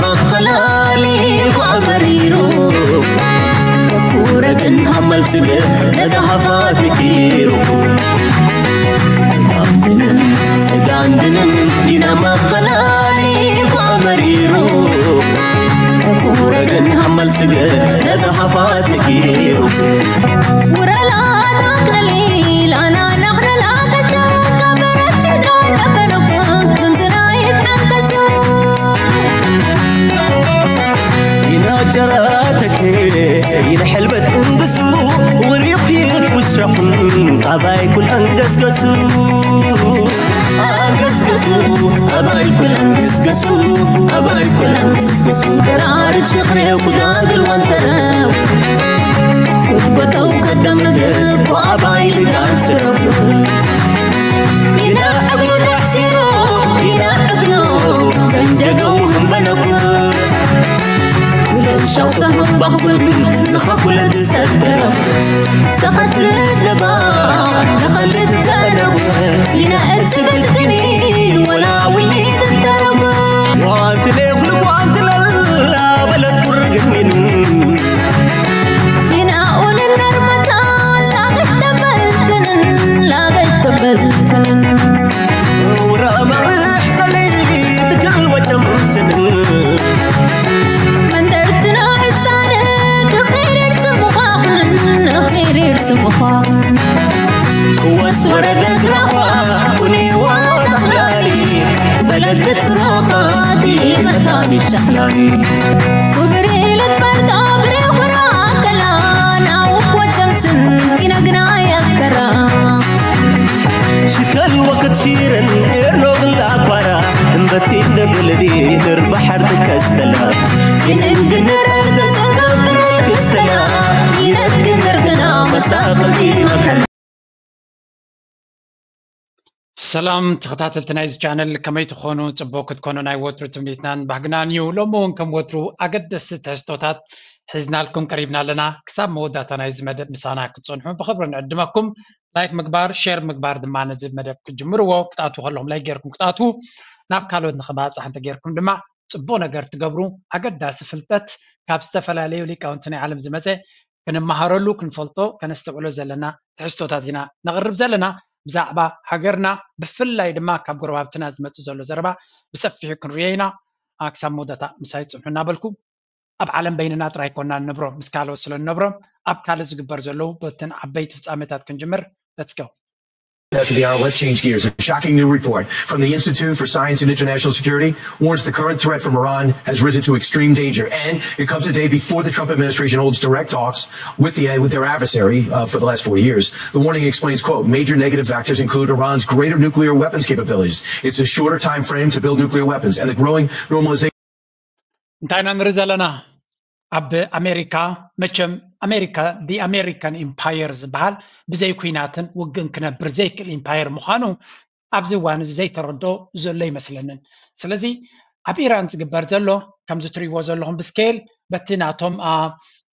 መኸላሊኹ ኣመሪሩ ኩረግን ሃመልስግ ነታ ሃፋት ነኪሩ ጋንድንን ኢና መኸላሊኹ ኣመሪሩ ኩረግን ሃመልስግ ነታ ሃፋት ነኪሩ ውረላ ናክነሊል ኣና ናክነላ ከሸካ በረት ስድራ ነበረኩ ግንግና ይትሓንከሱ ይናጀራተክ ይንሕልበት እንግሱ ውሪኺት ውስረኹን ኣባይ ኩል ኣንገስገሱ ኣንገስገሱ ኣባይ ኩል ኣንገስገሱ ኣባይ ኩል ኣንገስገሱ ተራርድ ሽኽሬው ኩዳግል ወንተረው ክትጎተው ከደምግ ኮኣባይ ልጋል ስረፉ ኢና ዕብሉ ተሕሲሩ ኢና ዕብሉ መንደገው ህንበነኩ ለሻው ሰህም ባኽጉል ንኸኩለ ዝሰተረ ተኸትልት ለባ ንኸልት ገለቡ ኢና እዝብት ግኒ ወላ ውሊድ እንተረቡ ዋንትለ ኩሉ ዋንትለላ በለት ቁርግኒን ኢና ኡልን ነርመታ ላገሽ ተበልትንን ላገሽ ተበልትንን ውራ መርሕ በለይ ትክል ወጀምስን መንደርትና ሕሳነ ትኺሪር ስምዃኽንን ኺሪር ስምዃኽን ክወስ ወረደት ራዃ ኩኔዋ ተኽላሊ በለደት ፍራኻ ዲመታኒ ሸኽላኒ ክብሪ ልትፈርዶ ብሬኹራ ከላን ኣውክ ወጀምስን ይነግና ያከራ ሽከል ወክት ሲረን ኤርኖ ግላ ኳራ እምበቲ እንደብልዲ ንርባሓር ትከስተላ ይንንግንረር ተጠንቀፍረል ክስተላ ይነግንርግና መሳኽልቲ መከል ሰላም ተኸታተልቲ ናይዚ ቻነል ከመይ ትኾኑ? ጽቡቅ ክትኮኑ ናይ ወትሩ ትምኒትናን ባህግናን እዩ። ሎሚ እውን ከም ወትሩ ኣገደስቲ ትሕዝቶታት ሒዝናልኩም ቀሪብና ኣለና። ክሳብ መወዳእታ ናይዚ መደብ ምሳና ክትጸንሑ ብኽብሪ ንዕድመኩም። ላይክ ምግባር፣ ሼር ምግባር ድማ ነዚ መደብ ክትጅምርዎ፣ ክትኣትዉ ከለኹም ላይክ ጌርኩም ክትኣትዉ፣ ናብ ካልኦት ንኽባጻሕ እንተጌርኩም ድማ ጽቡቕ ነገር ትገብሩ። ኣገዳሲ ፍልጠት ካብ ዝተፈላለዩ ሊቃውንቲ ናይ ዓለም ዝመጸ ክንመሃረሉ ክንፈልጦ ከነስተውዕሎ ዘለና ትሕዝቶታት ኢና ነቕርብ ዘለና። ብዛዕባ ሃገርና ብፍላይ ድማ ካብ ጎረባብትና ዝመጽእ ዘሎ ዘረባ ብሰፊሑ ክንርእዮ ኢና። ክሳብ መወዳእታ ምሳይ ጽንሑ እናበልኩ ኣብ ዓለም በይንና ጥራይ ኮና ንነብሮ ምስ ካልኦት ስለ ንነብሮ ኣብ ካልእ ዝግበር ዘለዉ በተን ዓበይቲ ፍጻሜታት ክንጅምር። Let's go. After the hour, let's change gears. A shocking new report from the Institute for Science and International Security warns the current threat from Iran has risen to extreme danger, and it comes a day before the Trump administration holds direct talks with the with their adversary uh, for the last four years. The warning explains, quote, major negative factors include Iran's greater nuclear weapons capabilities, its a shorter time frame to build nuclear weapons, and the growing normalization. እንታይ ኢና ንርኢ ዘለና? ኣብ ኣሜሪካ መቸም ኣሜሪካ the American Empire ዝበሃል ብዘይ ኩናትን ውግእን ክነብር ዘይክእል ኢምፓየር ምዃኑ ኣብዚ እዋን እዚ ዘይተረድኦ ዘሎ ይመስለንን። ስለዚ ኣብ ኢራን ዝግበር ዘሎ ከምዚ ትሪእዎ ዘለኹም ብስኬል በቲ ናቶም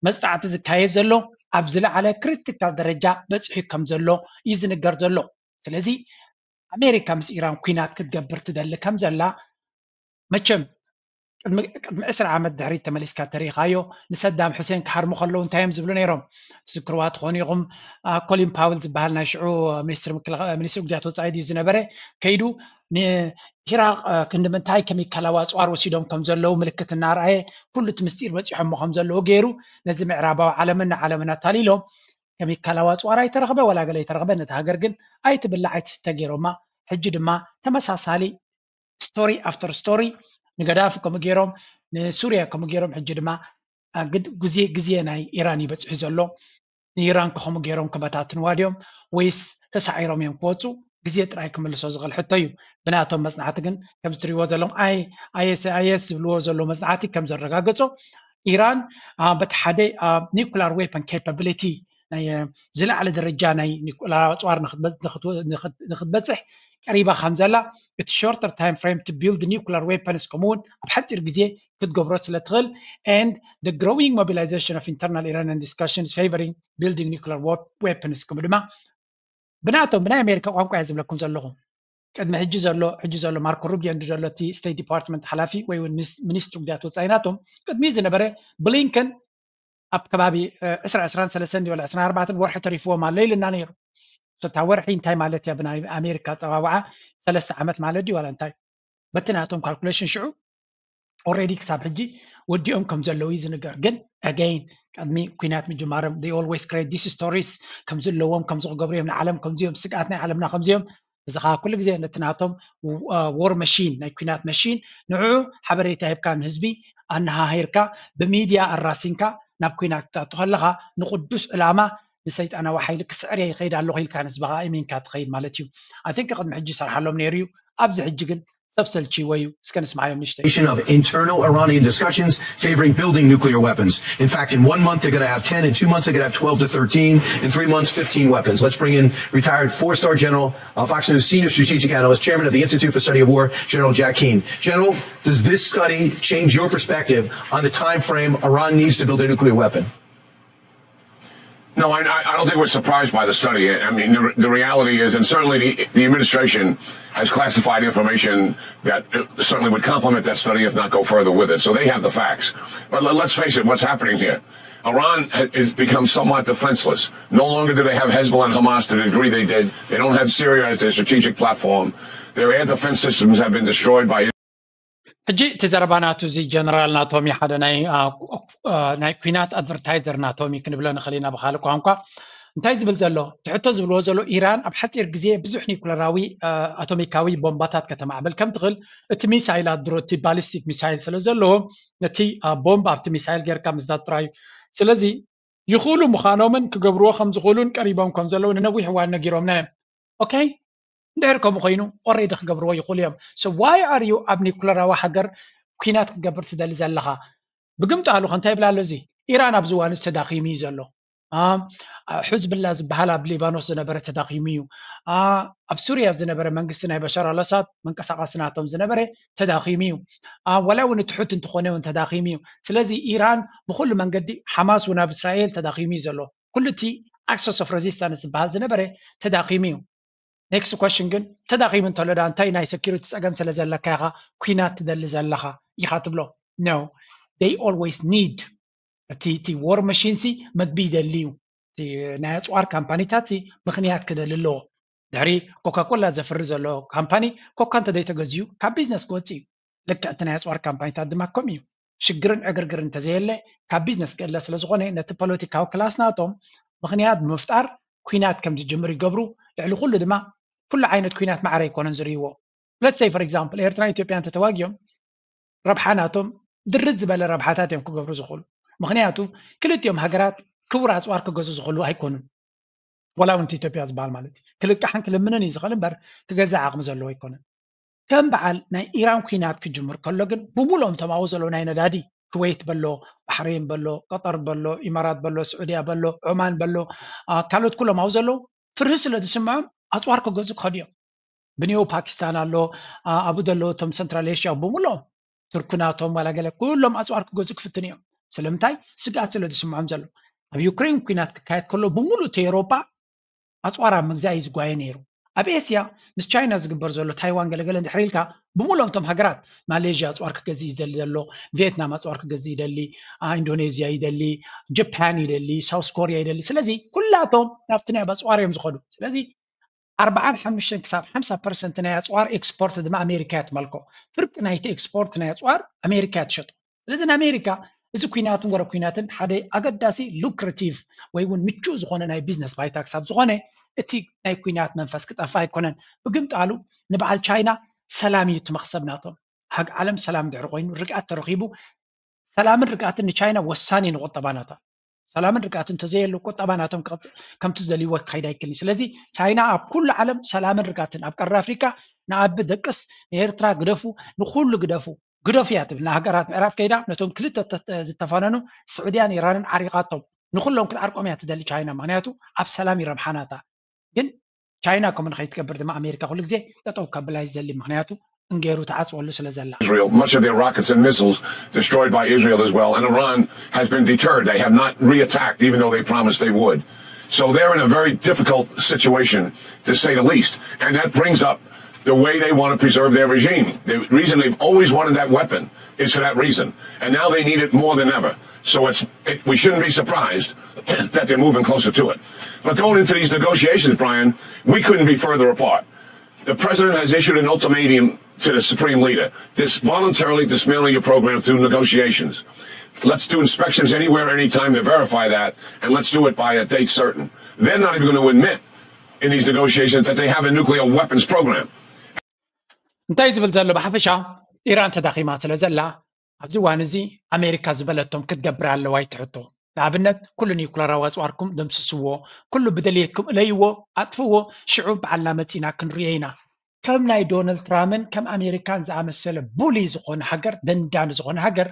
መፅናዕቲ ዝካየድ ዘሎ ኣብ ዝለዓለ ክሪቲካል ደረጃ በፂሑ ከም ዘሎ እዩ ዝንገር ዘሎ። ስለዚ ኣሜሪካ ምስ ኢራን ኩናት ክትገብር ትደሊ ከም ዘላ መቸም ቅድሚ ዕስራ ዓመት ድሕሪት ተመሊስካ ተሪኢኻዮ። ንሰዳም ሑሴን ክሃርሙ ከለዉ እንታይ እዮም ዝብሉ ነይሮም? ዝክርዋ ትኾኑ ኢኹም። ኮሊን ፓውል ዝበሃል ናይ ሽዑ ሚኒስትሪ ጉዳያት ወፃኢ ድዩ ዝነበረ ከይዱ ንኢራቅ ክንዲ ምንታይ ኬሚካላዊ ኣፅዋር ወሲዶም ከም ዘለዉ ምልክት እናርኣየ ኩሉ እቲ ምስጢር በፂሖሞ ከም ዘለዉ ገይሩ ነዚ ምዕራባዊ ዓለምን ንዓለምን ኣታሊሎም ኬሚካላዊ ኣፅዋር ኣይተረኽበ ወላ ገለ ኣይተረኽበ ነቲ ሃገር ግን ኣይትብላዕ ኣይትስተ ገይሮማ። ሕጂ ድማ ተመሳሳሊ ስቶሪ ኣፍተር ስቶሪ ንገዳፊ ከምኡ ገይሮም ንሱርያ ከምኡ ገይሮም ሕጂ ድማ ግዜ ግዜ ናይ ኢራን ይበፅሑ ዘሎ ንኢራን ከኸምኡ ገይሮም ክበታትንዋ ድዮም ወይስ ተሳዒሮም እዮም ክወፁ ግዜ ጥራይ ክምልሶ ዝኽእል ሕቶ እዩ። ብናቶም መፅናዕቲ ግን ከምዚ ትሪእዎ ዘለኹም ኣይኤስኣይኤስ ዝብልዎ ዘለዉ መፅናዕቲ ከም ዘረጋገፆ ኢራን በቲ ሓደ ኒኩላር ዌፐን ኬፓብሊቲ ናይ ዝለዓለ ደረጃ ናይ ኒኩላር ኣፅዋር ንክትበፅሕ ቀሪባ ከም ዘላ እቲ shorter time frame to build nuclear weapons ከምኡ እውን ኣብ ሓፂር ግዜ ክትገብሮ ስለ ትኽእል and the growing mobilization of internal Iranian discussions favoring building nuclear weapons ከምኡ ድማ ብናቶም ብናይ ኣሜሪካ ቋንቋ እየ ዝብለኩም ዘለኹ ቅድሚ ሕጂ ዘሎ ሕጂ ዘሎ ማርኮ ሩቢዮ እንዱ ዘሎ እቲ ስቴት ዲፓርትመንት ሓላፊ ወይ እውን ሚኒስትሪ ጉዳያት ወፃኢ ናቶም ቅድሚ ዝነበረ ብሊንከን ኣብ ከባቢ ዕስራ ዕስራን ሰለስተን ድዩ ዕስራን ኣርባዕተን ወርሒ ተሪፍዎም ኣሎ ኢልና ነይሩ። እታ ወርሒ እንታይ ማለት እያ ብናይ ኣሜሪካ ፀዋውዓ ሰለስተ ዓመት ማለት ድዩ ዋላ እንታይ? በቲ ናቶም ካልኩሌሽን ሽዑ ኦልሬዲ ክሳብ ሕጂ ወዲኦም ከም ዘለዉ እዩ ዝንገር። ግን ኣገይን ቅድሚ ኩናት ምጅማሮም they always create these stories ከም ዘለዎም ከምዚ ክገብሩ እዮም ንዓለም ከምዚኦም ስግኣት ናይ ዓለምና ከምዚኦም እዚ ከዓ ኩሉ ግዜ ነቲ ናቶም war machine ናይ ኩናት መሽን ንዕዑ ሓበሬታ ሂብካ ንህዝቢ ኣነሃሂርካ ብሚድያ ኣራሲንካ ናብ ኩናት ክትኣቱ ከለካ ንቅዱስ ዕላማ ንሰይጣናዊ ሓይሊ ክስዕር እየ ይኸይድ ኣለኹ ኢልካ ንህዝብኻ እሚንካ ትኸይድ ማለት እዩ። ኣይ ቲንክ ቅድሚ ሕጂ ይሰርሓሎም ነይሩ እዩ። ኣብዚ ሕጂ ግን ሰብ ሰልችይዎ እዩ። እስከ ንስማዓዮም ንሽተይ። Of internal Iranian discussions favoring building nuclear weapons. In fact, in one month, they're going to have ten. In two months, they're going to have twelve to thirteen. In three months, fifteen weapons. Let's bring in retired four star general, uh, Fox News senior strategic analyst, chairman of the Institute for Study of War, General Jack Keane. General, does this study change your perspective on the time frame Iran needs to build a nuclear weapon? No, I, I don't think we're surprised by the study. I mean, the, the reality is, and certainly the, the administration has classified information that uh, certainly would complement that study, if not go further with it. So they have the facts. But let, let's face it, what's happening here? Iran has become somewhat defenseless. No longer do they have Hezbollah and Hamas to the degree they did. They don't have Syria as their strategic platform. Their air defense systems have been destroyed by ሕጂ እቲ ዘረባ ናቱ እዚ ጀነራል ናቶም እዩ ሓደ ናይ ኩናት ኣድቨርታይዘር ናቶም እዩ ክንብሎ ንኽእል ኢና ብካልእ ቋንቋ እንታይ ዝብል ዘሎ እቲ ሕቶ ዝብልዎ ዘሎ ኢራን ኣብ ሓፂር ግዜ ብዙሕ ኒኩለራዊ ኣቶሚካዊ ቦምባታት ከተማዕበል ከም ትኽእል እቲ ሚሳይላት ድሮ እቲ ባሊስቲክ ሚሳይል ስለ ዘለዎ ነቲ ቦምብ ኣብቲ ሚሳይል ጌርካ ምዝዳድ ጥራይ እዩ ስለዚ ይኽእሉ ምዃኖምን ክገብርዎ ከም ዝኽእሉን ቀሪቦም ከም ዘለዉ ንነዊሕ እዋን ነጊሮምና እዮም okay እንድሕር ከምኡ ኮይኑ already ክገብርዎ ይኽእሉ እዮም so why are you ኣብ ኒኩለራዊ ሃገር ኩናት ክትገብር ትደሊ ዘለኻ ብግምጣሉ ከ እንታይ ይብላ ኣሎ እዚ ኢራን ኣብዚ እዋን እዚ ተዳኺሙ እዩ ዘሎ ሕዝብላ ዝበሃል ኣብ ሊባኖስ ዝነበረ ተዳኺሙ እዩ ኣብ ሱርያ ዝነበረ መንግስቲ ናይ በሻር ኣልኣሳድ መንቀሳቐሲ ናቶም ዝነበረ ተዳኺሙ እዩ ዋላ እውን እቲ ሑቲ እንተኾነ እውን ተዳኺሙ እዩ ስለዚ ኢራን ብኩሉ መንገዲ ሓማስ እውን ኣብ እስራኤል ተዳኺሙ እዩ ዘሎ ኩሉ እቲ access of resistance ዝበሃል ዝነበረ ተዳኺሙ እዩ next question ግን ተዳኺሙ እንተሎ ዳ እንታይ ናይ security ፀገም ስለ ዘለካ ኢኻ ኩናት ትደሊ ዘለኻ ኢኻ ትብሎ no they always need እቲ እቲ war machine ሲ መግቢ ይደሊ እዩ ናይ ኣፅዋር ካምፓኒታት ሲ ምኽንያት ክደሊ ኣለዎ ድሕሪ ኮካኮላ ዘፍሪ ዘሎ ካምፓኒ ኮካ እንተዘይተገዝዩ ካብ ቢዝነስ ክወፅእ እዩ ልክዕ እቲ ናይ ኣፅዋር ካምፓኒታት ድማ ከምኡ እዩ ሽግርን ዕግርግር እንተዘየለ ካብ ቢዝነስ ክእለ ስለዝኾነ ነቲ ፖለቲካዊ ክላስ ናቶም ምኽንያት ብምፍጣር ኩናት ከም ዝጅምር ይገብሩ ልዕሊ ኩሉ ድማ ኩሉ ዓይነት ኩናት ማዕረ ኣይኮነን ዝርእይዎ let's say for example ኤርትራ ኢትዮጵያ እንተተዋጊኦም ረብሓ ናቶም ድርት ዝበለ ረብሓታት እዮም ክገብሩ ዝኽእሉ ምኽንያቱ ክልቲኦም ሃገራት ክቡር ኣፅዋር ክገዙ ዝኽእሉ ኣይኮኑን ዋላ እውን ኢትዮጵያ ዝበሃል ማለት እዩ ክልቃሕን ክልምንን እዩ ዝኽእል እምበር ክገዛእ ዓቕሚ ዘለዎ ኣይኮነን ከም በዓል ናይ ኢራን ኩናት ክጅምር ከሎ ግን ብሙሉኦም እቶም ኣብኡ ዘለዉ ናይ ነዳዲ ኩዌት በሎ ባሕሬን በሎ ቀጠር በሎ ኢማራት በሎ ስዑድያ በሎ ዑማን በሎ ካልኦት ኩሎም ኣብኡ ዘለዉ ፍርሂ ስለ ዝስምዖም ኣፅዋር ክገዙ ክኸዱ እዮም ብኒዮ ፓኪስታን ኣሎ ኣብኡ ዘለዉ እቶም ሰንትራል ኤሽያ ብሙሉኦም ቱርኪ ናቶም ዋላ ገለ ኩሎም ኣፅዋር ክገዙ ክፍትን እዮም ስለምንታይ ስግኣት ስለ ዝስምዖም ዘሎ ኣብ ዩክሬን ኩናት ክካየድ ከሎ ብሙሉእ እቲ ኤውሮጳ ኣፅዋር ኣብ ምግዛእ እዩ ዝጓየ ነይሩ ኣብ ኤስያ ምስ ቻይና ዝግበር ዘሎ ታይዋን ገለገለ እንድሕር ኢልካ ብሙሉኦም እቶም ሃገራት ማሌዥያ ኣፅዋር ክገዝእ ይደሊ ዘሎ ቪየትናም ኣፅዋር ክገዝእ ይደሊ ኢንዶኔዝያ ይደሊ ጀፓን ይደሊ ሳውስ ኮርያ ይደሊ ስለዚ ኩላቶም ናብቲ ናይ ኣፅዋር እዮም ዝኸዱ ስለዚ ኣርባዓን ሓሙሽተን ክሳብ ሓምሳ ፐርሰንት ናይ ኣፅዋር ኤክስፖርት ድማ ኣሜሪካ እያ ትመልኮ ፍርቂ ናይቲ ኤክስፖርት ናይ ኣፅዋር ኣሜሪካ እያ ትሸጦ ስለዚ ንኣሜሪካ እዚ ኩናትን ወረ ኩናትን ሓደ ኣገዳሲ lucrative ወይ እውን ምቹእ ዝኾነ ናይ ቢዝነስ ባይታ ክሳብ ዝኾነ እቲ ናይ ኩናት መንፈስ ክጠፍእ ኣይኮነን ብግምጣሉ ንበዓል ቻይና ሰላም እዩ እቲ መክሰብ ናቶም ሃግ ዓለም ሰላም ድሕሪ ኮይኑ ርግኣት ተረኺቡ ሰላምን ርግኣትን ንቻይና ወሳኒ ንቁጠባ ናታ ሰላምን ርግኣትን እንተዘየሉ ቁጠባ ናቶም ከምቲ ዝደልይዎ ክኸይድ ኣይክልን ስለዚ ቻይና ኣብ ኩሉ ዓለም ሰላምን ርግኣትን ኣብ ቀረብ ኣፍሪካ ንኣቢ ደቅስ ንኤርትራ ግደፉ ንኩሉ ግደፉ ግደፉ እያ ትብል ንሃገራት ምዕራብ ከይዳ ነቶም ክልተ ዝተፋነኑ ስዑድያን ኢራንን ዓሪቓቶም ንኩሎም ክትዓርቆም እያ ትደሊ ቻይና ምክንያቱ ኣብ ሰላም ይረብሓናታ ግን ቻይና ከምኡ ንኸይትገብር ድማ ኣሜሪካ ኩሉ ግዜ ጠጠው ከብላ እዩ ዝደሊ ምክንያቱ እንገይሩ ተዓፅወሉ ስለ ዘላ Israel, much of their rockets and missiles destroyed by Israel as well. And Iran has been deterred. They have not reattacked, even though they promised they would. So they're in a very difficult situation, to say the least. And that brings up the way they want to preserve their regime. The reason they've always wanted that weapon is for that reason. And now they need it more than ever. So it's, it, we shouldn't be surprised that they're moving closer to it. But going into these negotiations, Brian, we couldn't be further apart. The president has issued an ultimatum to the supreme leader. This voluntarily dismantle your program through negotiations. Let's do inspections anywhere, anytime to verify that, and let's do it by a date certain. They're not even going to admit in these negotiations that they have a nuclear weapons program. እንታይ ዝብል ዘሎ ብሓፈሻ ኢራን ተዳኺማ ስለ ዘላ ኣብዚ እዋን እዚ ኣሜሪካ ዝበለቶም ክትገብር ኣለዋ ይትሕቶ። ንኣብነት ኩሉ ኒኩለራዊ ኣፅዋርኩም ደምስስዎ፣ ኩሉ ብደልየትኩም እለይዎ፣ ኣጥፍዎ፣ ሽዑ በዓልና መፂና ክንሪኦ ኢና። ከም ናይ ዶናልድ ትራምፕን ከም ኣሜሪካን ዝኣመሰለ ቡሊ ዝኾነ ሃገር፣ ደንዳን ዝኾነ ሃገር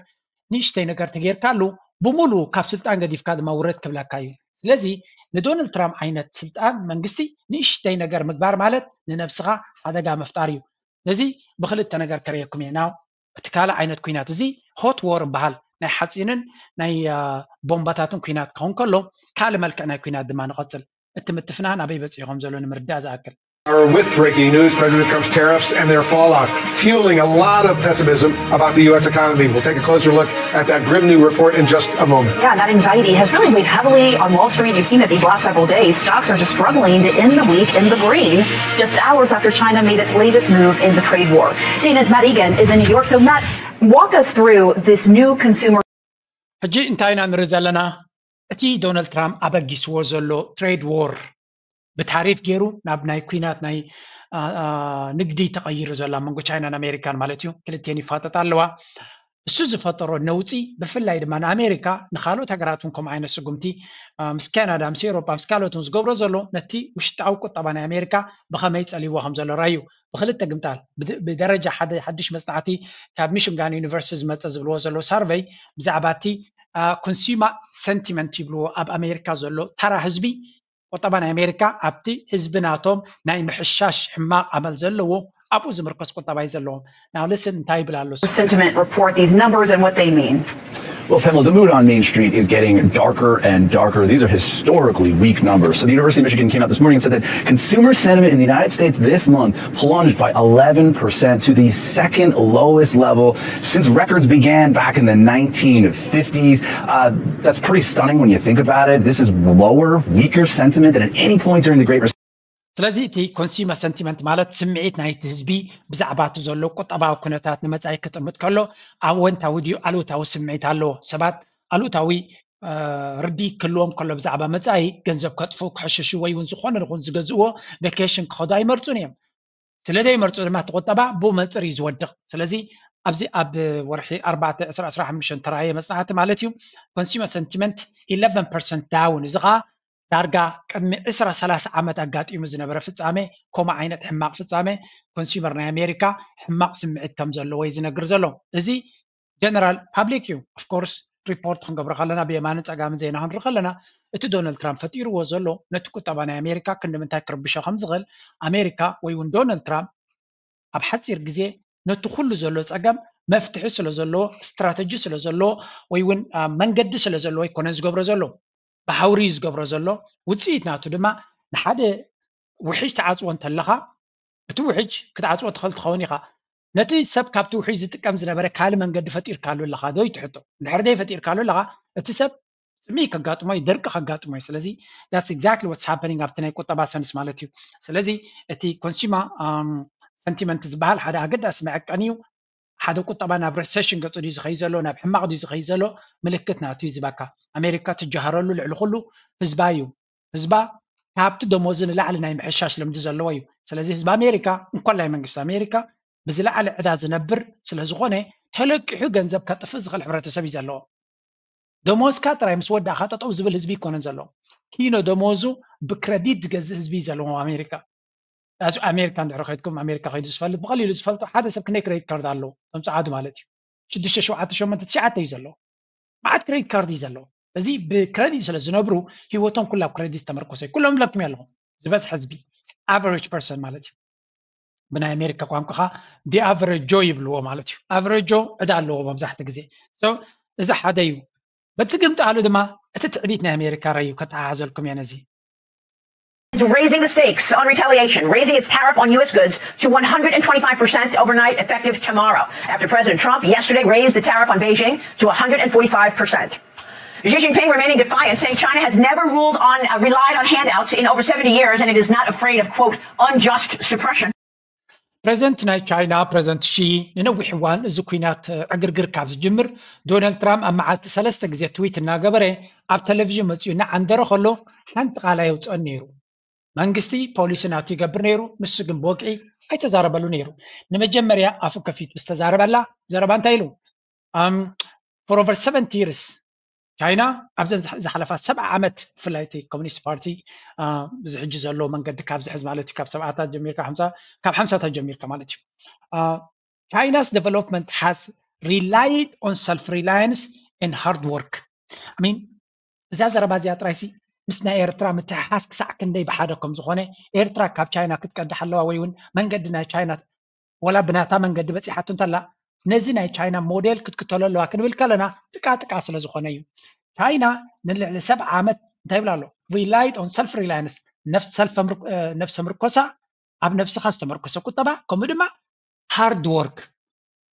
ንእሽተይ ነገር ተጌርካሉ ብምሉ ካብ ስልጣን ገዲፍካ ድማ ውረድ ክብለካ እዩ። ስለዚ ንዶናልድ ትራምፕ ዓይነት ስልጣን መንግስቲ ንእሽተይ ነገር ምግባር ማለት ንነብስኻ ሓደጋ ምፍጣር እዩ። ነዚ ብክልተ ነገር ከርእየኩም እየ። ናው እቲ ካልእ ዓይነት ኩናት እዚ ሆት ዎር ይበሃል። ናይ ሓፂንን ናይ ቦምባታትን ኩናት ክኸውን ከሎ ካልእ መልክዕ ናይ ኩናት ድማ ንቐፅል። እቲ ምትፍናን ኣበይ በፂሑ ከም ዘሎ ንምርዳእ ዝኣክል With breaking news, President Trump's tariffs and their fallout, fueling a lot of pessimism about the U S economy. We'll take a closer look at that grim new report in just a moment. Yeah, that anxiety has really weighed heavily on Wall Street. You've seen it these last several days. Stocks are just struggling to end the week in the green, just hours after China made its latest move in the trade war. C N N's Matt Egan is in New York. So, Matt, walk us through this new consumer. ሕጂ እንታይ ኢና ንርኢ ዘለና? እቲ ዶናልድ ትራምፕ ኣበጊስዎ ዘሎ ትሬድ ዎር ብታሪፍ ገይሩ ናብ ናይ ኩናት ናይ ንግዲ ተቐይሩ ዘሎ ኣብ መንጎ ቻይናን ኣሜሪካን ማለት እዩ። ክልቲኤን ይፋጠጣ ኣለዋ። እሱ ዝፈጠሮ ነውፂ ብፍላይ ድማ ንኣሜሪካ ንካልኦት ሃገራት እውን ከምኡ ዓይነት ስጉምቲ ምስ ካናዳ ምስ ኤውሮጳ ምስ ካልኦት እውን ዝገብሮ ዘሎ ነቲ ውሽጣዊ ቁጠባ ናይ ኣሜሪካ ብኸመይ ፀሊዎ ከም ዘሎ ራዩ ብክልተ ግምጣል ብደረጃ ሓደ ሓድሽ መፅናዕቲ ካብ ሚሽንጋን ዩኒቨርሲቲ ዝመፀ ዝብልዎ ዘሎ ሳርቨይ ብዛዕባ እቲ ኮንሱማ ሰንቲመንት ይብልዎ ኣብ ኣሜሪካ ዘሎ ተራ ህዝቢ ቁጠባ ናይ ኣሜሪካ ኣብቲ ህዝቢ ናቶም ናይ ምሕሻሽ ሕማቕ ኣመል ዘለዎ ኣብኡ ዝምርኮስ ቁጠባ እዩ ዘለዎም። Now listen እንታይ ይብል ኣሎ እሱ። Sentiment report, these numbers and what they mean. Well, Pamela, the mood on Main Street is getting darker and darker. These are historically weak numbers. So the University of Michigan came out this morning and said that consumer sentiment in the United States this month plunged by eleven percent to the second lowest level since records began back in the nineteen fifties. Uh, that's pretty stunning when you think about it. This is lower, weaker sentiment than at any point during the Great Recession. ስለዚ እቲ ኮንሱመር ሰንቲመንት ማለት ስምዒት ናይቲ ህዝቢ ብዛዕባ እቲ ዘሎ ቁጠባዊ ኩነታት ንመጻኢ ክጥምት ከሎ ኣወንታዊ ድዩ ኣሉታዊ ስምዒት ኣለዎ። ሰባት ኣሉታዊ ርድኢት ክህልዎም ከሎ ብዛዕባ መጻኢ ገንዘብ ከጥፍኡ ክሕሽሹ ወይ እውን ዝኾነ ይኹን ዝገዝእዎ ቬኬሽን ክኸዱ ኣይመርጹን እዮም። ስለ ዘይመርጹ ድማ እቲ ቁጠባ ብኡ መንጽር እዩ ዝወድቕ። ስለዚ ኣብዚ ኣብ ወርሒ ኣርባዕተ ዕስራ ዕስራ ሓሙሽተ ተራእየ መጽናዕቲ ማለት እዩ ኮንሱመር ሰንቲመንት ኢለቨን ፐርሰንት ዳውን፣ እዚ ኸኣ ዳርጋ ቅድሚ ዕስራ ሰላሳ ዓመት ኣጋጢሙ ዝነበረ ፍጻሜ ከምኡ ዓይነት ሕማቕ ፍጻሜ ኮንሱመር ናይ ኣሜሪካ ሕማቕ ስምዒት ከም ዘለዎ እዩ ዝነግር ዘሎ። እዚ ጀነራል ፓብሊክ እዩ። ኦፍኮርስ ሪፖርት ክንገብሮ ከለና ብየማንን ጸጋምን ዜና ክንርኢ ከለና እቲ ዶናልድ ትራምፕ ፈጢርዎ ዘሎ ነቲ ቁጠባ ናይ ኣሜሪካ ክንዲ ምንታይ ክርብሾ ከም ዝኽእል ኣሜሪካ ወይ እውን ዶናልድ ትራምፕ ኣብ ሓፂር ግዜ ነቲ ኩሉ ዘሎ ጸገም መፍትሒ ስለ ዘለዎ ስትራተጂ ስለ ዘለዎ ወይ እውን መንገዲ ስለ ዘለዎ ኣይኮነን ዝገብሮ ዘሎ። ብሃውሪ እዩ ዝገብሮ ዘሎ። ውፅኢት ናቱ ድማ ንሓደ ውሕጅ ትዓፅዎ እንተለኻ እቲ ውሕጅ ክትዓፅዎ ትኽእል ትኸውን ኢኻ። ነቲ ሰብ ካብቲ ውሕጅ ዝጥቀም ዝነበረ ካልእ መንገዲ ፈጢርካሉ ኣለኻ ዶ ይትሕቶ። እንድሕር ደይ ፈጢርካሉ ኣለኻ እቲ ሰብ ጽምኢ ከጋጥሞ እዩ፣ ደርቂ ከጋጥሞ እዩ። ስለዚ that's exactly what's happening ኣብቲ ናይ ቁጠባ ሰንስ ማለት እዩ። ስለዚ እቲ ኮንሱማ ሰንቲመንት ዝበሃል ሓደ ኣገዳሲ መዐቀኒ እዩ። ሓደ ቁጠባ ናብ ሬሴሽን ገጹ ድዩ ዝኸይ ዘሎ ናብ ሕማቕ ድዩ ዝኸይ ዘሎ ምልክት ናቱ እዩ ዝበካ። ኣሜሪካ ትጀሃረሉ ልዕሊ ኩሉ ህዝባ እዩ። ህዝባ ካብቲ ደሞዙ ንላዕሊ ናይ ምሕሻሽ ልምዲ ዘለዎ እዩ። ስለዚ ህዝቢ ኣሜሪካ እንኮላይ መንግስቲ ኣሜሪካ ብዝለዓለ ዕዳ ዝነብር ስለ ዝኾነ ተለቂሑ ገንዘብ ከጥፍእ ዝኽእል ሕብረተሰብ እዩ ዘለዎ። ደሞዝካ ጥራይ ምስ ወዳእካ ጠጠው ዝብል ህዝቢ ይኮነን ዘለዎ። ኪኖ ደሞዙ ብክረዲት ዝገዝእ ህዝቢ እዩ ዘለዎ ኣሜሪካ። ኣብዚ ኣሜሪካ እንድሕር ከይድኩም ኣሜሪካ ከይዱ ዝፈልጥ ብቐሊሉ ዝፈልጦ ሓደ ሰብ ክንደይ ክሬዲት ካርድ ኣለዎ ከም ጸዓዱ ማለት እዩ። ሽዱሽተ ሸውዓተ ሸሞንተ ትሽዓተ እዩ ዘለዎ። መዓት ክሬዲት ካርድ እዩ ዘለዎ። እዚ ብክረዲት ስለ ዝነብሩ ህይወቶም ኩላ ኣብ ክረዲት ተመርኮሰ እዩ። ኩሎም ለኩም ኣለኹም ዝበዝሐ ህዝቢ ኣቨሬጅ ፐርሰን ማለት እዩ። ብናይ ኣሜሪካ ቋንቋኻ the average Joe ይብልዎ ማለት እዩ። ኣቨሬጅ ጆ ዕዳ ኣለዎ መብዛሕትኡ ግዜ። So እዚ ሓደ እዩ። በቲ ግምጣሉ ድማ እቲ ትዕቢት ናይ ኣሜሪካ ረዩ ከተሓሓዘልኩም እየ ነዚ። It's raising the stakes on retaliation, raising its tariff on U S goods to one hundred twenty-five percent overnight, effective tomorrow, after President Trump yesterday raised the tariff on Beijing to one hundred forty-five percent. Xi Jinping remaining defiant, saying China has never ruled on, uh, relied on handouts in over seventy years, and it is not afraid of, quote, unjust suppression. ፕሬዚደንት ናይ ቻይና ፕሬዚደንት ሺ ንነዊሕ እዋን እዚ ኩናት ዕግርግር ካብ ዝጅምር ዶናልድ ትራምፕ ኣብ መዓልቲ ሰለስተ ግዜ ትዊት እናገበረ ኣብ ቴሌቪዥን መፂኡ እናዓንደረ ከሎ ሓንቲ ቃል ኣየውፅአን ነይሩ። መንግስቲ ፖሊሲ ናቱ ይገብር ነይሩ፣ ንሱ ግን ብወግዒ ኣይተዛረበሉ ነይሩ። ንመጀመርያ ኣፉ ከፊቱ ዝተዛረበላ ዘረባ እንታይ ኢሉ? Um, for over seventy years ቻይና ኣብዘን ዝሓለፋ ሰብዓ ዓመት ብፍላይ እቲ ኮሚኒስት ፓርቲ እዚ ሕጂ ዘሎ መንገዲ ካብ ዝሕዝ ማለት እዩ ካብ ሰብዓታት ጀሚርካ ካብ ሓምሳታት ጀሚርካ ማለት እዩ China's development has relied on self reliance and hard work I mean እዛ ዘረባ እዚኣ ጥራይሲ ምስ ናይ ኤርትራ ምትሕሓዝ ክሳዕ ክንደይ ብሓደ ከም ዝኾነ ኤርትራ ካብ ቻይና ክትቀድሕ ኣለዋ ወይ እውን መንገዲ ናይ ቻይና ወላ ብናታ መንገዲ በፂሓቶ እንተላ ነዚ ናይ ቻይና ሞዴል ክትክተሎ ኣለዋ ክንብል ከለና ጥቃ ጥቃ ስለ ዝኾነ እዩ ቻይና ንልዕሊ ሰብዓ ዓመት እንታይ ይብላ ኣሎ relied on self reliance ነፍሰ ምርኮሳ ኣብ ነብስኻ ዝተመርኮሰ ቁጠባ ከምኡ ድማ hard work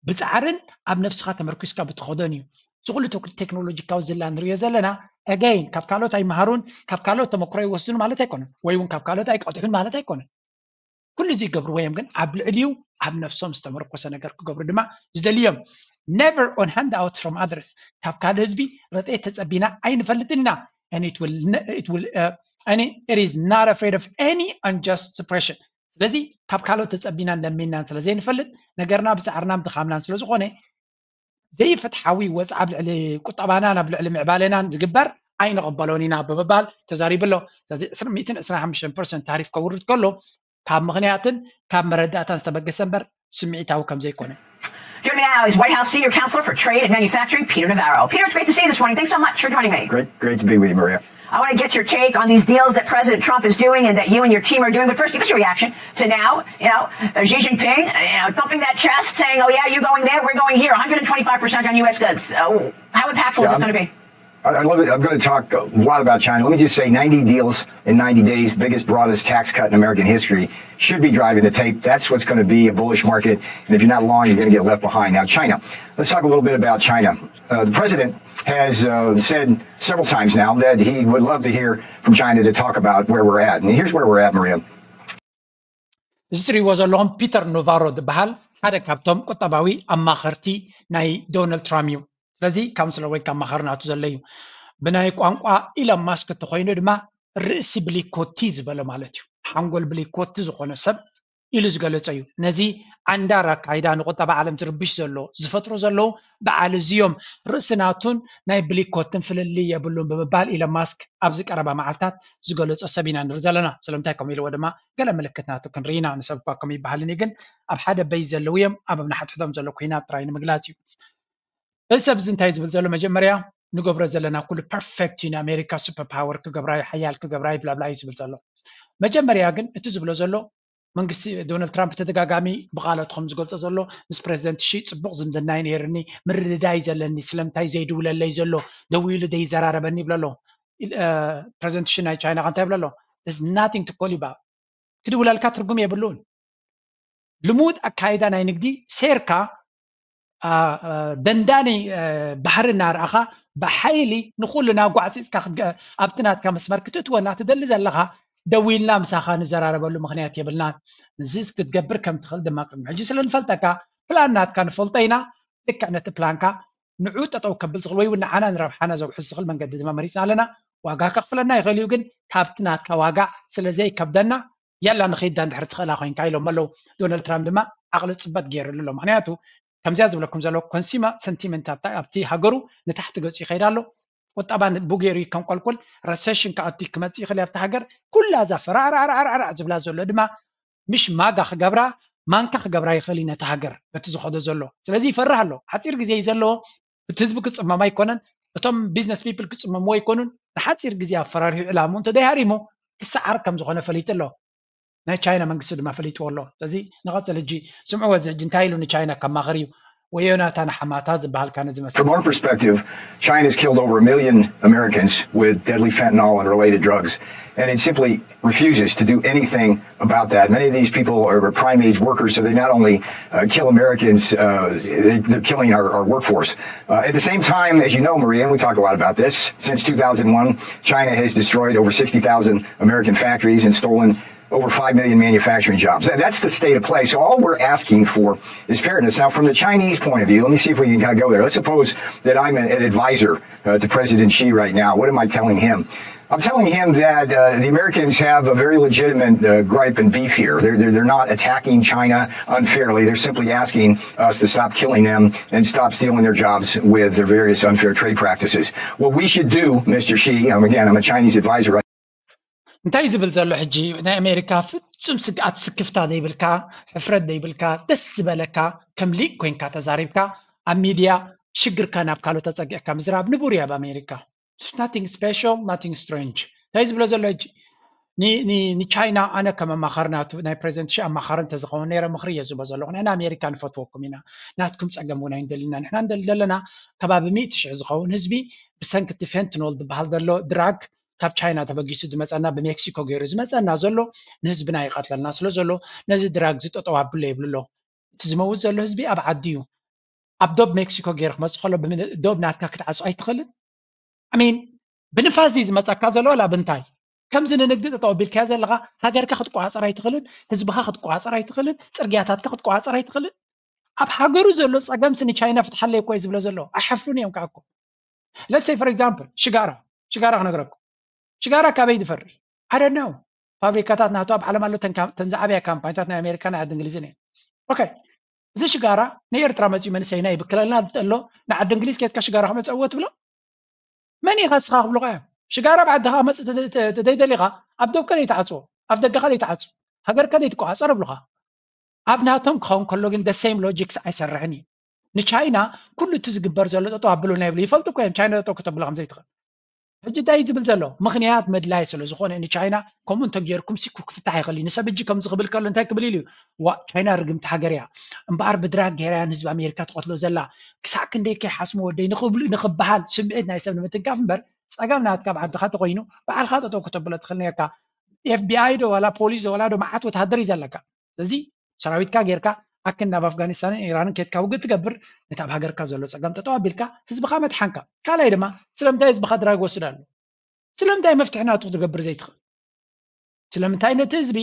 ብፃዕርን ኣብ ነብስኻ ተመርኪስካ ብትኸዶን እዩ እዚ ኩሉ ቴክኖሎጂካዊ ዝላ ንሪኦ ዘለና again ካብ ካልኦት ኣይመሃሩን ካብ ካልኦት ተመክሮ ይወስዱን ማለት ኣይኮነን ወይ እውን ካብ ካልኦት ኣይቀድሑን ማለት ኣይኮነን ኩሉ እዚ ይገብርዎ እዮም ግን ኣብ ልዕሊኡ ኣብ ነብሶም ዝተመርኮሰ ነገር ክገብሩ ድማ ዝደልዮም never on handouts from others ካብ ካልእ ህዝቢ ረድኤት ተፀቢና ኣይንፈልጥን ኢና and it will, it will uh, and it is not afraid of any unjust suppression ስለዚ ካብ ካልኦት ተፀቢናን ለሚንናን ስለ ዘይንፈልጥ ነገርና ብፃዕርናን ብድኻምናን ስለ ዝኾነ ዘይፍትሓዊ ወፃ ኣብ ልዕሊ ቁጠባናን ኣብ ልዕሊ ምዕባለናን ዝግበር ኣይንቕበሎን ኢና ብምባል ተዛሪቡ ኣሎ። ስለዚ ዕስራን ሓሙሽተን ፐርሰንት ታሪፍ ከውርድ ከሎ ካብ ምኽንያትን ካብ መረዳእታን ዝተበገሰ እምበር ስምዒታዊ ከም ዘይኮነ። Joining me now is White House senior counselor for trade and manufacturing, Peter Navarro. Peter, it's great to see you this morning. Thanks so much for joining me. Great, great to be with you, Maria. I want to get your take on these deals that President Trump is doing and that you and your team are doing. But first, give us your reaction to now, you know, uh, Xi Jinping, uh, you know, thumping that chest, saying, "Oh yeah, you going there, we're going here, one hundred twenty-five percent on U S goods." Uh, how impactful yeah, is this going to be? I love it. I'm going to talk a lot about China. Let me just say ninety deals in ninety days, biggest, broadest tax cut in American history, should be driving the tape. That's what's going to be a bullish market. And if you're not long, you're going to get left behind. Now, China. Let's talk a little bit about China. Uh, the president has uh, said several times now that he would love to hear from China to talk about where we're at. And here's where we're at, Maria. እዚ ትሪእዎ ዘለኹም ፒተር ኖቫሮ ዝበሃል ሓደ ካብቶም ቁጠባዊ ኣማኸርቲ ናይ ዶናልድ ትራምፕ እዩ። ስለዚ ካውንስለር ወይ ኣማኸሪ ናቱ ዘሎ እዩ። ብናይ ቋንቋ ኢሎን ማስክ እንተኮይኑ ድማ ርእሲ ብሊኮቲ ዝበሎ ማለት እዩ። ሓንጎል ብሊኮቲ ዝኾነ ሰብ ኢሉ ዝገለፀ እዩ። ነዚ ዓንዳር ኣካይዳ ንቁጠባ ዓለም ዝርብሽ ዘሎ ዝፈጥሩ ዘለዉ በዓል እዚዮም ርእሲ ናቱን ናይ ብሊኮትን ፍልልይ የብሉን ብምባል ኢሎን ማስክ ኣብዚ ቀረባ መዓልታት ዝገለፆ ሰብ ኢና ንርኢ ዘለና። ስለምንታይ ከምኡ ኢልዎ ድማ ገለ ምልክት ናቱ ክንርኢ ኢና። ንሰብ እኳ ከም ይበሃልን እዩ ግን ኣብ ሓደ በይ ዘለዉ እዮም ኣብ ንሓድሕዶም ዘሎ ኩናት ጥራይ ንምግላፅ እዩ። እዚ ሰብ እዚ እንታይ ዝብል ዘሎ መጀመርያ ንገብሮ ዘለና ኩሉ ፐርፌክት እዩ ንኣሜሪካ ሱፐር ፓወር ክገብራ እዩ ሓያል ክገብራ እዩ ብላብላ እዩ ዝብል ዘሎ መጀመርያ ግን እቲ ዝብሎ ዘሎ መንግስቲ ዶናልድ ትራምፕ ተደጋጋሚ ብቃሎት ከም ዝገልፆ ዘሎ ምስ ፕሬዚደንት ሺ ፅቡቅ ዝምድና እዩ ነይርኒ ምርድዳይ ዘለኒ ስለምንታይ ዘይድውለለይ ዘሎ ደዊሉ ዘይዘራረበኒ ይብሎ ኣሎ ፕሬዚደንት ሺ ናይ ቻይና ከ እንታይ ይብሎ ኣሎ nothing to call you about ክድውለልካ ትርጉም የብሉን ልሙድ ኣካይዳ ናይ ንግዲ ሴርካ ደንዳኒ ባህሪ እናረኣኻ ብሓይሊ ንኩልና ጓዕፂፅካ ኣብቲ ናትካ መስመር ክትእትወና ትደሊ ዘለኻ ደዊልና ምሳኻ ንዘራረበሉ ምክንያት የብልናን። እዚ ክትገብር ከም ትኽእል ድማ ቅድሚ ሕጂ ስለ ንፈልጠካ ፕላን ናትካ ንፈልጦ ኢና። ልክዕ ነቲ ፕላንካ ንዑ ጠጠው ከብል ዝኽእል ወይ እውን ንዓና ንረብሓና ዘውሕስ ዝኽእል መንገዲ ድማ መሪፅና ኣለና። ዋጋ ከኽፍለና ይኽእል እዩ፣ ግን ካብቲ ናትካ ዋጋ ስለ ዘይከብደና ያላ ንኸይዳ እንድሕር ትኽእላ ኮይንካ ኢሎም ኣለዉ። ዶናልድ ትራምፕ ድማ ዓቕሊ ፅበት ገይሩሉ ኣሎ። ምክንያቱ ከምዚኣ ዝብለኩም ዘሎ ኮንሲማ ሰንቲመንት ኣብቲ ሃገሩ ንታሕቲ ገፁ ይኸይድ ኣሎ። ቁጠባ ብገይሩ ይከንቆልቁል ረሴሽን ክኣቱ ክመፅእ ይኽእል ኣብቲ ሃገር ኩላ እዛ ፈራዕራዕራዕራዕ ዝብላ ዘሎ ድማ ምሽ ማጋ ክገብራ ማንካ ክገብራ ይኽእል እዩ ነቲ ሃገር በቲ ዝኸዶ ዘሎ። ስለዚ ይፈርህ ኣሎ። ሓፂር ግዜ እዩ ዘለዎ። እቲ ህዝቢ ክፅመም ኣይኮነን። እቶም ቢዝነስ ፒፕል ክፅመምዎ ኣይኮኑን። ንሓፂር ግዜ ኣፈራሪሑ ዕላምኡ እንተደይሃሪሙ ክሰዓር ከም ዝኾነ ፈሊጡ ኣሎ። ናይ ቻይና መንግስቲ ድማ ፈሊጥዎ ኣሎ። ስለዚ ንቐፅል ሕጂ ስምዕዎ እዚ ሕጂ እንታይ ኢሉ ንቻይና ከማኽር እዩ። ወይ ዮናታን ሓማታ ዝበሃል ካነ ዝመስል። From our perspective, China's killed over a million Americans with deadly fentanyl and related drugs, and it simply refuses to do anything about that. Many of these people are prime age workers, so they not only uh, kill Americans, uh, they, they're killing our, our workforce. Uh, at the same time, as you know, Maria, and we talk a lot about this, since two thousand one, China has destroyed over sixty thousand American factories and stolen over five million manufacturing jobs. That's the state of play. So all we're asking for is fairness. Now, from the Chinese point of view, let me see if we can kind of go there. Let's suppose that I'm an, an advisor uh, to President Xi right now. What am I telling him? I'm telling him that uh, the Americans have a very legitimate uh, gripe and beef here. They're, they're, they're not attacking China unfairly. They're simply asking us to stop killing them and stop stealing their jobs with their various unfair trade practices. What we should do, Mister Xi, um, again, I'm a Chinese advisor. እንታይ ዝብል ዘሎ ሕጂ ናይ ኣሜሪካ ፍጹም ስግኣት ስክፍታ ዘይብልካ ሕፍረት ዘይብልካ ደስ ዝበለካ ከም ሊቅ ኮይንካ ተዛሪብካ ኣብ ሚድያ ሽግርካ ናብ ካልኦት ተጸጊዕካ ምዝራብ ንቡር እዩ ኣብ ኣሜሪካ። It's nothing special, nothing strange። እንታይ ዝብሎ ዘሎ ሕጂ ንቻይና ኣነ ከም ኣማኻሪ ናቱ ናይ ፕሬዚደንት ሺ ኣማኻሪ እንተዝኸውን ነይረ ምኽሪ እየ ዝቦ ዘለኹ። ንሕና ኣሜሪካ ንፈትወኩም ኢና፣ ናትኩም ጸገም እውን ኣይንደልና። ንሕና ንደሊ ዘለና ከባቢ ሚእቲ ሽሕ ዝኸውን ህዝቢ ብሰንክቲ ፌንትኖል ዝበሃል ዘሎ ድራግ ካብ ቻይና ተበጊሱ ዝመፀና ብሜክሲኮ ገይሩ ዝመፀና ዘሎ ንህዝብና ይቐትለልና ስለ ዘሎ ነዚ ድራግ እዚ ጠጠው ኣብሎ ይብሉ ኣሎ። እቲ ዝመውት ዘሎ ህዝቢ ኣብ ዓዲ እዩ። ኣብ ዶብ ሜክሲኮ ገይሩ ክመፅእ ከሎ ዶብ ናትካ ክትዓፁ ኣይትኽእልን። ኣሚን ብንፋስ እዩ ዝመፀካ ዘሎ ላ ብንታይ ከምዚ ንንግዲ ጠጠው ኣቢልካዮ ዘለኻ ሃገርካ ክትቆፃፀር ኣይትኽእልን፣ ህዝብኻ ክትቆፃፀር ኣይትኽእልን፣ ፅርግያታትካ ክትቆፃፀር ኣይትኽእልን። ኣብ ሃገሩ ዘሎ ፀገምሲ ንቻይና ፍትሓለይ እኮ እዩ ዝብሎ ዘሎ። ኣሓፍሩን እዮም ከዓ እኮ። Let's say for example ሽጋራ ሽጋራ ክነግረኩም። ሽጋራ ካበይ ዝፈሪ? I don't know። ፋብሪካታት ናቱ ኣብ ዓለም ኣሎ። ተን ዝዓበያ ካምፓኒታት ናይ ኣሜሪካ ናይ ዓዲ እንግሊዝን እየን። ኦኬ፣ እዚ ሽጋራ ንኤርትራ መፅኡ መንእሰይና ይብክለልና ኣሎ። ንዓዲ እንግሊዝ ኬድካ ሽጋራ ክመፀእዎ ትብሎ? መን ኢኻ እስኻ ክብሉኻ እዮም። ሽጋራ ኣብ ዓድኻ መፅእ ተደይደሊኻ ኣብ ዶብካ ዘይትዓፅዎ፣ ኣብ ደገኻ ዘይትዓፅዎ፣ ሃገርካ ዘይትቆፃፀር ይብሉኻ። ኣብ ናቶም ክኸውን ከሎ ግን the same logics ኣይሰርሕን እዩ። ንቻይና ኩሉ እቲ ዝግበር ዘሎ ጠጠው ኣብሉና ይብሉ። ይፈልጡ እኮ እዮም ቻይና ጠጠው ክተብሎ ከም ዘይትኽእል። ሕጂ እንታይ እዩ ዝብል ዘሎ? ምኽንያት ምድላይ ስለ ዝኾነ ንቻይና ከምኡ እንተጌርኩም ሲ ክፍታሕ ይኽእል እዩ። ንሰብ ሕጂ ከምዚ ክብል ከሎ እንታይ ክብል ኢሉ እዩ? ዋ ቻይና ርግምቲ ሃገር እያ እምበኣር ብድራግ ገይራ እያ ንህዝቢ ኣሜሪካ ትቐትሎ ዘላ። ክሳዕ ክንደይ ከይሓስሙ ወደይ ንክብሃል ስምዒት ናይ ሰብ ንምትንካፍ እምበር ጸገም ናትካ ኣብ ዓድኻ ተኾይኑ ባዕልኻ ጠጠው ክተብሎ ትኽእል ነርካ። ኤፍቢኣይ ዶ ዋላ ፖሊስ ዶ ዋላ ዶ መዓት ወተሃደር እዩ ዘለካ። ስለዚ ሰራዊትካ ጌርካ ኣክን ናብ ኣፍጋኒስታንን ኢራንን ኬድካ ውግእ ትገብር፣ ነቲ ኣብ ሃገርካ ዘሎ ጸገም ጠጠው ኣቢልካ ህዝብኻ መድሓንካ። ካልኣይ ድማ ስለምንታይ ህዝብኻ ድራግ ወስድ ኣሎ? ስለምንታይ መፍትሒ ናቱ ክትገብር ዘይትኽእል? ስለምንታይ ነቲ ህዝቢ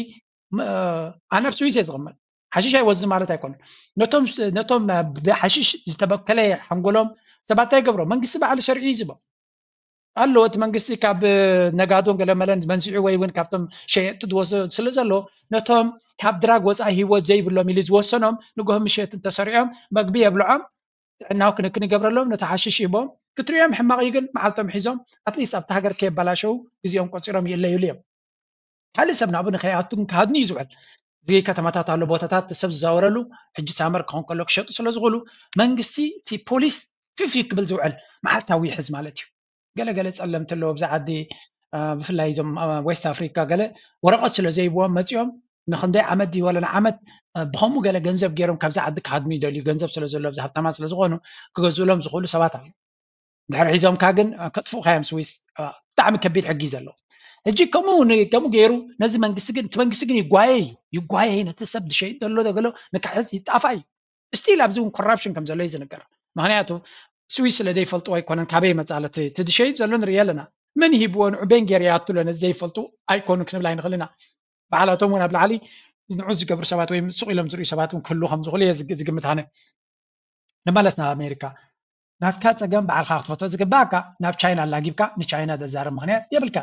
ኣነ ኣብ ስዊስ እየ ዝቕመጥ ሓሽሽ ኣይወስድ ማለት ኣይኮነን። ነቶም ነቶም ብሓሽሽ ዝተበከለ ሓንጎሎም ሰባት እንታይ ይገብሮ? መንግስቲ ባዕሉ ሸርዒ እዩ ዝቦ ኣሎ። እቲ መንግስቲ ካብ ነጋዶን ገለመለን መንስዑ ወይ እውን ካብቶም ሸየጥቲ ዝወስዶ ስለ ዘሎ ነቶም ካብ ድራግ ወፃኢ ህይወት ዘይብሎም ኢሉ ዝወሰኖም ንግሆ ምሸት እንተሰሪዖም መግቢ የብልዖም ጥዕናዊ ክንክን ይገብረሎም ነቲ ሓሽሽ ይቦም ክትሪኦም ሕማቕ እዩ ግን መዓልቶም ሒዞም ኣትሊስት ኣብቲ ሃገር ከየባላሸው ግዜኦም ቆፂሮም ይእለዩሉ እዮም። ካልእ ሰብ ናብኡ ንኸይኣቱ ግን ክሃድኑ እዩ ዝውዕል። እዚ ከተማታት ኣሎ ቦታታት ሰብ ዝዛወረሉ ሕጂ ሳመር ክኸውን ከሎ ክሸጡ ስለ ዝኽእሉ መንግስቲ እቲ ፖሊስ ፊፍ ክብል ዝውዕል መዓልታዊ ይሕዝ ማለት እዩ። ገለገለ ፀለምቲ ኣለዎ ኣብዚ ዓዲ ብፍላይ እዞም ዌስት ኣፍሪካ ገለ ወረቐት ስለ ዘይብዎም መፂኦም ንክንደይ ዓመት ድዩ ወለ ንዓመት ብከምኡ ገለ ገንዘብ ገይሮም ካብዚ ዓዲ ክሃድሙ ይደልዩ ገንዘብ ስለ ዘሎ ኣብዚ ሃብታማ ስለ ዝኾኑ ክገዝእሎም ዝኽእሉ ሰባት ኣለዉ። ድሕሪ ሒዞምካ ግን ከጥፉእካ እዮም ስዊስ ብጣዕሚ ከቢድ ሕጊ እዩ ዘለዎ። ሕጂ ከምኡ ከምኡ ገይሩ ነዚ መንግስቲ ግን እቲ መንግስቲ ግን ይጓየ እዩ ይጓየ ነቲ ሰብ ዝሸይጥ ዘሎ ገሎ ንክሕዝ ይጣፋ እዩ። ስቲል ኣብዚ እውን ኮራፕሽን ከም ዘሎ እዩ ዝንገር። ምክንያቱ ስዊስ ስለ ዘይፈልጥዎ ኣይኮነን ካበይ መፃለ እቲ ዝሸይጥ ዘሎ ንርኢ ኣለና። መን ሂብዎ ንዑ ቤን ገይር ይኣትሎ ነዚ ዘይፈልጡ ኣይኮኑ ክንብል ኣይንኽእል ኢና። ባዕላቶም እውን ኣብ ላዕሊ ንዑ ዝገብሩ ሰባት ወይ ሱቕ ኢሎም ዝርእዩ ሰባት እውን ክህልዉ ከም ዝኽእሉ እየ ዝግምት ኣነ። ንመለስ ናብ ኣሜሪካ ናትካ ፀገም ባዕልካ ክትፈቶ ዝግባእካ ናብ ቻይና ኣላጊብካ ንቻይና ዘዛርብ ምክንያት የብልካ።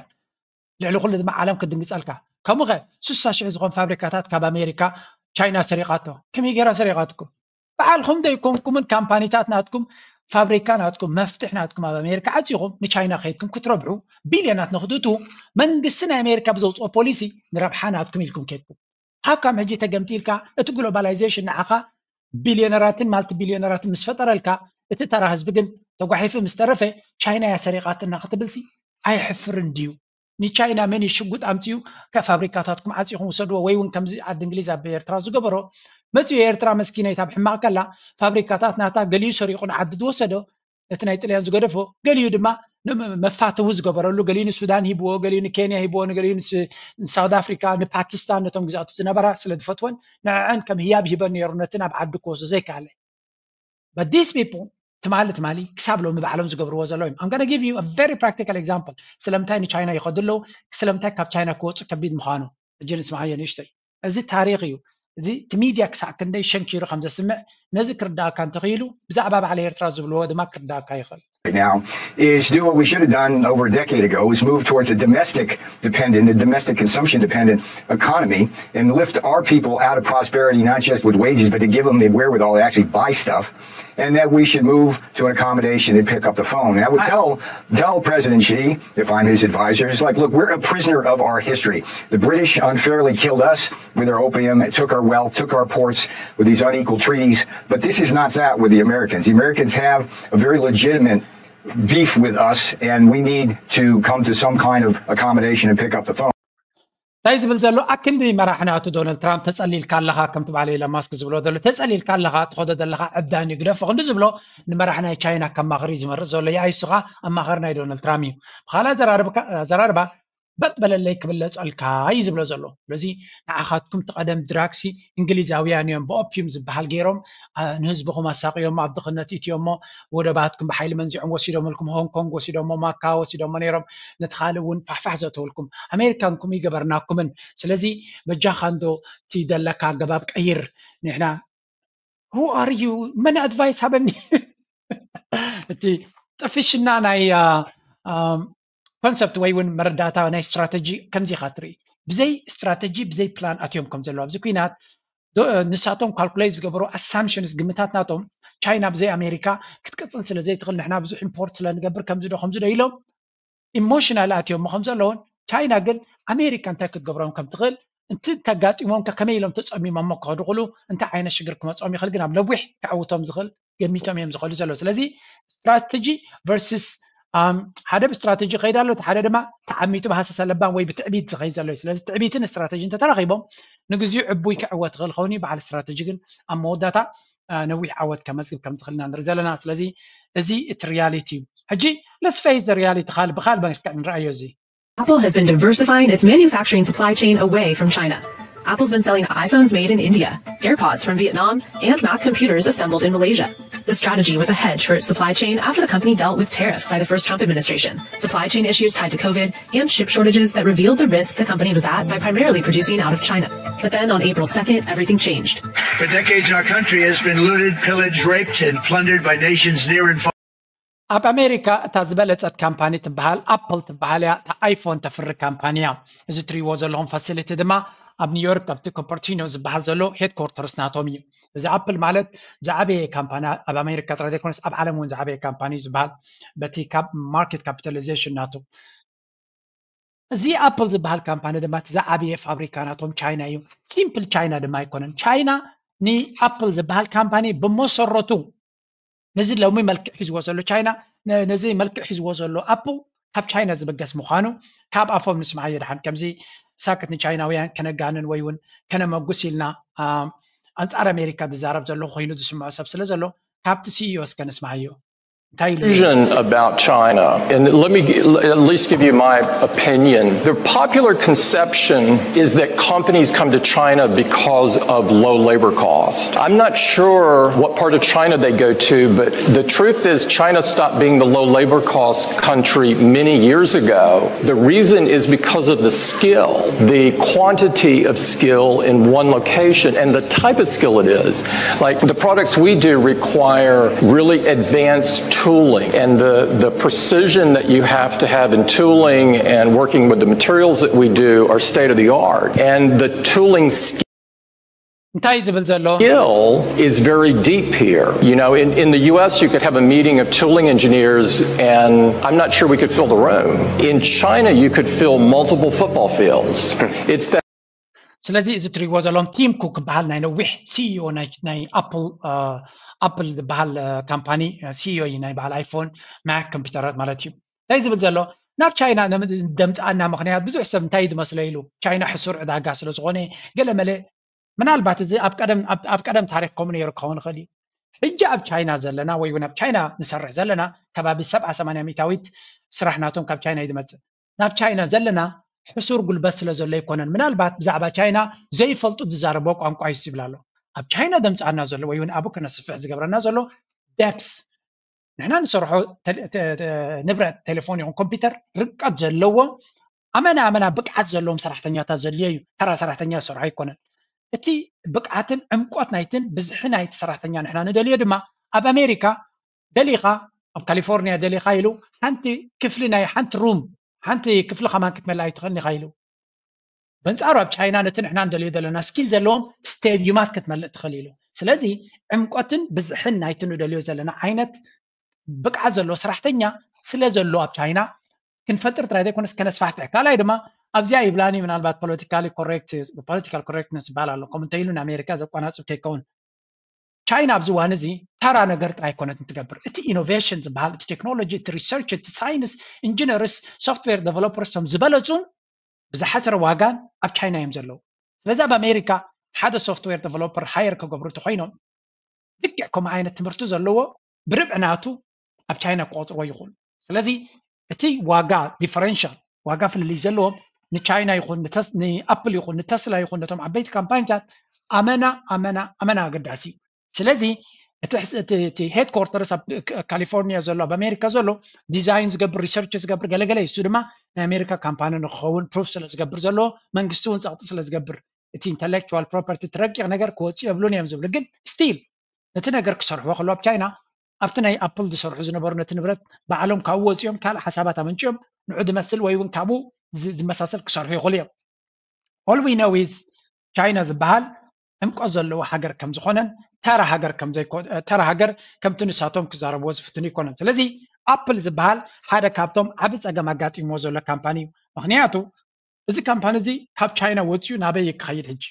ልዕሊ ኩሉ ድማ ዓለም ክድንግፀልካ ከምኡ ከ ስሳ ሽሕ ዝኾን ፋብሪካታት ካብ ኣሜሪካ ቻይና ሰሪቃቶ ከመይ ገይራ ሰሪቃትኩም በዓልኩም ዘይኮንኩምን ካምፓኒታት ናትኩም ፋብሪካ ናትኩም መፍትሕ ናትኩም ኣብ ኣሜሪካ ዓፂኹም ንቻይና ከይድኩም ክትረብሑ ቢልዮናት ንክትእትዉ መንግስቲ ናይ ኣሜሪካ ብዘውፅኦ ፖሊሲ ንረብሓ ናትኩም ኢልኩም ከይድኩም ካብ ከም ሕጂ ተገምጢልካ እቲ ግሎባላይዜሽን ንዓኻ ቢልዮነራትን ማልቲ ቢልዮነራትን ምስ ፈጠረልካ እቲ ተራ ህዝቢ ግን ተጓሒፉ ምስ ተረፈ ቻይና እያ ሰሪቓትና ክትብል ሲ ኣየሕፍርን ድዩ? ንቻይና መን እዩ ሽጉጥ ኣምፅኡ ከ ፋብሪካታትኩም ዓፂኹም ውሰድዎ ወይ እውን ከምዚ ዓዲ እንግሊዝ ኣብ ኤርትራ ዝገበሮ መፅኡ ኤርትራ መስኪነይት ኣብ ሕማቕ ከላ ፋብሪካታት ናታ ገሊኡ ሰሪቑ ንዓዲ ዝወሰዶ ነቲ ናይ ጥልያን ዝገደፎ ገሊኡ ድማ መፋተዊ ዝገበረሉ ገሊኡ ንሱዳን ሂብዎ ገሊኡ ንኬንያ ሂብዎ ንገሊኡ ንሳውት ኣፍሪካ ንፓኪስታን ነቶም ግዛቱ ዝነበራ ስለ ዝፈትወን ንዕዐን ከም ህያብ ሂበን ነይሩ ነቲ ናብ ዓዲ ክወስዶ ዘይከኣለ but these people ትማሊ ትማሊ ክሳብ ሎሚ ባዕሎም ዝገብርዎ ዘለዉ እዮም I'm gonna give you a very practical example ስለምንታይ ንቻይና ይኸዱ ኣለዉ ስለምንታይ ካብ ቻይና ክወፁ ከቢድ ምዃኑ ሕጂ ንስማዓዮ ንእሽተይ እዚ ታሪክ እዩ እዚ እቲ ሚድያ ክሳዕ ክንደይ ሸንኪሩ ከም ዘስምዕ ነዚ ክርዳእካ እንተኽኢሉ ብዛዕባ ባዕለ ኤርትራ ዝብልዎ ድማ ክርዳእካ ይኽእል right now is do what we should have done over a decade ago, is move towards a domestic dependent, a domestic consumption dependent economy, and lift our people out of prosperity, not just with wages, but to give them the wherewithal to actually buy stuff. And that we should move to an accommodation and pick up the phone. And I would tell tell President Xi, if I'm his advisor, is like, look, we're a prisoner of our history. The British unfairly killed us with their opium, took our wealth, took our ports with these unequal treaties. But this is not that with the Americans. The Americans have a very legitimate beef with us, and we need to come to some kind of accommodation and pick up the phone. እንታይ ዝብል ዘሎ ኣክንዲ መራሕና እቲ ዶናልድ ትራምፕ ተጸሊልካ ኣለኻ ከምቲ ባለ ኢሎን ማስክ ዝብሎ ዘሎ ተጸሊልካ ኣለኻ ትኸዶ ዘለኻ ዕብዳን እዩ ግደፎ ክንዲ ዝብሎ ንመራሕ ናይ ቻይና ከማኽር እዩ ዝመርጽ ዘሎ ይኣይሱኻ ኣማኸር ናይ ዶናልድ ትራምፕ እዩ ብኻላ ዘራርባ በጥ በለለይ ክብለጸልካ እዩ ዝብሎ ዘሎ ስለዚ ንዓኻትኩም ትቐደም ድራግሲ እንግሊዛውያን እዮም ብኦፒዩም ዝበሃል ገይሮም ንህዝብኹም ኣሳቅዮሞ ኣብ ድኽነት እትዮሞ ወደባትኩም ብሓይሊ መንዚዖም ወሲዶምልኩም ሆንግ ኮንግ ወሲዶሞ ማካ ወሲዶሞ ነይሮም ነቲ ካልእ እውን ፋሕፋሕ ዘእተውልኩም ኣሜሪካን ከምኡ ይገበርናኩምን ስለዚ በጃኻ እንዶ እቲ ደለካ ኣገባብ ቀይር ንሕና who are you መን ኣድቫይስ ሃበኒ እቲ ጥፍሽና ናይ ኮንሰፕት ወይ እውን መረዳእታ ናይ ስትራተጂ ከምዚ ኢኻ ትርኢ ብዘይ ስትራተጂ ብዘይ ፕላን ኣትዮም ከም ዘለዉ ኣብዚ ኩናት ንሳቶም ካልኩሌት ዝገበሩ ኣሳምፕሽንስ ግምታት ናቶም ቻይና ብዘይ ኣሜሪካ ክትቅፅል ስለ ዘይትኽእል ንሕና ብዙሕ ኢምፖርት ስለ ንገብር ከምዚ ዶ ከምዚ ዶ ኢሎም ኢሞሽናል ኣትዮም ከም ዘለውን ቻይና ግን ኣሜሪካ እንታይ ክትገብሮም ከም ትኽእል እንት ተጋጢሞም ከመይ ኢሎም ተፀሚሞሞ ክኸዱ ክሉ እንታይ ዓይነት ሽግር ክመፅኦም ይኽእል ግን ኣብ ነዊሕ ክዕውቶም ዝኽእል ገሚቶም እዮም ዝኸዱ ዘለዉ ስለዚ ስትራተጂ ቨርስስ ሓደ ብስትራተጂ ከይድ ኣሎ ሓደ ድማ ተዓሚቱ ብሃሰሰ ለባም ወይ ብትዕቢት ዝኸይድ ዘሎ እዩ ስለዚ ትዕቢትን ስትራተጂ እንተተራኺቦም ንግዚኡ ዕቡይ ክዕወት ይኽእል ኸውን እዩ በዓል ስትራተጂ ግን ኣብ መወዳታ ነዊሕ ዓወት ከመዝግብ ከም ዝኽእል ኢና ንርኢ ዘለና ስለዚ እዚ እቲ ሪያሊቲ እዩ ሕጂ let's face the reality ካል ብካል መልክዕ ንረኣዮ እዚ Apple has been diversifying its manufacturing supply chain away from China. Apple's been selling iPhones made in India, AirPods from Vietnam, and Mac computers assembled in Malaysia. The strategy was a hedge for its supply chain after the company dealt with tariffs by the first Trump administration, supply chain issues tied to COVID, and chip shortages that revealed the risk the company was at by primarily producing out of China. But then on April second, everything changed. For decades, our country has been looted, pillaged, raped, and plundered by nations near and far. ኣብ ኣሜሪካ እታ ዝበለጸት ካምፓኒ ትበሃል ኣፕል ትበሃል እያ እታ ኣይፎን ተፍሪ ካምፓኒ እያ እዚ ትሪዎ ዘለኹም ፋሲሊቲ ድማ ኣብ ኒውዮርክ ኣብቲ ኮፐርቲኖ ዝበሃል ዘሎ ሄድኮርተርስ ናቶም እዩ እዚ ኣፕል ማለት ዝዓበየ ካምፓኒ ኣብ ኣሜሪካ ጥራይ ዘይኮነስ ኣብ ዓለም እውን ዝዓበየ ካምፓኒ ዝበሃል በቲ ማርኬት ካፒታሊዜሽን ናቱ እዚ ኣፕል ዝበሃል ካምፓኒ ድማ እቲ ዝዓበየ ፋብሪካ ናቶም ቻይና እዩ ሲምፕል ቻይና ድማ ኣይኮነን ቻይና ንኣፕል ዝበሃል ካምፓኒ ብመሰረቱ ነዚ ሎሚ መልክዕ ሒዝዎ ዘሎ ቻይና ነዚ መልክዕ ሒዝዎ ዘሎ ኣፕል ካብ ቻይና ዝብገስ ምዃኑ ካብ ኣፎም ንስምዓዮ ድሓን ከምዚ ሳክት ንቻይናውያን ከነጋንን ወይ እውን ከነመጉስ ኢልና ኣንጻር ኣሜሪካ ዝዛረብ ዘሎ ኮይኑ ዝስምዖ ሰብ ስለ ዘሎ ካብቲ ሲኢኦ እስከ ንስምዓዮ እንታይ ኢሉ Vision about China, and let me g- at least give you my opinion. The popular conception is that companies come to China because of low labor cost. I'm not sure what part of China they go to, but the truth is China stopped being the low labor cost country many years ago. The reason is because of the skill, the quantity of skill in one location, and the type of skill it is. Like the products we do require really advanced tooling, and the, the precision that you have to have in tooling and working with the materials that we do are state of the art. And the tooling skill እንታይ ዝብል ዘሎ is very deep here. You know, in, in the U S, you could have a meeting of tooling engineers, and I'm not sure we could fill the room. In China, you could fill multiple football fields. It's that ስለዚ እዚ ትሪዎ ዘለኹም ቲም ኩክ ዝበሃል ናይ ነዊሕ ሲኢኦ ናይ ኣፕል ኣፕል ዝበሃል ካምፓኒ ሲኢኦ እዩ ናይ በዓል ኣይፎን ማክ ኮምፒውተራት ማለት እዩ እንታይ ዝብል ዘሎ ናብ ቻይና ደምፅኣና ምክንያት ብዙሕ ሰብ እንታይ ዝመስሎ ኢሉ ቻይና ሕሱር ዕዳጋ ስለዝኾነ ገለመለ ምናልባት እዚ ኣብ ቀደም ታሪክ ከምኡ ነይሩ ክኸውን ይኽእል እዩ። ሕጂ ኣብ ቻይና ዘለና ወይ እውን ኣብ ቻይና ንሰርሕ ዘለና ከባቢ ሰብዓ ሰማንያ ሚታዊት ስራሕ ናቶም ካብ ቻይና እዩ ዝመፅእ። ናብ ቻይና ዘለና ሕሱር ጉልበት ስለ ዘሎ ኣይኮነን። ምናልባት ብዛዕባ ቻይና ዘይፈልጡ ዝዛረቦ ቋንቋ እዩ ይብል ኣሎ። ኣብ ቻይና ደምፅኣና ዘሎ ወይ እውን ኣብኡ ከነስፍሕ ዝገብረና ዘሎ ደፕስ ንሕና ንሰርሖ ንብረት ቴሌፎን ይኹን ኮምፒውተር ርቀት ዘለዎ ኣመና ኣመና ብቅዓት ዘለዎም ሰራሕተኛታት ዘድልዮ እዩ። ተራ ሰራሕተኛ ዝሰርሖ ኣይኮነን። እቲ ብቅዓትን ዕምቆት ናይትን ብዝሒ ናይቲ ሰራሕተኛ ንሕና ንደልዮ ድማ ኣብ ኣሜሪካ ደሊኻ ኣብ ካሊፎርኒያ ደሊኻ ኢሉ ሓንቲ ክፍሊ ናይ ሓንቲ ሩም ሓንቲ ክፍሊ ከማን ክትመልእ ኣይትኽእልን ኢኻ ኢሉ። በንጻሩ ኣብ ቻይና ነቲ ንሕና ንደልዮ ዘለና ስኪል ዘለዎም ስቴድዩማት ክትመልእ ትኽእል ኢሉ። ስለዚ ዕምቆትን ብዝሕን ናይቲ ንደልዮ ዘለና ዓይነት ብቅዓት ዘለዎ ሰራሕተኛ ስለ ዘሎ ኣብ ቻይና ክንፈጥር ጥራይ ዘይኮነስ ከነስፋሕፍሕ። ካልኣይ ድማ ኣብዚኣ ይብላኒ ምናልባት ፖለቲካሊ ኮሬክት ፖለቲካል ኮሬክትነስ ይበሃል ኣሎ። ከምኡ እንተኢሉ ንኣሜሪካ ዘቋናጽብ ከይከውን ቻይና ኣብዚ እዋን እዚ ተራ ነገር ጥራይ ኣይኮነትን ትገብር። እቲ ኢኖቬሽን ዝበሃል እቲ ቴክኖሎጂ እቲ ሪሰርች እቲ ሳይንስ ኢንጂነርስ ሶፍትዌር ዴቨሎፐርስ ቶም ዝበለፁን ብዝሓሰረ ዋጋን ኣብ ቻይና እዮም ዘለዉ። ስለዚ ኣብ ኣሜሪካ ሓደ ሶፍትዌር ዴቨሎፐር ሃየር ክገብሩ እንተኮይኖም ልክዕ ከምኡ ዓይነት ትምህርቲ ዘለዎ ብርብዒ ናቱ ኣብ ቻይና ክቆፅርዎ ይኽእሉ። ስለዚ እቲ ዋጋ ዲፈረንሻል ዋጋ ፍልልይ ዘለዎም ንቻይና ይኹን ንኣፕል ይኹን ንተስላ ይኹን ነቶም ዓበይቲ ካምፓኒታት ኣመና ኣመና ኣመና ኣገዳሲ እዩ። ስለዚ እቲ ሄድኮርተርስ ኣብ ካሊፎርኒያ ዘሎ ኣብ ኣሜሪካ ዘሎ ዲዛይን ዝገብር ሪሰርች ዝገብር ገለገለ እዩ። እሱ ድማ ናይ ኣሜሪካ ካምፓኒ ንክኸውን ፕሩፍ ስለ ዝገብር ዘለዎ መንግስቲ እውን ፀቕጢ ስለ ዝገብር እቲ ኢንተሌክቹዋል ፕሮፐርቲ እቲ ረቂቕ ነገር ክወፅእ የብሉን እዮም ዝብሉ። ግን ስቲል ነቲ ነገር ክሰርሕዎ ከለዉ ኣብ ቻይና ኣብቲ ናይ ኣፕል ዝሰርሑ ዝነበሩ ነቲ ንብረት ባዕሎም ካብኡ ወፂኦም ካልእ ሓሳባት ኣመንጭኦም ንዑ ዝመስል ወይ እውን ካብኡ ዝመሳሰል ክሰርሑ ይኽእሉ እዮም። All we know is ቻይና ዝበሃል ዕምቆት ዘለዎ ሃገር ከም ዝኾነን ተራ ሃገር ከም ዘይኮ ተራ ሃገር ከምቲ ንሳቶም ክዛረብዎ ዝፍትኑ ኣይኮነን። ስለዚ ኣፕል ዝበሃል ሓደ ካብቶም ዓቢ ጸገም ኣጋጢምዎ ዘሎ ካምፓኒ እዩ። ምኽንያቱ እዚ ካምፓኒ እዚ ካብ ቻይና ወፂኡ ናበይ ክኸይድ ሕጂ?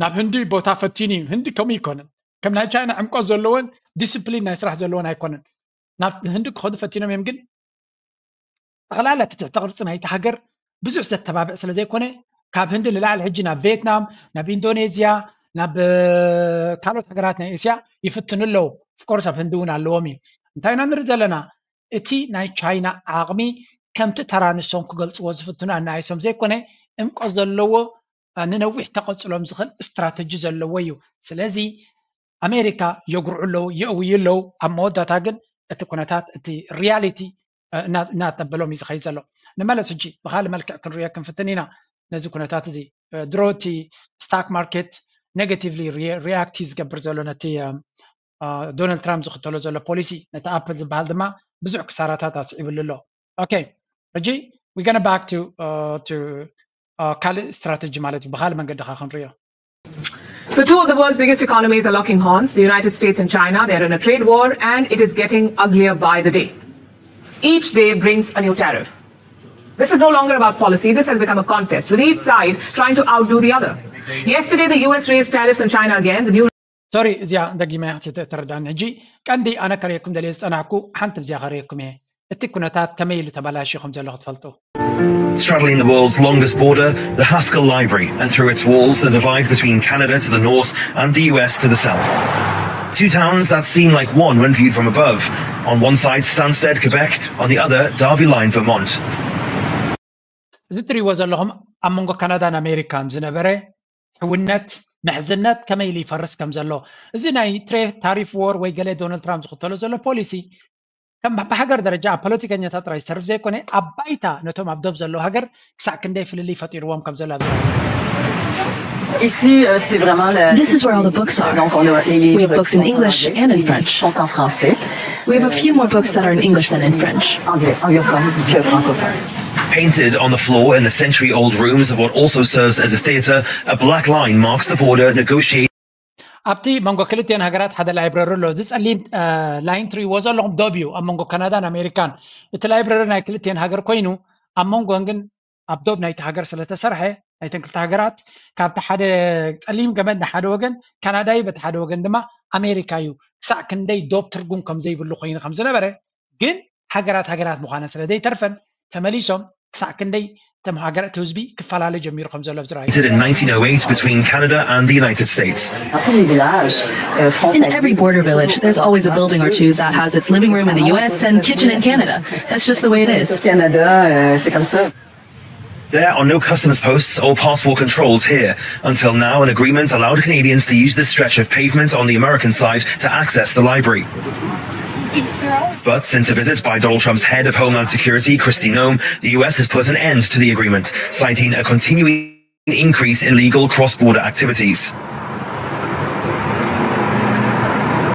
ናብ ህንዲ ቦታ ፈቲኑ እዩ። ህንዲ ከምኡ ኣይኮነን። ከም ናይ ቻይና ዕምቆት ዘለዎን ዲስፕሊን ናይ ስራሕ ዘለዎን ኣይኮነን። ናብ ህንዲ ክኸዱ ፈቲኖም እዮም ግን ጠቕላላ እቲ ትሕተ ቅርፂ ናይቲ ሃገር ብዙሕ ዘተባብዕ ስለ ዘይኮነ ካብ ህንዲ ንላዕሊ ሕጂ ናብ ቪየትናም ናብ ኢንዶኔዝያ ናብ ካልኦት ሃገራት ናይ እስያ ይፍትኑ ኣለዉ። ፍቆርስ ኣብ ህንዲ እውን ኣለዎም እዩ። እንታይ ኢና ንርኢ ዘለና እቲ ናይ ቻይና ዓቕሚ ከምቲ ተራ ንሶም ክገልፅዎ ዝፍትኑ ኣናኣይሶም ዘይኮነ ዕምቆት ዘለዎ ንነዊሕ ተቐፅሎም ዝኽእል ስትራተጂ ዘለዎ እዩ። ስለዚ ኣሜሪካ የጉርዑ ኣለዉ የእውዩ ኣለዉ። ኣብ መወዳእታ ግን እቲ ኩነታት እቲ ሪያሊቲ እናተበሎም እዩ ዝኸይድ ዘሎ። ንመለስ ሕጂ ብካልእ መልክዕ ክንሪኦ ክንፍትን ኢና ነዚ ኩነታት እዚ። ድሮ እቲ ስታክ ማርኬት ኔጋቲቭሊ ሪያክት እዩ ዝገብር ዘሎ ነቲ ዶናልድ ትራምፕ ዝኽተሎ ዘሎ ፖሊሲ ነቲ ኣፕል ዝበሃል ድማ ብዙሕ ክሳራታት ኣስዒብሉ ኣሎ። ኦኬ ሕጂ we gonna back to ካልእ ስትራተጂ ማለት እዩ። ብካልእ መንገዲ ካ ክንሪኦ So two of the world's biggest economies are locking horns, the United States and China. They're in a trade war and it is getting uglier by the day. Each day brings a new tariff. This is no longer about policy. This has become a contest, with each side trying to outdo the other. Yesterday, the U S raised tariffs on China again. The new ሶሪ እዚኣ ደጊመ ከተረዳኒ። ሕጂ ቀንዲ ኣነ ከርእየኩም ደልየ ዝጸናሕኩ ሓንቲ ብዚኣ ከርእየኩም እየ። እቲ ኩነታት ከመይ ኢሉ ተበላሽዩ ከም ዘሎ ክትፈልጡ። Straddling the world's longest border, the Haskell Library, and through its walls, the divide between Canada to the north and the U S to the south. Two towns that seem like one when viewed from above. On one side, Stansted, Quebec, on the other, Derby Line, Vermont. እዚ እትሪእዎ ዘለኹም ኣብ መንጎ ካናዳን ኣሜሪካን ዝነበረ ሕውነት ምሕዝነት ከመይ ኢሉ ይፈርስ ከም ዘሎ እዚ ናይ ትሬ ታሪፍ ዎር ወይ ገለ ዶናልድ ትራምፕ ዝኽተሎ ዘሎ ፖሊሲ ከም ብሃገር ደረጃ ኣብ ፖለቲከኛታት ጥራይ ዝተርፍ ዘይኮነ ኣብ ባይታ ነቶም ኣብ ዶብ ዘለዉ ሃገር ክሳዕ ክንደይ ፍልልይ ፈጢርዎም ከም ዘሎ ኣብዚ Ici, euh, c'est vraiment la... This is where all the books are. Donc, on a les livres We have books in English and in French. Sont en français. We have a few more books that are in English than in French. Anglais, anglophone que francophone. Painted on the floor in the century old rooms of what also serves as a theatre, a black line marks the border negotiated. ኣብቲ መንጎ ክልቲኤን ሃገራት ሓደ ላይብረሪ ኣሎ። እዚ ጸሊም ላይን ትሪእዎ ዘለኹም ዶብ እዩ ኣብ መንጎ ካናዳን ኣሜሪካን። እቲ ላይብረሪ ናይ ክልቲኤን ሃገር ኮይኑ ኣብ መንጎን ግን ኣብ ዶብ ናይቲ ሃገር ስለተሰርሐ ናይተን ክልተ ሃገራት ካብቲ ሓደ ጸሊም ገመድ ንሓደ ወገን ካናዳ እዩ፣ በቲ ሓደ ወገን ድማ ኣሜሪካ እዩ። ክሳዕ ክንደይ ዶብ ትርጉም ከም ዘይብሉ ኮይኑ ከም ዝነበረ ግን ሃገራት ሃገራት ምዃነን ስለ ዘይተርፈን ተመሊሶም ክሳዕ ክንደይ ተም ሃገር እቲ ህዝቢ ክፈላለ ጀሚሩ ከም ዘሎ ኣብዚ ራእዩ in nineteen oh eight between Canada and the United States. Dans tous les villages euh, In every frontaliers, border village, there's always a building or two that has its living room in the U S and kitchen in Canada. That's just the way it is. Au Canada, euh, c'est comme ça. There are no customs posts or passport controls here. Until now, an agreement allowed Canadians to use this stretch of pavement on the American side to access the library. But since a visit by Donald Trump's head of Homeland Security, Kristi Noem, the U S has put an end to the agreement, citing a continuing increase in illegal cross border activities.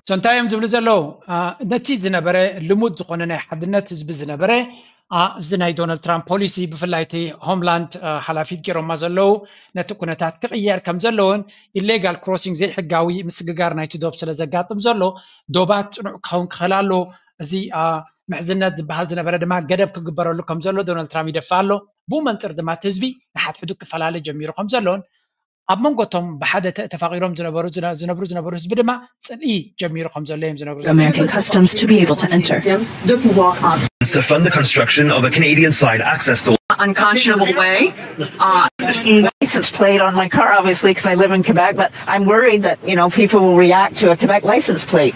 So እንታይ እዮም ዝብሉ ዘለዉ? ነቲ ዝነበረ ልሙድ ዝኾነ ናይ ሓድነት ህዝቢ ዝነበረ ኣብዚ ናይ ዶናልድ ትራምፕ ፖሊሲ ብፍላይ እቲ ሆምላንድ ሓላፊት ገይሮማ ዘለዉ ነቲ ኩነታት ክቕየር ከም ዘለዎን ኢሌጋል ክሮሲንግ ዘይሕጋዊ ምስግጋር ናይቲ ዶብ ስለ ዘጋጥም ዘሎ ዶባት ፅኑዕ ክኸውን ክኽእል ኣለዎ። እዚ ምሕዝነት ዝበሃል ዝነበረ ድማ ገደብ ክግበረሉ ከም ዘሎ ዶናልድ ትራምፕ ይደፍእ ኣሎ። ብኡ መንፅር ድማ እቲ ህዝቢ ንሓድሕዱ ክፈላለ ጀሚሩ ከም ዘሎን ኣብ መንጎ እቶም ብሓደ ተፋቂሮም ዝነብሩ ዝነብሩ ህዝቢ ድማ ፅልኢ ጀሚሩ ከም ዘሎ እዮም ዝነብሩ American customs to be able to enter. De pouvoir entrer. To fund the construction of a Canadian side access door. Unconscionable way. Uh, License plate on my car, obviously, because I live in Quebec, but I'm worried that, you know, people will react to a Quebec license plate.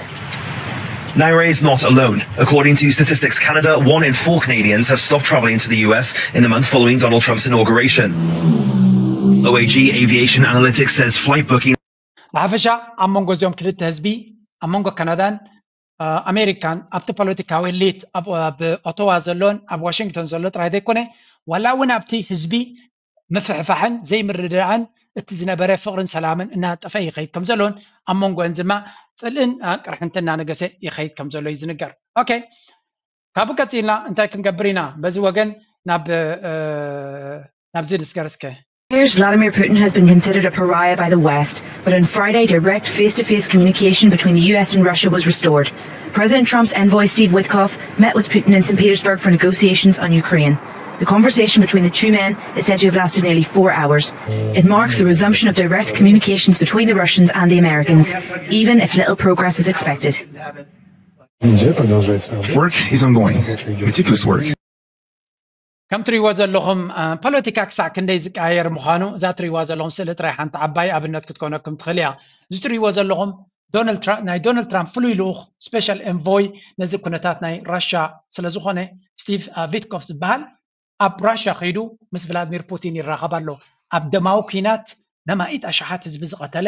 Naira is not alone. According to Statistics Canada, one in four Canadians have stopped travelling to the U S in the month following Donald Trump's inauguration. O A G Aviation Analytics says flight bookings ብሓፈሻ ኣብ መንጎ እዚኦም ክልተ ህዝቢ ኣብ መንጎ ካናዳን ኣሜሪካን ኣብቲ ፖለቲካዊ ሊት ኣብ ኦቶዋ ዘሎን ኣብ ዋሽንግቶን ዘሎ ጥራይ ዘይኮነ ዋላ እውን ኣብቲ ህዝቢ ምፍሕፋሕን ዘይምርድዳእን እቲ ዝነበረ ፍቕርን ሰላምን እናጠፈ ይኸይድ ከም ዘሎን ኣብ መንጎን ድማ ፅልእን ቅርሕንትን እናነገሰ ይኸይድ ከም ዘሎ እዩ ዝንገር። ኦኬ፣ ካብኡ ቀፂልና እንታይ ክንገብር ኢና? በዚ ወገን ናብ ናብዚ ንስገር እስከ። Here's Vladimir Putin has been considered a pariah by the West, but on Friday, direct face to face communication between the U S and Russia was restored. President Trump's envoy, Steve Witkoff, met with Putin in St. Petersburg for negotiations on Ukraine. The conversation between the two men is said to have lasted nearly four hours. It marks the resumption of direct communications between the Russians and the Americans, even if little progress is expected. Work is ongoing, meticulous work. ከም ትሪእዎ ዘለኹም ፖለቲካ ክሳዕ ክንደይ ዝቀያየር ምዃኑ እዛ ትሪእዋ ዘለኹም ስእሊ ጥራይ ሓንቲ ዓባይ ኣብነት ክትኮነኩም ትኽእል እያ። እዚ ትሪእዎ ዘለኹም ናይ ዶናልድ ትራምፕ ፍሉይ ልኡኽ ስፔሻል ኤንቮይ ነዚ ኩነታት ናይ ራሻ ስለ ዝኾነ ስቲቭ ቪትኮፍ ዝበሃል ኣብ ራሻ ከይዱ ምስ ቭላድሚር ፑቲን ይራኸብ ኣሎ። ኣብ ደማዊ ኲናት ነማኢት ኣሽሓት ህዝቢ ዝቐተለ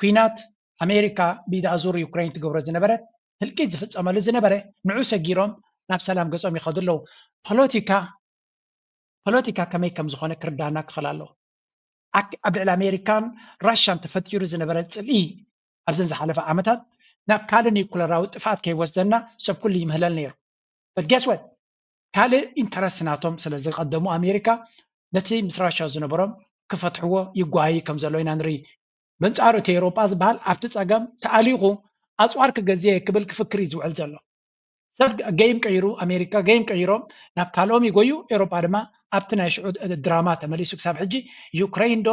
ኲናት ኣሜሪካ ብኢድ ኣዙር ዩክሬን ትገብሮ ዝነበረት ህልቂት ዝፍፀመሉ ዝነበረ ንዑ ሰጊሮም ናብ ሰላም ገፆም ይኸዱ ኣለዉ። ፖለቲካ ፖለቲካ ከመይ ከም ዝኾነ ክርዳና ክኽእል ኣለዎ። ኣብ ልዕሊ ኣሜሪካን ራሻን ተፈጢሩ ዝነበረ ፅልኢ ኣብዘን ዝሓለፈ ዓመታት ናብ ካልእ ኒኩለራዊ ጥፍኣት ከይወስደና ሰብ ኩሉ ይምህለል ነይሩ። But guess what? ካልእ ኢንተረስት ናቶም ስለ ዝቐደሙ ኣሜሪካ ነቲ ምስ ራሻ ዝነበሮም ክፈትሕዎ ይጓዩ ከም ዘሎ ኢና ንርኢ። በንጻሩ እቲ ኤውሮጳ ዝበሃል ኣብቲ ጸገም ተኣሊኹ ኣጽዋር ክገዝእ እየ ክብል ክፍክር እዩ ዝውዕል ዘሎ። ሰብ ገይም ቀይሩ ኣሜሪካ ገይም ቀይሮም ናብ ካልኦም ይጎዩ። ኤውሮጳ ድማ ኣብቲ ናይ ሽዑ ድራማ ተመሊሱ ክሳብ ሕጂ ዩክሬን ዶ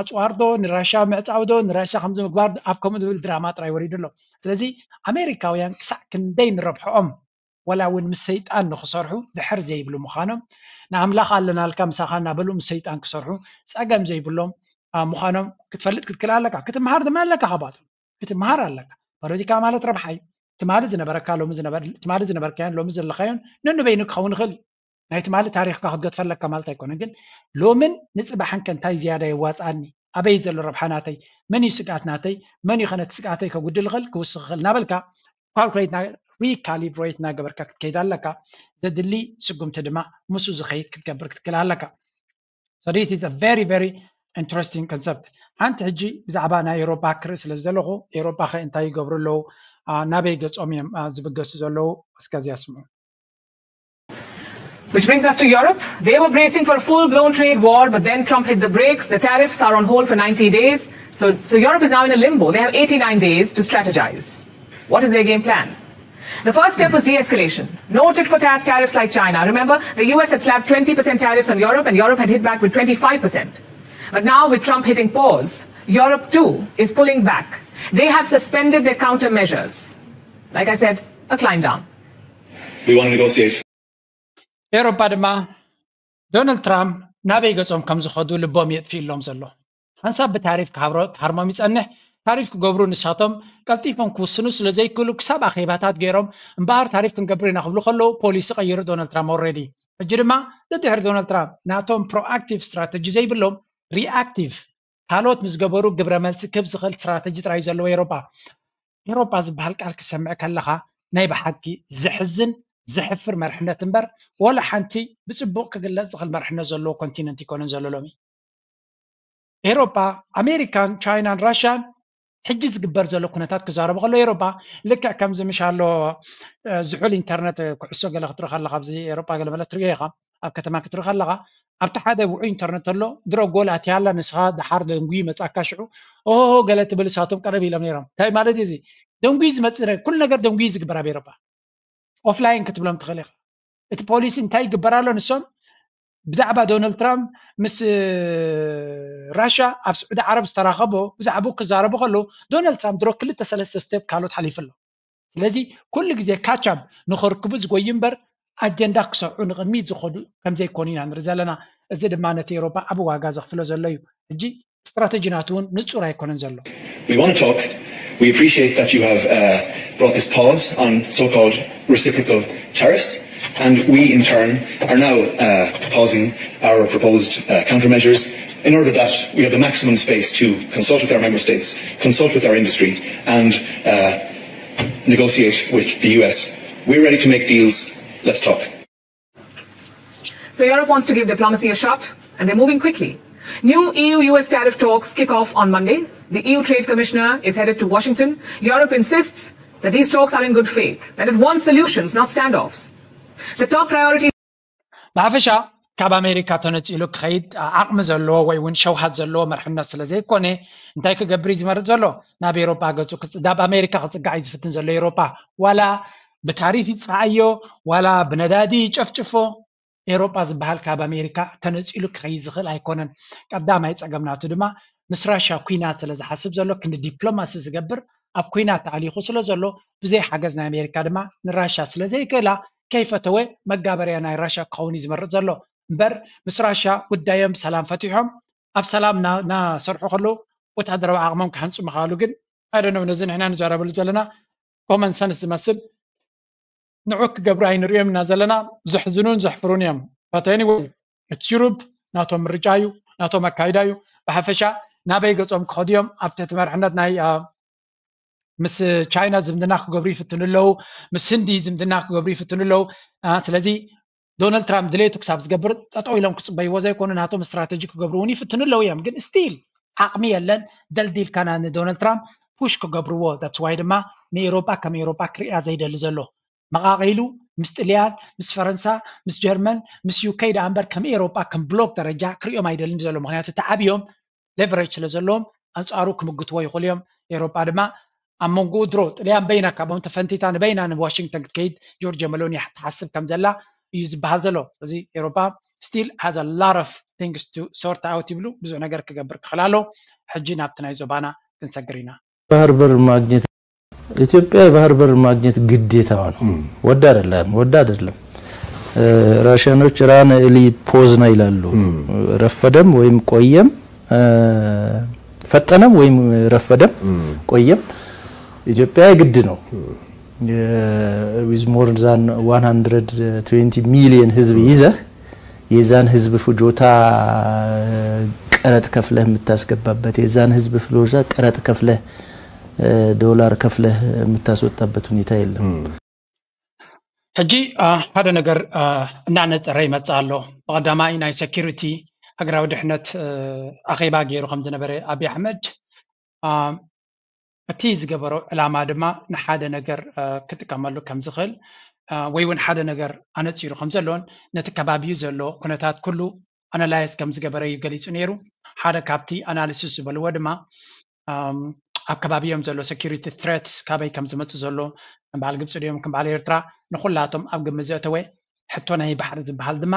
ኣጽዋር ዶ ንራሻ ምዕጻው ዶ ንራሻ ከምዚ ምግባር ኣብ ከምኡ ዝብል ድራማ ጥራይ ወሪዱ ኣሎ። ስለዚ ኣሜሪካውያን ክሳዕ ክንደይ ንረብሕኦም ወላ እውን ምስ ሰይጣን ንክሰርሑ ድሕር ዘይብሉ ምዃኖም ንኣምላኽ ኣለናልካ ምሳኻ እናበሉ ምስ ሰይጣን ክሰርሑ ጸገም ዘይብሎም ምዃኖም ክትፈልጥ ክትክእል ኣለካ። ክትምሃር ድማ ኣለካ። ካብኣቶም ክትምሃር ኣለካ። ፖለቲካ ማለት ረብሓ እዩ። ትማሊ ዝነበረካ ሎሚ ትማሊ ዝነበርካዮን ሎሚ ዘለካዮን ነንበይኑ ክኸውን ይኽእል እዩ። ናይ ትማሊ ታሪኽካ ክትገድፈለካ ማለት ኣይኮነን። ግን ሎምን ንፅባሕን ከ እንታይ ዝያዳ የዋፅኣኒ? ኣበይ ዘሎ ረብሓ ናተይ? መን እዩ ስግኣት ናተይ? መን እዩ ከ ነቲ ስግኣተይ ከጉድል ይኽእል ክውስኽ ይኽእል እናበልካ ካልኩሌት ሪካሊብሬት እናገበርካ ክትከይድ ኣለካ። ዘድሊ ስጉምቲ ድማ ምስኡ ዝኸይድ ክትገብር ክትክእል ኣለካ። So this is a very very interesting concept። ሓንቲ ሕጂ ብዛዕባ ናይ ኤውሮፓ ክርኢ ስለ ዝደለኹ ኤውሮፓ ኸ እንታይ ይገብሩ ኣለዉ? ናበይ ገጾም እዮም ዝብገሱ ዘለዉ? እስከዚያ ስምዑ። Which brings us to Europe. They were bracing for a full blown trade war, but then Trump hit the brakes. The tariffs are on hold for ninety days. So, so Europe is now in a limbo. They have eighty-nine days to strategize. What is their game plan? The first step was de escalation. No tit for tat tariffs like China. Remember, the U S had slapped twenty percent tariffs on Europe, and Europe had hit back with twenty-five percent. But now, with Trump hitting pause, Europe too is pulling back. They have suspended their countermeasures. Like I said, a climb down. We want to negotiate. ኤውሮጳ ድማ ዶናልድ ትራምፕ ናበይ ገጾም ከም ዝኸዱ ልቦም የጥፊእሎም ዘሎ። ሓንሳብ ብታሪፍ ክሃብሮ-፣ ክሃርሞም ይጸንሕ። ታሪፍ ክገብሩ ንሳቶም ቀልጢፎም ክውስኑ ስለ ዘይክእሉ ክሳብ ኣኼባታት ገይሮም እምበኣር ታሪፍ ክንገብር ኢና ክብሉ ከለዉ ፖሊሲ ቀይሩ ዶናልድ ትራምፕ ኦልሬዲ። ሕጂ ድማ ደድሕሪ ዶናልድ ትራምፕ ናቶም ፕሮኣክቲቭ ስትራተጂ ዘይብሎም ሪኣክቲቭ ካልኦት ምስ ገበሩ ግብረ መልሲ ክብ ዝኽእል ስትራተጂ ጥራይ ዘለዎ ኤውሮጳ። ኤውሮጳ ዝበሃል ቃል ክሰምዕ ከለኻ ናይ ብሓቂ ዘሕዝን ዘሕፍር መርሕነት እምበር ወላ ሓንቲ ብጽቡቕ ክግለጽ ዝኽእል መርሕነት ዘለዎ ኮንቲነንት ይኮነን ዘሎ ሎሚ። ኤውሮጳ ኣሜሪካን ቻይናን ራሽያን ሕጂ ዝግበር ዘሎ ኩነታት ክዛረቡ ከሎ ኤውሮጳ ልክዕ ከምዚ ምሽ ኣሎ እ፣ ዝሑል ኢንተርነት እ፣ ኩዕሶ ገለ ክትርኢ ከለኻ ኣብዚ ኤውሮጳ ገለ መለ ትሪኦ ኢኻ ኣብ ከተማ ክትርኢ ከለኻ ኣብቲ ሓደ ውዑይ ኢንተርነት ኣሎ ድሮ ጎል ኣትያላ ንስኻ ደሓር ደንጉ ይመጻካ ሽዑ ኦሆ ገለ ትብል እሳቶም ቀረብ ኢሎም ነይሮም እንታይ ማለት እዩ እዚ ደንጉ ዝመጽእ ነገር ኩሉ ነገር ደንጉ ዝግበር ኣብ ኤውሮጳ ኦፍላይን ክትብሎም ትኽእል ኢኻ እቲ ፖሊሲ እንታይ ይግበር ኣሎ ንሶም ብዛዕባ ዶናልድ ትራምፕ ምስ ራሽያ ኣብ ስዑዲ ዓረብ ዝተራኸቦ ብዛዕባኡ ክዛረቡ ከለዉ ዶናልድ ትራምፕ ድሮ ክልተ ሰለስተ ስቴፕ ካልኦት ሓሊፉ ኣሎ ስለዚ ኩሉ ግዜ ካቻብ ንኸርክቡ ዝጎይ እምበር ኣጀንዳ ክሰርዑ ንቕድሚት ዝኸዱ ከምዘይኮኑ ኢና ንርኢ ዘለና እዚ ድማ ነቲ ኤውሮፓ ዓብ ዋጋ ዘኽፍሎ ዘሎ እዩ ሕጂ ስትራተጂ ናቱ እውን ንጹር ኣይኮነን ዘሎ We want to talk. We appreciate that you have uh, brought this pause on so called reciprocal tariffs, and we in turn are now uh, pausing our proposed uh, countermeasures in order that we have the maximum space to consult with our member states, consult with our industry, and uh, negotiate with the U S. We're ready to make deals. Let's talk. So Europe wants to give diplomacy a shot, and they're moving quickly. New E U U S tariff talks kick off on Monday. The E U Trade Commissioner is headed to Washington. Europe insists that these talks are in good faith, that it wants solutions, not standoffs. The top priority ብሓፈሻ ካብ ኣሜሪካ ተነፂሉ ክኸይድ ዓቕሚ ዘለዎ ወይ እውን ሸውሃት ዘለዎ መርሕነት ስለ ዘይኮነ እንታይ ክገብር እዩ ዝመርፅ ዘሎ ናብ ኤሮጳ ገፁ ናብ ኣሜሪካ ክፅጋዕ እዩ ዝፍትን ዘሎ ኤሮጳ ዋላ ብታሪፍ ይፅዓዮ ዋላ ብነዳዲ ይጨፍጭፎ ኤሮጳ ዝበሃል ካብ ኣሜሪካ ተነፂሉ ክኸይድ ዝኽእል ኣይኮነን ቀዳማይ ፀገም ናቱ ድማ ምስ ራሻ ኩናት ስለ ዝሓስብ ዘሎ ክንዲ ዲፕሎማሲ ዝገብር ኣብ ኩናት ተኣሊኹ ስለ ዘሎ ብዘይ ሓገዝ ናይ ኣሜሪካ ድማ ንራሻ ስለ ዘይክእላ ከይፈተወ መጋበርያ ናይ ራሻ ክኸውን እዩ ዝመርፅ ዘሎ እምበር ምስ ራሻ ጉዳዮም ብሰላም ፈቲሖም ኣብ ሰላም እናሰርሑ ከለዉ ወታደራዊ ዓቕሞም ክሃንፁ ምኽኣሉ ግን ኣይደነው ነዚ ንሕና ንዛረበሉ ዘለና ኮመን ሰንስ ዝመስል ንዑ ክገብሩ ኣይንሪኦም ኢና ዘለና ዘሕዝኑን ዘሕፍሩን እዮም but anyway እቲ ዩሩብ ናቶም ምርጫ እዩ ናቶም ኣካይዳ እዩ ብሓፈሻ ናበይ ገፆም ክኸዱ እዮም ኣብ ትሕቲ መርሕነት ናይ ምስ ቻይና ዝምድና ክገብሩ ይፍትኑ ኣለዉ ምስ ህንዲ ዝምድና ክገብሩ ይፍትኑ ኣለዉ ስለዚ ዶናልድ ትራምፕ ድሌቱ ክሳብ ዝገብር ጠጠው ኢሎም ክፅበይዎ ዘይኮኑ ናቶም ስትራተጂ ክገብሩ እውን ይፍትኑ ኣለዉ እዮም ግን ስቲል ዓቕሚ የለን ደልዲልካና ንዶናልድ ትራምፕ ፑሽ ክገብርዎ that's why ድማ ንኤሮጳ ከም ኤሮጳ ክሪኣ ዘይደሊ ዘሎ መቓቒሉ ምስ ጥልያን ምስ ፈረንሳ ምስ ጀርመን ምስ ዩከይ ደኣ እምበር ከም ኤሮጳ ከም ብሎክ ደረጃ ክሪኦም ኣይደልን ዘሎ ምክንያቱ ተዓብዮም ሌቨሬጅ ስለ ዘለዎም ኣንፃሩ ክምግትዎ ይኽእሉ እዮም ኤሮጳ ድማ ኣብ መንጎኡ ድሮ ጥልያን በይና ካብኦም ተፈንቲታ ንበይና ንዋሽንግተን ክትከይድ ጆርጅ መሎኒ ትሓስብ ከም ዘላ እዩ ዝበሃል ዘሎ እዚ ኤሮጳ still has a lot of things to sort out ይብሉ ብዙሕ ነገር ክገብር ክኽእል ኣሎ ሕጂ ናብቲ ናይ ዞባና ክንሰግር ኢና ባህር በር ማግኘት ኢትዮጵያ የባህር በር ማግኘት ግዴታዋ ነው። ወዳ አይደለም ወዳ አይደለም። ራሽያኖች ራን እሊ ፖዝና ይላሉ። ረፈደም ወይም ቆየም ፈጠነም ወይም ረፈደም ቆየም ኢትዮጵያ የግድ ነው። with more than one hundred twenty million ህዝብ ይዘህ የዛን ህዝብ ፍጆታ ቀረጥ ከፍለህ የምታስገባበት የዛን ህዝብ ፍጆታ ቀረጥ ከፍለህ ዶላር ከፍለህ የምታስወጣበት ሁኔታ የለም። ሕጂ ሓደ ነገር እናነፀረ ይመፅእ ኣሎ። ብቐዳማይ ናይ ሴኪሪቲ ሃገራዊ ድሕነት ኣኼባ ገይሩ ከም ዝነበረ ኣብይ ኣሕመድ እቲ ዝገበሮ ዕላማ ድማ ንሓደ ነገር ክጥቀመሉ ከም ዝኽእል ወይ እውን ሓደ ነገር ኣነፂሩ ከም ዘሎን ነቲ ከባቢኡ ዘሎ ኩነታት ኩሉ ኣናላይዝ ከም ዝገበረ እዩ ገሊፁ ነይሩ። ሓደ ካብቲ ኣናሊሲስ ዝበልዎ ድማ ኣብ ከባቢኦም ዘሎ ሴኪሪቲ ትሬትስ ካበይ ከም ዝመፁ ዘሎ ከም በዓል ግብፂ ድዮም ከም በዓል ኤርትራ ንኩላቶም ኣብ ግምት ዘእተወ ሕቶ ናይ ባሕሪ ዝበሃል ድማ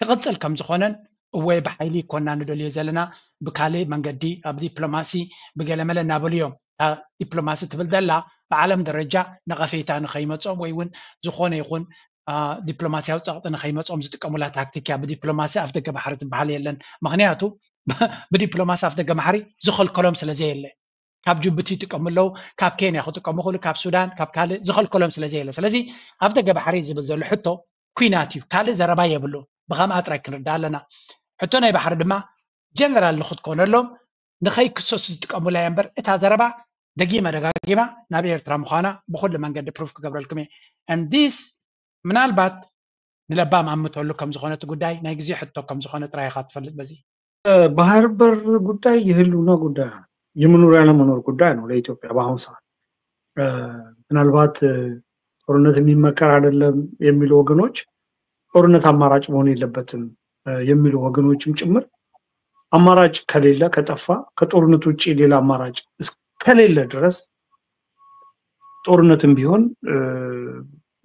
ክቕፅል ከም ዝኾነን እወ ብሓይሊ ይኮና ንደልዮ ዘለና ብካልእ መንገዲ ኣብ ዲፕሎማሲ ብገለመለ እናበሉ እዮም። እታ ዲፕሎማሲ ትብል ዘላ ብዓለም ደረጃ ነቐፌታ ንኸይመፆም ወይ እውን ዝኾነ ይኹን ዲፕሎማሲያዊ ፀቕጢ ንኸይመፅኦም ዝጥቀሙላ ታክቲክ እያ። ብዲፕሎማሲ ኣፍ ደገ ባሕሪ ዝበሃል የለን። ምክንያቱ ብዲፕሎማሲ ኣፍ ደገ ባሕሪ ዝኸልከሎም ስለ ዘየለ፣ ካብ ጅቡቲ ይጥቀሙ ኣለዉ፣ ካብ ኬንያ ክጥቀሙ ክእሉ፣ ካብ ሱዳን፣ ካብ ካልእ ዝኸልከሎም ስለ ዘየለ። ስለዚ ኣፍ ደገ ባሕሪ ዝብል ዘሎ ሕቶ ኩናት እዩ፣ ካልእ ዘረባ የብሉ። ብኸምኣ ጥራይ ክንርዳእ ኣለና። ሕቶ ናይ ባሕሪ ድማ ጀነራል ንክትኮነሎም ንኸይክሰሱ ዝጥቀሙላ እያ እምበር፣ እታ ዘረባ ደጊመ ደጋጊማ ናብ ኤርትራ ምዃና ብኩሉ መንገዲ ፕሩፍ ክገብረልኩም እየ። And this ምናልባት ንለባም ኣምተሉ ከም ዝኾነ እቲ ጉዳይ ናይ ግዜ ሕቶ ከም ዝኾነ ጥራይ ኢኻ ትፈልጥ። በዚ ባህር በር ጉዳይ የህልውና ጉዳይ ነው፣ የመኖር ያለመኖር ጉዳይ ነው ለኢትዮጵያ በአሁኑ ሰዓት። ምናልባት ጦርነት የሚመከር አይደለም የሚሉ ወገኖች ጦርነት አማራጭ መሆን የለበትም የሚሉ ወገኖችም ጭምር አማራጭ ከሌለ፣ ከጠፋ፣ ከጦርነት ውጭ ሌላ አማራጭ እስከሌለ ድረስ ጦርነትም ቢሆን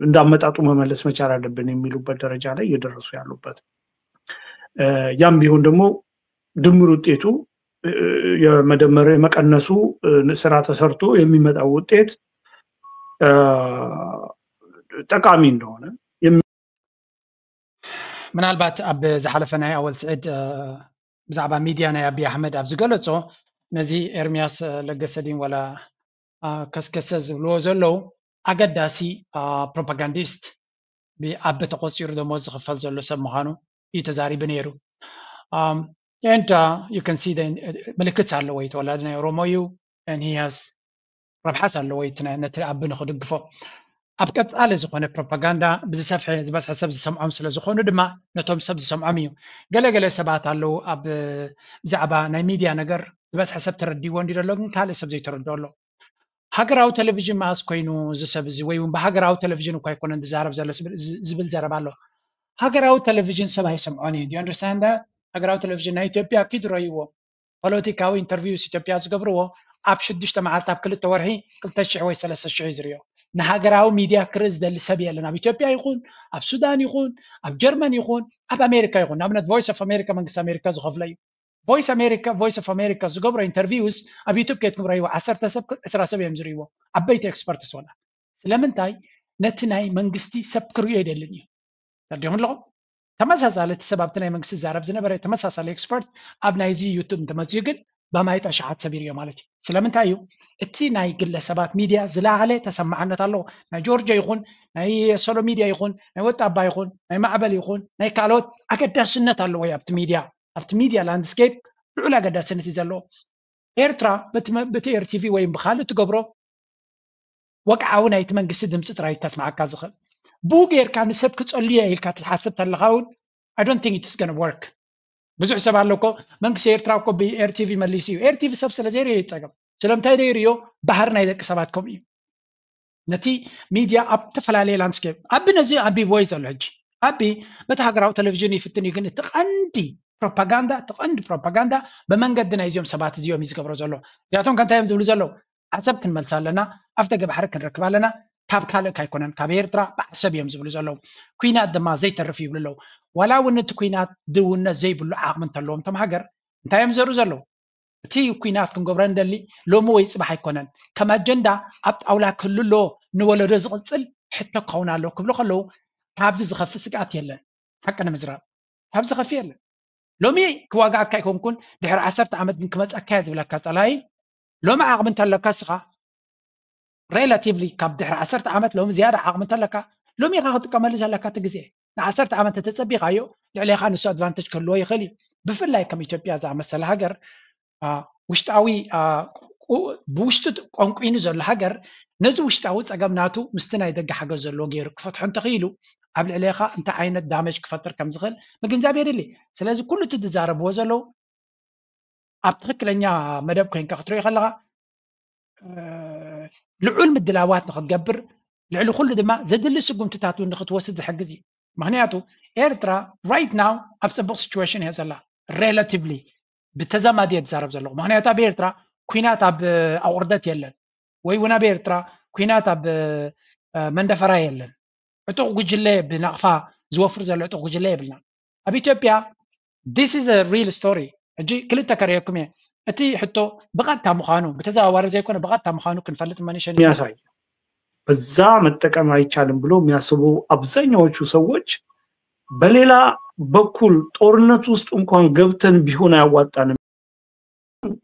እንዳመጣጡ መመለስ መቻል አለብን የሚሉበት ደረጃ ላይ እየደረሱ ያሉበት። ያም ቢሆን ደግሞ ድምር ውጤቱ የመደመር የመቀነሱ ስራ ተሰርቶ የሚመጣው ውጤት ጠቃሚ እንደሆነ ምናልባት ኣብ ዝሓለፈ ናይ ኣወል ስዒድ ብዛዕባ ሚድያ ናይ ኣብይ ኣሕመድ ኣብ ዝገለጾ፣ ነዚ ኤርሚያስ ለገሰ ድን ዋላ ከስከሰ ዝብልዎ ዘለዉ ኣገዳሲ ፕሮፓጋንዲስት ብኣቢ ተቆፂሩ ደሞዝ ዝኽፈል ዘሎ ሰብ ምዃኑ እዩ ተዛሪቡ ነይሩ። And you can see ምልክት ኣለዎ፣ ተወላዲ ናይ ኦሮሞ እዩ። And he has ረብሓስ ኣለዎ ነቲ ኣቢ ንክድግፎ። ኣብ ቀፃሊ ዝኾነ ፕሮፓጋንዳ ብዝሰፍሐ ዝበዝሐ ሰብ ዝሰምዖም ስለ ዝኾኑ ድማ ነቶም ሰብ ዝሰምዖም እዩ። ገለገለ ሰባት ኣለዉ ኣብ ብዛዕባ ናይ ሚድያ ነገር ዝበዝሐ ሰብ ተረዲዎ እንዲ ዘሎ ግን ካልእ ሰብ ዘይተረድኦ ኣሎ። ሃገራዊ ቴሌቪዥን መኣስ ኮይኑ እዚ ሰብ እዚ ወይ እውን ብሃገራዊ ቴሌቪዥን እኳ ኣይኮነን ዝዛረብ ዘሎ ዝብል ዘረባ ኣሎ። ሃገራዊ ቴሌቪዥን ሰብ ኣይሰምዖን እዩ። Do you understand that? ሃገራዊ ቴሌቪዥን ናይ ኢትዮጵያ ኪድ ረይዎ ፖለቲካዊ ኢንተርቪውስ ኢትዮጵያ ዝገብርዎ ኣብ ሽዱሽተ መዓልቲ ኣብ ክልተ ወርሒ ክልተ ሽሕ ወይ ሰለስተ ሽሕ እዩ ዝርዮ። ንሃገራዊ ሚድያ ክርኢ ዝደሊ ሰብ የለን። ኣብ ኢትዮጵያ ይኹን ኣብ ሱዳን ይኹን ኣብ ጀርመን ይኹን ኣብ ኣሜሪካ ይኹን፣ ንኣብነት ቮይስ ኦፍ ኣሜሪካ መንግስቲ ኣሜሪካ ዝኸፍሎ እዩ። ቮይስ ኣሜሪካ ቮይስ ኦፍ ኣሜሪካ ዝገብሮ ኢንተርቪውስ ኣብ ዩቱብ ከይትኩም ረይዎ ዓሰርተ ሰብ ዕስራ ሰብ እዮም ዝርእይዎ፣ ዓበይቲ ኤክስፐርትስ ወላ። ስለምንታይ? ነቲ ናይ መንግስቲ ሰብ ክርእዮ ኣይደልን እዩ። ተረዲኹም ኣለኹም? ተመሳሳሊ እቲ ሰብ ኣብቲ ናይ መንግስቲ ዝዛረብ ዝነበረ ተመሳሳሊ ኤክስፐርት ኣብ ናይዚ ዩቱብ እንተመፅኡ ግን በማይት ኣሽሓት ሰብ ይርእዮ ማለት እዩ። ስለምንታይ እዩ? እቲ ናይ ግለሰባት ሚድያ ዝለዓለ ተሰማዕነት ኣለዎ። ናይ ጆርጆ ይኹን ናይ ሶሎ ሚድያ ይኹን ናይ ወጣባ ይኹን ናይ ማዕበል ይኹን ናይ ካልኦት ኣገዳስነት ኣለዎ እዩ ኣብቲ ሚድያ ኣብቲ ሚድያ ላንድስኬፕ ልዑል ኣገዳስነት እዩ ዘለዎ። ኤርትራ በቲ ኤርቲቪ ወይ ብካልእ ትገብሮ ወግዓዊ ናይቲ መንግስቲ ድምፂ ጥራይ ከስምዓካ ዝኽእል። ብኡ ጌርካ ንሰብ ክፀልዮ ኢልካ ትሓስብ ተለካ እውን I don't think it's gonna work። ብዙሕ ሰብ ኣሎ እኮ መንግስቲ ኤርትራ እኮ ብኤርቲቪ መሊሱ እዩ። ኤርቲቪ ሰብ ስለ ዘይርእዮ ይፀገም። ስለምንታይ ዘይርእዮ? ባህሪ ናይ ደቂ ሰባት ከምኡ እዩ። ነቲ ሚድያ ኣብ ዝተፈላለየ ላንድስኬፕ ኣቢ ነዚ ኣቢ ቮይስ ዘሎ ሕጂ ኣቢ በቲ ሃገራዊ ቴሌቪዥን ይፍትን እዩ። ግን እቲ ቀንዲ ፕሮፓጋንዳ እቲ ቀንዲ ፕሮፓጋንዳ ብመንገዲ ናይዚኦም ሰባት እዚኦም እዩ ዝገብሮ ዘሎ። እዚኣቶም ከ እንታይ እዮም ዝብሉ ዘለዉ? ዓሰብ ክንመልሳ ኣለና፣ ኣፍ ደገ ባሕሪ ክንረክብ ኣለና፣ ካብ ካልእ ካይኮነን ካብ ኤርትራ ብዓሰብ እዮም ዝብሉ ዘለዉ። ኩናት ድማ ዘይተርፍ ይብሉ ኣለዉ። ዋላ እውን እቲ ኩናት ድውነት ዘይብሉ ዓቕሚ እንተለዎም እቶም ሃገር እንታይ እዮም ዘሩ ዘለዉ? እቲ ኩናት ክንገብሮ እንደሊ ሎሚ ወይ ፅባሕ ኣይኮነን። ከም ኣጀንዳ ኣብ ጣውላ ክህሉ ኣለዎ፣ ንወለዶ ዝቕፅል ሕቶ ክኸውን ኣለዎ ክብሉ ከለዉ ካብዚ ዝኸፍእ ስግኣት የለን። ሓቂ ንምዝራብ ካብዚ ዝኸፍእ የለን። ሎሚ ክዋጋኣካ ኣይኮንኩን ድሕሪ ዓሰርተ ዓመት ግን ክመፀካ እየ ዝብለካ ፀላኢ ሎሚ ዓቕሚ እንተለካ እስኻ ሬላቲቭሊ ካብ ድሕሪ ዓሰርተ ዓመት ሎሚ ዝያዳ ዓቕሚ እንተለካ ሎሚ ኢኻ ክጥቀመሉ ዘለካ እቲ ግዜ። ንዓሰርተ ዓመት እንተፀቢኻዮ ልዕሌኻ ንሱ ኣድቫንቴጅ ክህልዎ ይኽእል እዩ። ብፍላይ ከም ኢትዮጵያ ዝኣመሰለ ሃገር ውሽጣዊ ብውሽጡ ቆንቁኑ ዘሎ ሃገር ነዚ ውሽጣዊ ፀገም ናቱ ምስቲ ናይ ደገ ሓገዝ ዘለዎ ገይሩ ክፈትሖ እንተኽኢሉ ኣብ ልዕሌኻ እንታይ ዓይነት ዳመጅ ክፈጥር ከም ዝኽእል ምግንዛብ የድሊ። ስለዚ ኩሉ እቲ ዝዛረብዎ ዘለዉ ኣብ ትኽክለኛ መደብ ኮይንካ ክትሪኦ ከለኻ ልዑል ምድላዋት ንክትገብር ልዕሊ ኩሉ ድማ ዘድሊ ስጉምትታት እውን ንክትወስድ ዝሕግዝ እዩ። ምክንያቱ ኤርትራ right now ኣብ ፅቡቅ ሲቹዌሽን እያ ዘላ relatively ብተዛማዲ እየ ዝዛረብ ዘለኹ። ምክንያቱ ኣብ ኤርትራ ኩናት ኣብ ኣቁርደት የለን ወይ እውን ኣብ ኤርትራ ኩናት ኣብ መንደፈራ የለን። ዕጡቕ ጉጅለ ብናቕፋ ዝወፍር ዘሎ ዕጡቕ ጉጅለ የብልና። ኣብ ኢትዮጵያ this is a real story። ሕጂ ክልተ ከርእየኩም እየ። እቲ ሕቶ ብቐጥታ ምዃኑ ብተዘዋዋሪ ዘይኮነ ብቐጥታ ምዃኑ ክንፈልጥ መኒሸን የሚያሳይ በዛ መጠቀም አይቻልም ብሎ የሚያስቡ አብዛኛዎቹ ሰዎች በሌላ በኩል ጦርነት ውስጥ እንኳን ገብተን ቢሆን አያዋጣንም።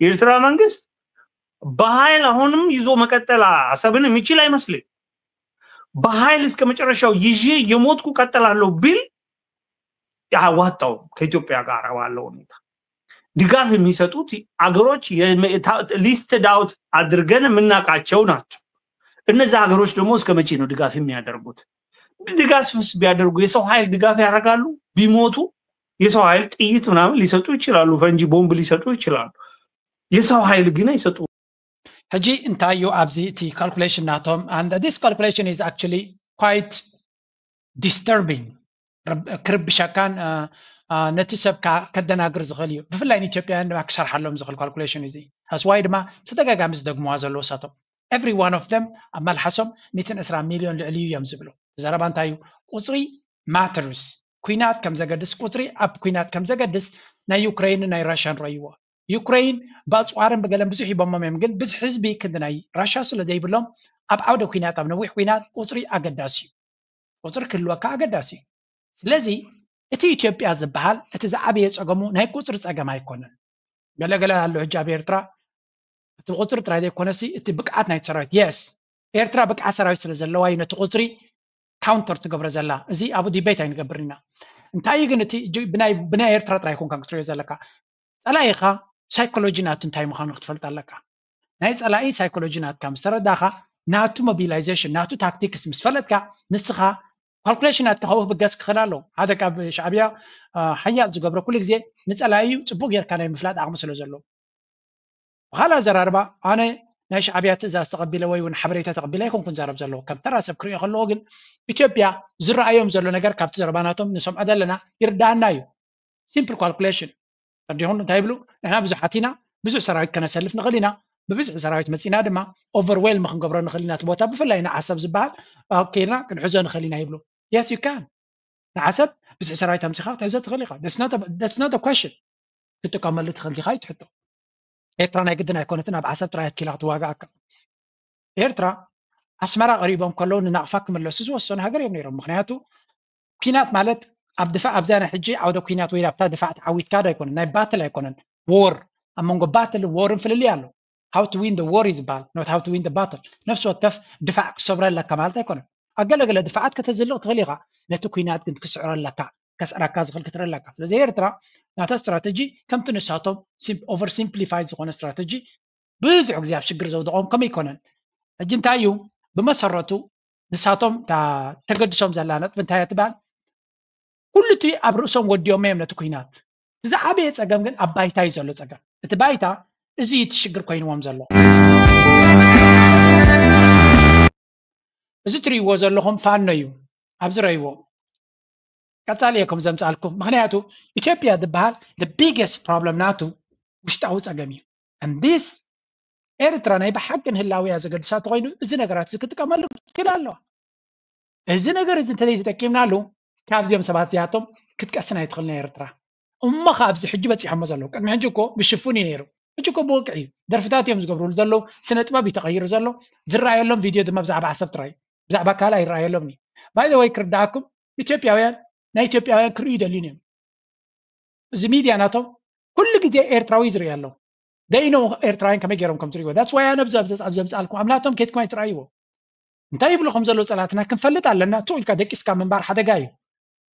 የኤርትራ መንግስት በኃይል አሁንም ይዞ መቀጠል አሰብን የሚችል አይመስልም። በኃይል እስከ መጨረሻው ይዤ የሞትኩ ቀጥላለሁ ቢል ያዋጣው ከኢትዮጵያ ጋር ባለው ሁኔታ ድጋፍ የሚሰጡት አገሮች listed out አድርገን የምናውቃቸው ናቸው። እነዚህ ሀገሮች ደግሞ እስከ መቼ ነው ድጋፍ የሚያደርጉት? ድጋፍስ ቢያደርጉ የሰው ኃይል ድጋፍ ያደርጋሉ? ቢሞቱ የሰው ኃይል ጥይት ምናምን ሊሰጡ ይችላሉ፣ ፈንጂ ቦምብ ሊሰጡ ይችላሉ። የሰው ኃይል ግን አይሰጡ። ሕጂ እንታይ እዩ ኣብዚ እቲ calculation ናቶም? And this calculation is actually quite disturbing። ክርብሸካን ነቲ ሰብ ከደናግር ዝኽእል እዩ። ብፍላይ ንኢትዮጵያውያን ድማ ክሰርሓሎም ዝኽእል calculation እዚ። That's why ድማ ብተደጋጋሚ ዝደግምዋ ዘለዉ ሳቶም every one of them ኣብ መልሓሶም ሚእትን ዕስራ ሚልዮን ልዕሊ እዩ እዮም ዝብሉ። ዘረባ እንታይ እዩ? ቁፅሪ matters። ኩናት ከም ዘገድስ፣ ቁፅሪ ኣብ ኩናት ከም ዘገድስ ናይ ዩክሬንን ናይ ራሽያን ረእይዎ። ዩክሬን ብኣፅዋርን ብገለን ብዙሕ ሂቦሞም እዮም፣ ግን ብዙሕ ህዝቢ ክንዲ ናይ ራሽያ ስለ ዘይብሎም ኣብ ዓውደ ኩናት፣ ኣብ ነዊሕ ኩናት ቁፅሪ ኣገዳሲ እዩ። ቁፅሪ ክህልወካ ኣገዳሲ እዩ። ስለዚ እቲ ኢትዮጵያ ዝበሃል እቲ ዝዓበየ ፀገሙ ናይ ቁፅሪ ፀገም ኣይኮነን። ገለገለ ኣሎ ሕጂ ኣብ ኤርትራ እቲ ቁፅሪ ጥራይ ዘይኮነሲ እቲ ብቅዓት ናይቲ ሰራዊት። Yes፣ ኤርትራ ብቅዓት ሰራዊት ስለ ዘለዋ እዩ ነቲ ቁፅሪ counter ትገብሮ ዘላ። እዚ ኣብ debate ኣይንገብርን ኢና። እንታይ እዩ ግን እቲ ብናይ ኤርትራ ጥራይ ኣይኮንካን ክትሪኦ ዘለካ። ፀላኢኻ psychology ናቱ እንታይ ምዃኑ ክትፈልጥ ኣለካ። ናይ ፀላኢ psychology ናትካ ምስ ተረዳእኻ፣ ናቱ mobilization፣ ናቱ tactics ምስ ፈለጥካ፣ ንስኻ calculation ናትካ ከብገስ ክኽእል ኣለዎ። ሓደ ካብ ሻዕብያ ሓያል ዝገብሮ ኩሉ ግዜ ንፀላኢኡ ፅቡቅ ጌርካ ናይ ምፍላጥ ዓቕሚ ስለ ዘለዎ። ብኻልእ ኣዘራርባ ኣነ ናይ ሻዕብያ ትእዛዝ ተቐቢለ ወይ እውን ሓበሬታ ተቐቢለ ኣይኮንኩን ዛረብ ዘለዎ። ከም ተራ ሰብ ክሪኦ ከለዎ ግን ኢትዮጵያ ዝረኣዮም ዘሎ ነገር ካብቲ ዘረባ ናቶም ንሰምዖ ዘለና ይርዳኣና እዩ። Simple calculation። ተረዲኹም እንታይ ይብሉ? ንሕና ብዙሓት ኢና፣ ብዙሕ ሰራዊት ከነሰልፍ ንኽእል ኢና። ብብዝሒ ሰራዊት መፂና ድማ overwhelm ክንገብሮ ንኽእል ኢና። እቲ ቦታ ብፍላይ ንዓሰብ ዝበሃል ከይድና ክንሕዞ ንኽእል ኢና ይብሉ። Yes, you can። ንዓሰብ ብዙሕ ሰራዊት ኣምፂኻ ክትሕዞ ትኽእል ኢኻ። That's not a question። ክትጥቀመሉ ትኽእል ዲኻ እዩ ትሕቶ። ኤርትራ ናይ ግድን ኣይኮነትን ኣብ ዓሰብ ጥራይ ኣትኪላ ክትዋጋኣካ። ኤርትራ ኣስመራ ቀሪቦም ከለዉ ንናቕፋ ክምለሱ ዝወሰኑ ሃገር እዮም ነይሮም። ምኽንያቱ ኲናት ማለት ኣብ ድፋዕ ኣብዛ ናይ ሕጂ ዓውደ ኲናት ወይ ኣብታ ድፋዕ ተዓዊትካ ዶ ኣይኮነን፣ ናይ battle ኣይኮነን። War ኣብ መንጎ battle ን war ን ፍልልይ ኣሎ። How to win the war እዩ ዝበሃል፣ not how to win the battle። ነፍሲ ወከፍ ድፋዕ ክሰብሮ ኣለካ ማለት ኣይኮነን። ኣብ ገለገለ ድፋዓት ከተዝልቕ ትኽእል ኢኻ፣ ነቲ ኲናት ግን ክስዕሮ ኣለካ። ከስዕረካ ዝኽእል ክትርኢ ኣለካ። ስለዚ ኤርትራ ናታ strategy ከምቲ ንሳቶም over simplify ዝኾነ strategy ብዙሕ ግዜ ኣብ ሽግር ዘውደቖም ከም ኣይኮነን። ሕጂ እንታይ እዩ ብመሰረቱ ንሳቶም ተገድሶም ዘላ ነጥቢ እንታይ እያ ትበሃል? ኩሉ እቲ ኣብ ርእሶም ወዲኦም እዮም ነቲ ኲናት። እቲ ዝዓበየ ጸገም ግን ኣብ ባይታ እዩ ዘሎ ጸገም። እቲ ባይታ እዚ እዩ እቲ ሽግር ኮይንዎም ዘሎ። እዚ ትርእይዎ ዘለኹም ፋኖ እዩ። ኣብዚ ረእይዎ። ቀጻሊ እየ ከም ዘምጻልኩም። ምኽንያቱ ኢትዮጵያ ዝበሃል the biggest problem ናቱ ውሽጣዊ ጸገም እዩ። And this ኤርትራ ናይ ብሓቂ ንህላውያ ዘገድሳ ተኾይኑ እዚ ነገራት እዚ ክትጥቀመሉ ክትክእል ኣለዋ። እዚ ነገር እዚ እንተዘይ ተጠቂምናሉ ካብዚኦም ሰባት እዚኣቶም ክትቀስን ኣይትኽእልን ኤርትራ። እሞ ኣብዚ ሕጂ በፂሖሞ ዘለዉ። ቅድሚ ሕጂ እኮ ብሽፉን እዩ ነይሩ። ሕጂ እኮ ብወግዒ እዩ። ደርፍታት እዮም ዝገብርሉ ዘለዉ። ስነ ጥበብ እዩ ተቐይሩ ዘሎ። ዝረኣየሎም ቪድዮ ድማ ብዛዕባ ዓሰብ ጥራይ እዩ። ብዛዕባ ካልእ ኣይረኣየሎምን እዩ። By the way ክርዳኣኩም ኢትዮጵያውያን ናይ ኢትዮጵያውያን ክርእዩ ይደልዩን እዮም። እዚ ሚድያ ናቶም ኩሉ ግዜ ኤርትራዊ ዝርኢ ኣሎ። They know ኤርትራውያን ከመይ ገይሮም ከም ዝርእይዎ። That's why ኣነ ኣብዚ ዘምፃልኩም ኣብ ናቶም ኬድኩም ኣይትረኣይዎ። እንታይ ይብሉ ከም ዘለዉ ፀላእትና ክንፈልጥ ኣለና። ቱቕ ኢልካ ደቂስካ ምንባር ሓደጋ እዩ።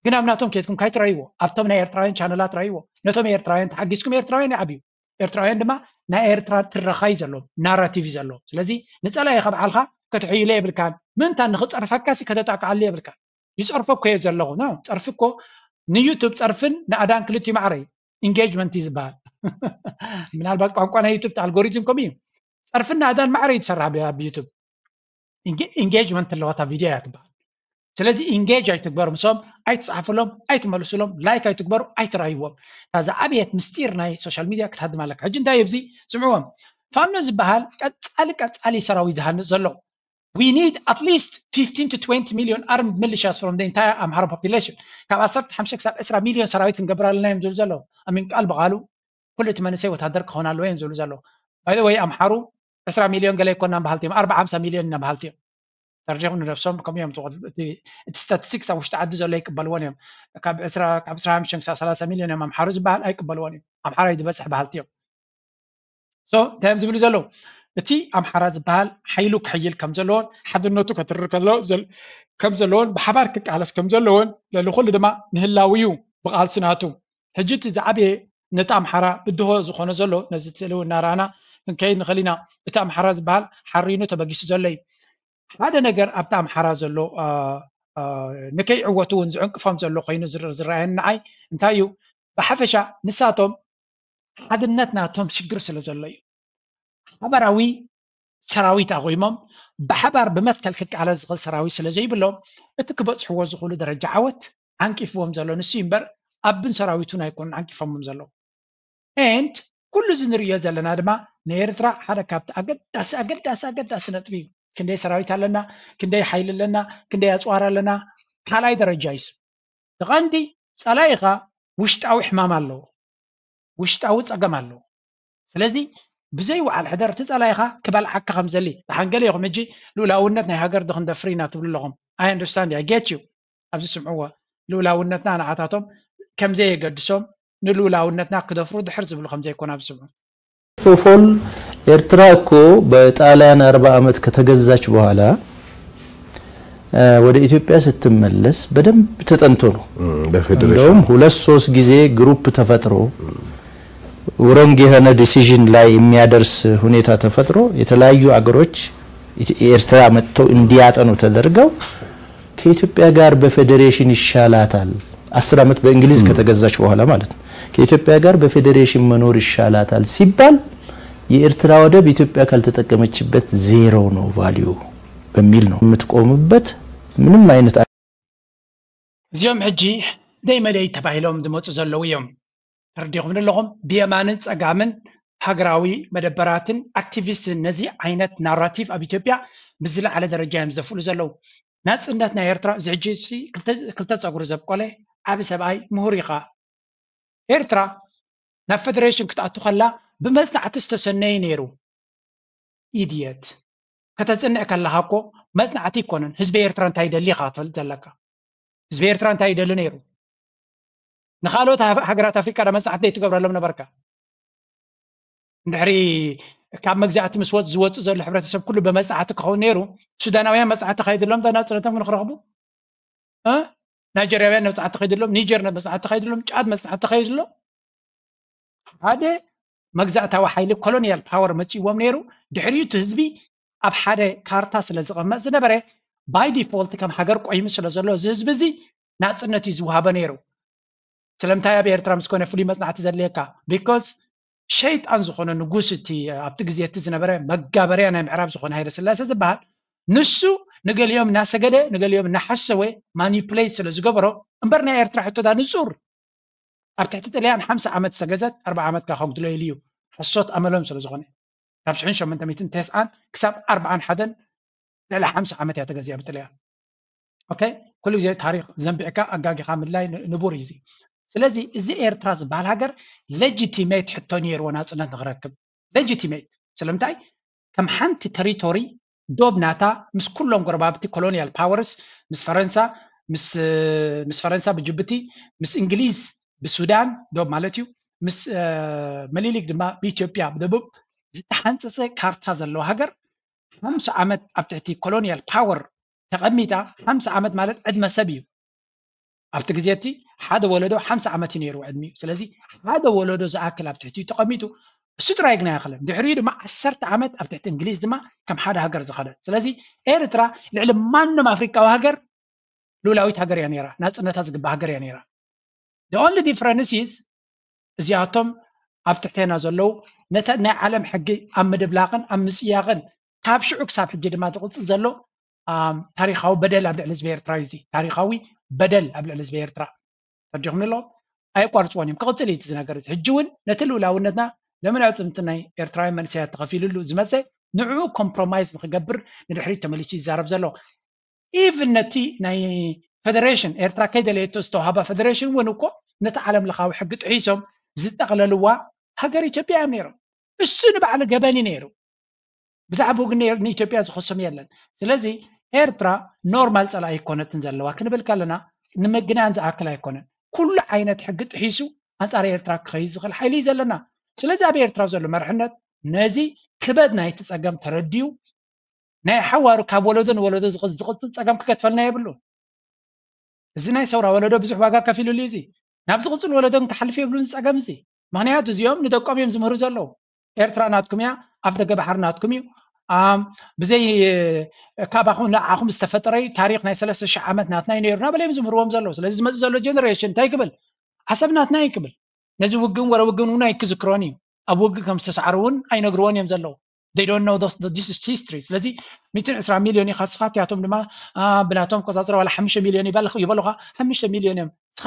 ግን ኣብ ናቶም ኬድኩም ካይትረኣይዎ። ኣብቶም ናይ ኤርትራውያን ቻነላት ረኣይዎ። ነቶም ኤርትራውያን ተሓጊዝኩም ኤርትራውያን ይዓብዩ። ኤርትራውያን ድማ ናይ ኤርትራ ትረኻ እዩ ዘለዎም፣ ናራቲቭ እዩ ዘለዎም። ስለዚ ንፀላኢኻ ባዕልኻ ከተሕይሎ የብልካን። ምእንታን ንኽፀርፈካሲ ከተጣቅዓሉ የብልካን። ይፀርፎ እኮ እየ ዘለኹ። No፣ ፀርፊ እኮ ንዩቱብ ፀርፍን ንኣዳን ክልቲኡ ማዕረ እዩ። Engagement እዩ ዝበሃል። ምናልባት ቋንቋ ናይ ዩቱብ ኣልጎሪዝም ከምኡ እዩ። ፀርፍን ንኣዳን ማዕረ እዩ ትሰርሕ ኣብ ዩቱብ። Engagement ኣለዋ እታ ቪድዮ እያ ትበሃል። ስለዚ engage ኣይትግበሩ፣ ምስኦም ኣይትፅሓፍሎም፣ ኣይትመልስሎም፣ like ኣይትግበሩ፣ ኣይትረኣይዎም። እታ ዝዓበየት ምስጢር ናይ ሶሻል ሚድያ ክትሃድም ኣለካ። ሕጂ እንታይ እዩ እዚ? ስምዕዎም። ፋኖ ዝበሃል ቀፃሊ ቀፃሊ ሰራዊት ዝሃንፅ ዘሎ። We need at least fifteen to twenty million armed militias from the entire Amhara population። ካብ ዓሰርተ ሓሙሽተ ክሳብ ዕስራ ሚልዮን ሰራዊት ክንገብር ኣለና እዮም ዝብሉ ዘለዉ። I mean ቃል ብቃሉ ኩሉ እቲ መንእሰይ ወታደር ክኾን ኣለዎ እዮም ዝብሉ ዘለዉ። By the way ኣምሓሩ ዕስራ ሚልዮን ገለ ኣይኮናን በሃልቲ እዮም፣ ኣርብዓ ሓምሳ ሚልዮን ኢና በሃልቲ እዮም። ተረዲኹም? ንነብሶም ከምኡ እዮም ዝቆጽ-፣ እቲ፣ እቲ ስታቲስቲክስ ኣብ ውሽጢ ዓዲ ዘሎ ኣይቅበልዎን እዮም። ካብ ዕስራ፣ ካብ ዕስራ ሓሙሽተ ክሳብ ሰላሳ ሚልዮን እዮም ኣምሓሩ ዝበሃል ኣይቅበልዎን እዮም። ኣምሓራይ ዝበጽሕ በሃልቲ እዮም። So እንታይ እዮም ዝብሉ ዘለዉ? እቲ ኣምሓራ ዝበሃል ሓይሉ ክሕይል ከም ዘለዎን ሓድነቱ ከትርር ከሎ ዘል-፣ ከም ዘለዎን ብሓባር ክቃለስ ከም ዘለዎን ልዕሊ ኩሉ ድማ ንህላዊኡ ብቓልሲ ናቱ። ሕጂ እቲ ዝዓበየ ነቲ ኣምሓራ ብድሆ ዝኾነ ዘሎ ነዚ ስእሊ እውን እናረኣና ክንከይድ ንኽእል ኢና። እቲ ኣምሓራ ዝበሃል ሓሪኑ ተበጊሱ ዘሎ እዩ። ሓደ ነገር ኣብቲ ኣምሓራ ዘሎ፣ አ፣ አ፣ ንከይዕወቱ እውን ዝዕንቅፎም ዘሎ ኮይኑ ዝር-፣ ዝረኣየኒ ንዓይ እንታይ እዩ? ብሓፈሻ ንሳቶም ሓድነት ናቶም ሽግር ስለ ዘሎ እዩ። ሓበራዊ ሰራዊት ኣቑሞም ብሓባር ብመትከል ክቃለስ ዝኽእል ሰራዊት ስለ ዘይብሎም እቲ ክበጽሕዎ ዝኽእሉ ደረጃ ዓወት ዓንቂፍዎም ዘሎ ንሱ እዩ እምበር ኣብን ሰራዊቱን ኣይኮኑን ዓንቂፎምም ዘለዉ። And ኩሉ እዚ ንርእዮ ዘለና ድማ ንኤርትራ ሓደ ካብቲ ኣገዳሲ፣ ኣገዳሲ፣ ኣገዳሲ ነጥቢ እዩ። ክንደይ ሰራዊት ኣለና፣ ክንደይ ሓይሊ ኣለና፣ ክንደይ ኣጽዋር ኣለና፣ ካልኣይ ደረጃ እዩ። እቲ ቀንዲ ጸላኢኻ ውሽጣዊ ሕማም ኣለዎ፣ ውሽጣዊ ጸገም ኣለዎ። ስለዚ ብዘይ ወዓል ሕደር እቲ ጸላኢኻ ክበልዓካ ከም ዘሊ፣ ደሓን ገለ ኢኹም ሕጂ ልኡላውነት ናይ ሃገር ዶ ክንደፍር ኢና ትብሉ ኣለኹም። I understand you, I get you። ኣብዚ ስምዕዎ፣ ልኡላውነትና ንዓታቶም ከም ዘየገድሶም፣ ንልኡላውነትና ክደፍሩ ድሕር ዝብሉ ከም ዘይኮነ ኣብዚ ስምዑ። ፎፎል ኤርትራ እኮ በጣሊያን ኣርባ ዓመት ከተገዛች በኋላ፣ እ፣ ወደ ኢትዮጵያ ስትመለስ በደንብ ተጠንቶ ነው። በፌዴሬሽን እንደውም ሁለት ሶስት ጊዜ ግሩፕ ተፈጥሮ፣ ሮንግ የሆነ ዲሲዥን ላይ የሚያደርስ ሁኔታ ተፈጥሮ፣ የተለያዩ አገሮች ኢት-፣ ኤርትራ መጥተው እንዲያጠኑ ተደርገው ከኢትዮጵያ ጋር በፌዴሬሽን ይሻላታል፣ አስር ዓመት በእንግሊዝ ከተገዛች በኋላ ማለት ነው። ከኢትዮጵያ ጋር በፌዴሬሽን መኖር ይሻላታል ሲባል የኤርትራ ወደብ ኢትዮጵያ ካልተጠቀመችበት ዜሮ ነው ቫሊዩ በሚል ነው የምትቆምበት። ምንም አይነት እዚኦም ሕጂ ደይ መደይ ተባሂሎም ዝመፁ ዘለዉ እዮም። ተረዲኹም ኣለኹም? ብየማንን ጸጋምን ሃገራዊ መደበራትን ኣክቲቪስትን ነዚ ዓይነት ናራቲቭ ኣብ ኢትዮጵያ ብዝለዓለ ደረጃ እዮም ዝደፍእሉ ዘለዉ። ናጽነት ናይ ኤርትራ እዚ ሕጂ እዚ ክልተ፣ ክልተ ጸጉሪ ዘብቆለ ዓቢ ሰብኣይ ምሁር ኢኻ። ኤርትራ ናብ ፌደሬሽን ክትኣቱ ከላ ብመጽናዕቲ ዝተሰነየ ነይሩ። ኢድየት። ከተጽንዕ ከለኻ እኮ መጽናዕቲ ኣይኮነን። ህዝቢ ኤርትራ እንታይ ይደሊ ኢኻ ክትፈልጥ ዘለካ። ህዝቢ ኤርትራ እንታይ ይደሊ ነይሩ? ንኻልኦት ሃ-፣ ሃገራት ኣፍሪቃ ዳ መጽናዕቲ ዘይትገብረሎም ነበርካ? እንድሕሪ ካብ መግዛእቲ ምስ ወጽ-፣ ዝወጽእ ዘሎ ሕብረተሰብ ኩሉ ብመጽናዕቲ ክኸውን ነይሩ፣ ሱዳናውያን መጽናዕቲ ተኻይድሎም ዶ ናጽነቶም ንክረኽቡ? እ? ናይጀርያውያን መጽናዕቲ ተኻይድሎም፣ ኒጀር መጽናዕቲ ተኻይድሎም፣ ጫድ መጽናዕቲ ተኻይድሎም። ሓደ መግዛእታዊ ሓይሊ ኮሎኒያል ፓወር መጺዎም ነይሩ። ድሕሪኡ እቲ ህዝቢ ኣብ ሓደ ካርታ ስለ ዝቐመጥ ዝነበረ፣ ባይ ዲፎልት ከም ሃገር ቆይሙ ስለ ዘሎ፣ እዚ ህዝቢ እዚ ናጽነት እዩ ዝወሃቦ ነይሩ። ስለምንታይ ኣብ ኤርትራ ምስ ኮነ ፍሉይ መጽናዕቲ ዘድልየካ? ቢኮዝ ሸይጣን ዝኾነ ንጉስ እቲ ኣብቲ ግዜ እቲ ዝነበረ መጋበርያ ናይ ምዕራብ ዝኾነ ሃይለ ስላሴ ዝበሃል፣ ንሱ ንገሊኦም እናሰገደ ንገሊኦም እናሓሰወ ማኒፑሌት ስለ ዝገበሮ እምበር ናይ ኤርትራ ሕቶታ ንጹር። ኣብ ትሕቲ ጥልያን ሓምሳ ዓመት ዝተገዘት ኣርብዓ ዓመት ከኣ ከጉድሎ ኢሉ እዩ። ሓሶት ኣመሎም ስለ ዝኾነ። ካብ ሽሕን ሸሞንተ ሚእትን ተስዓን ክሳብ ኣርብዓን ሓደን ልዕሊ ሓምሳ ዓመት እያ ተገዚኣ ብጥልያን። ኦኬ፣ ኩሉ ግዜ ታሪኽ ዘንቢዕካ ኣጋጊኻ ምድላይ ን-፣ ንቡር እዩ እዚ። ስለዚ እዚ ኤርትራ ዝበሃል ሃገር ሌጂቲሜት ሕቶ ነይርዎ ናጽነት ንኽረክብ። ሌጂቲሜት። ስለምንታይ? ከም ሓንቲ ተሪቶሪ ዶብ ናታ ምስ ኩሎም ጎረባብቲ ኮሎኒያል ፓወርስ፣ ምስ ፈረንሳ፣ ምስ፣ ምስ ፈረንሳ ብጅቡቲ፣ ምስ እንግሊዝ ብሱዳን ዶብ ማለት እዩ፣ ምስ፣ እ፣ ምኒልክ ድማ ብኢትዮጵያ ብደቡብ ዝተሓንጸጸ ካርታ ዘለዎ ሃገር ሓምሳ ዓመት ኣብ ትሕቲ ኮሎኒያል ፓወር ተቐሚጣ፣ ሓምሳ ዓመት ማለት ዕድመ ሰብ እዩ። ኣብቲ ግዜ እቲ ሓደ ወለዶ ሓምሳ ዓመት እዩ ነይሩ ዕድሚኡ። ስለዚ ሓደ ወለዶ ዝኣክል ኣብ ትሕቲኡ ተቐሚጡ እሱ ጥራይ ግን ኣይኣኸለን። ድሕሪኡ ድማ ዓሰርተ ዓመት ኣብ ትሕቲ እንግሊዝ ድማ ከም ሓደ ሃገር ዝኸደት። ስለዚ ኤርትራ ልዕሊ ማንም ኣፍሪቃዊ ሃገር ልኡላዊት ሃገር እያ ነይራ፣ ናጽነታ ዝግባእ ሃገር እያ ነይራ። The only difference is እዚኣቶም ኣብ ትሕቴና ዘለዉ ነተ ናይ ዓለም ሕጊ ኣብ ምድብላቕን ኣብ ምጽያቕን ካብ ሽዑ ክሳብ ሕጂ ድማ ዝቕጽል ዘሎ፣ ኣም፣ ታሪኻዊ በደል ኣብ ልዕሊ ህዝቢ ኤርትራ እዩ። እዚ ታሪኻዊ በደል ኣብ ልዕሊ ህዝቢ ኤርትራ ተረዲኹም ኣሎ። ኣየቋርጽዎን እዮም። ክቕጽል እዩ እቲ ዝነገር እዚ። ሕጂ እውን ነቲ ልኡላውነትና ለምን ኣዕጽምቲ ናይ ኤርትራውያን መንእሰያት ተኸፊሉሉ ዝመጸ ንዕኡ ኮምፕሮማይዝ ንክገብር ንድሕሪት ተመሊሱ ይዛረብ ዘሎ። ኢቭን ነቲ ናይ ፌደሬሽን ኤርትራ ከይደለየቶ ዝተዋህባ ፌደሬሽን እውን እኮ ነቲ ዓለም ለኻዊ ሕጊ ጥሒሶም ዝጠቕለልዋ ሃገር ኢትዮጵያ እዮም ነይሮም። እሱ ንባዕሉ ገበን እዩ ነይሩ። ብዛዕባኡ ግን ነር-፣ ንኢትዮጵያ ዝኸሶም የለን። ስለዚ ኤርትራ ኖርማል ፀላኢ ኣይኮነትን ዘለዋ ክንብል ከለና ንምግናን ዝኣክል ኣይኮነን። ኩሉ ዓይነት ሕጊ ጥሒሱ ኣንፃር ኤርትራ ክኸይድ ዝኽእል ሓይሊ እዩ ዘለና። ስለዚ ኣብ ኤርትራ ዘሎ መርሕነት ነዚ ክበድ ናይቲ ፀገም ተረዲኡ ናይ ሓዋሩ ካብ ወለዶ ንወለዶ ዝቕፅል ፀገም ክገድፈልና የብሉን። እዚ ናይ ሰውራ ወለዶ ብዙሕ ዋጋ ከፊሉሉ እዩ። እዚ ናብ ዝቕፅል ወለዶ ክሓልፍ የብሉን እዚ ፀገም እዚ። ምክንያቱ እዚኦም ንደቆም እዮም ዝምህሩ ዘለዉ። ኤርትራ ናትኩም እያ፣ ኣፍ ደገ ባሕሪ ናትኩም እዩ። ብዘይ ካባኹም ንዓኹም ዝተፈጠረ እዩ። ታሪክ ናይ ሰለስተ ሽሕ ዓመት ናትና እዩ ነይሩ እናበለ እዮም ዝምህርዎም ዘለዉ። ስለዚ ዝመፅእ ዘሎ ጀነሬሽን እንታይ ክብል? ዓሰብ ናትና እዩ ክብል። ነዚ ውግን ወረ ውግን እውን ኣይክዝክሮን እዩ። ኣብ ውግእ ከም ዝተሳዕሩ እውን ኣይነግርዎን እዮም ዘለዉ። They don't know this is history። ስለዚ ሚእትን ዕስራ ሚልዮን ኢኻ ስኻ፣ እቲኣቶም ድማ ብናቶም ቆፃፅራ ዋላ ሓሙሽተ ሚልዮን ይበልኻ፣ ሓሙሽተ ሚልዮን እዮም። ስኻ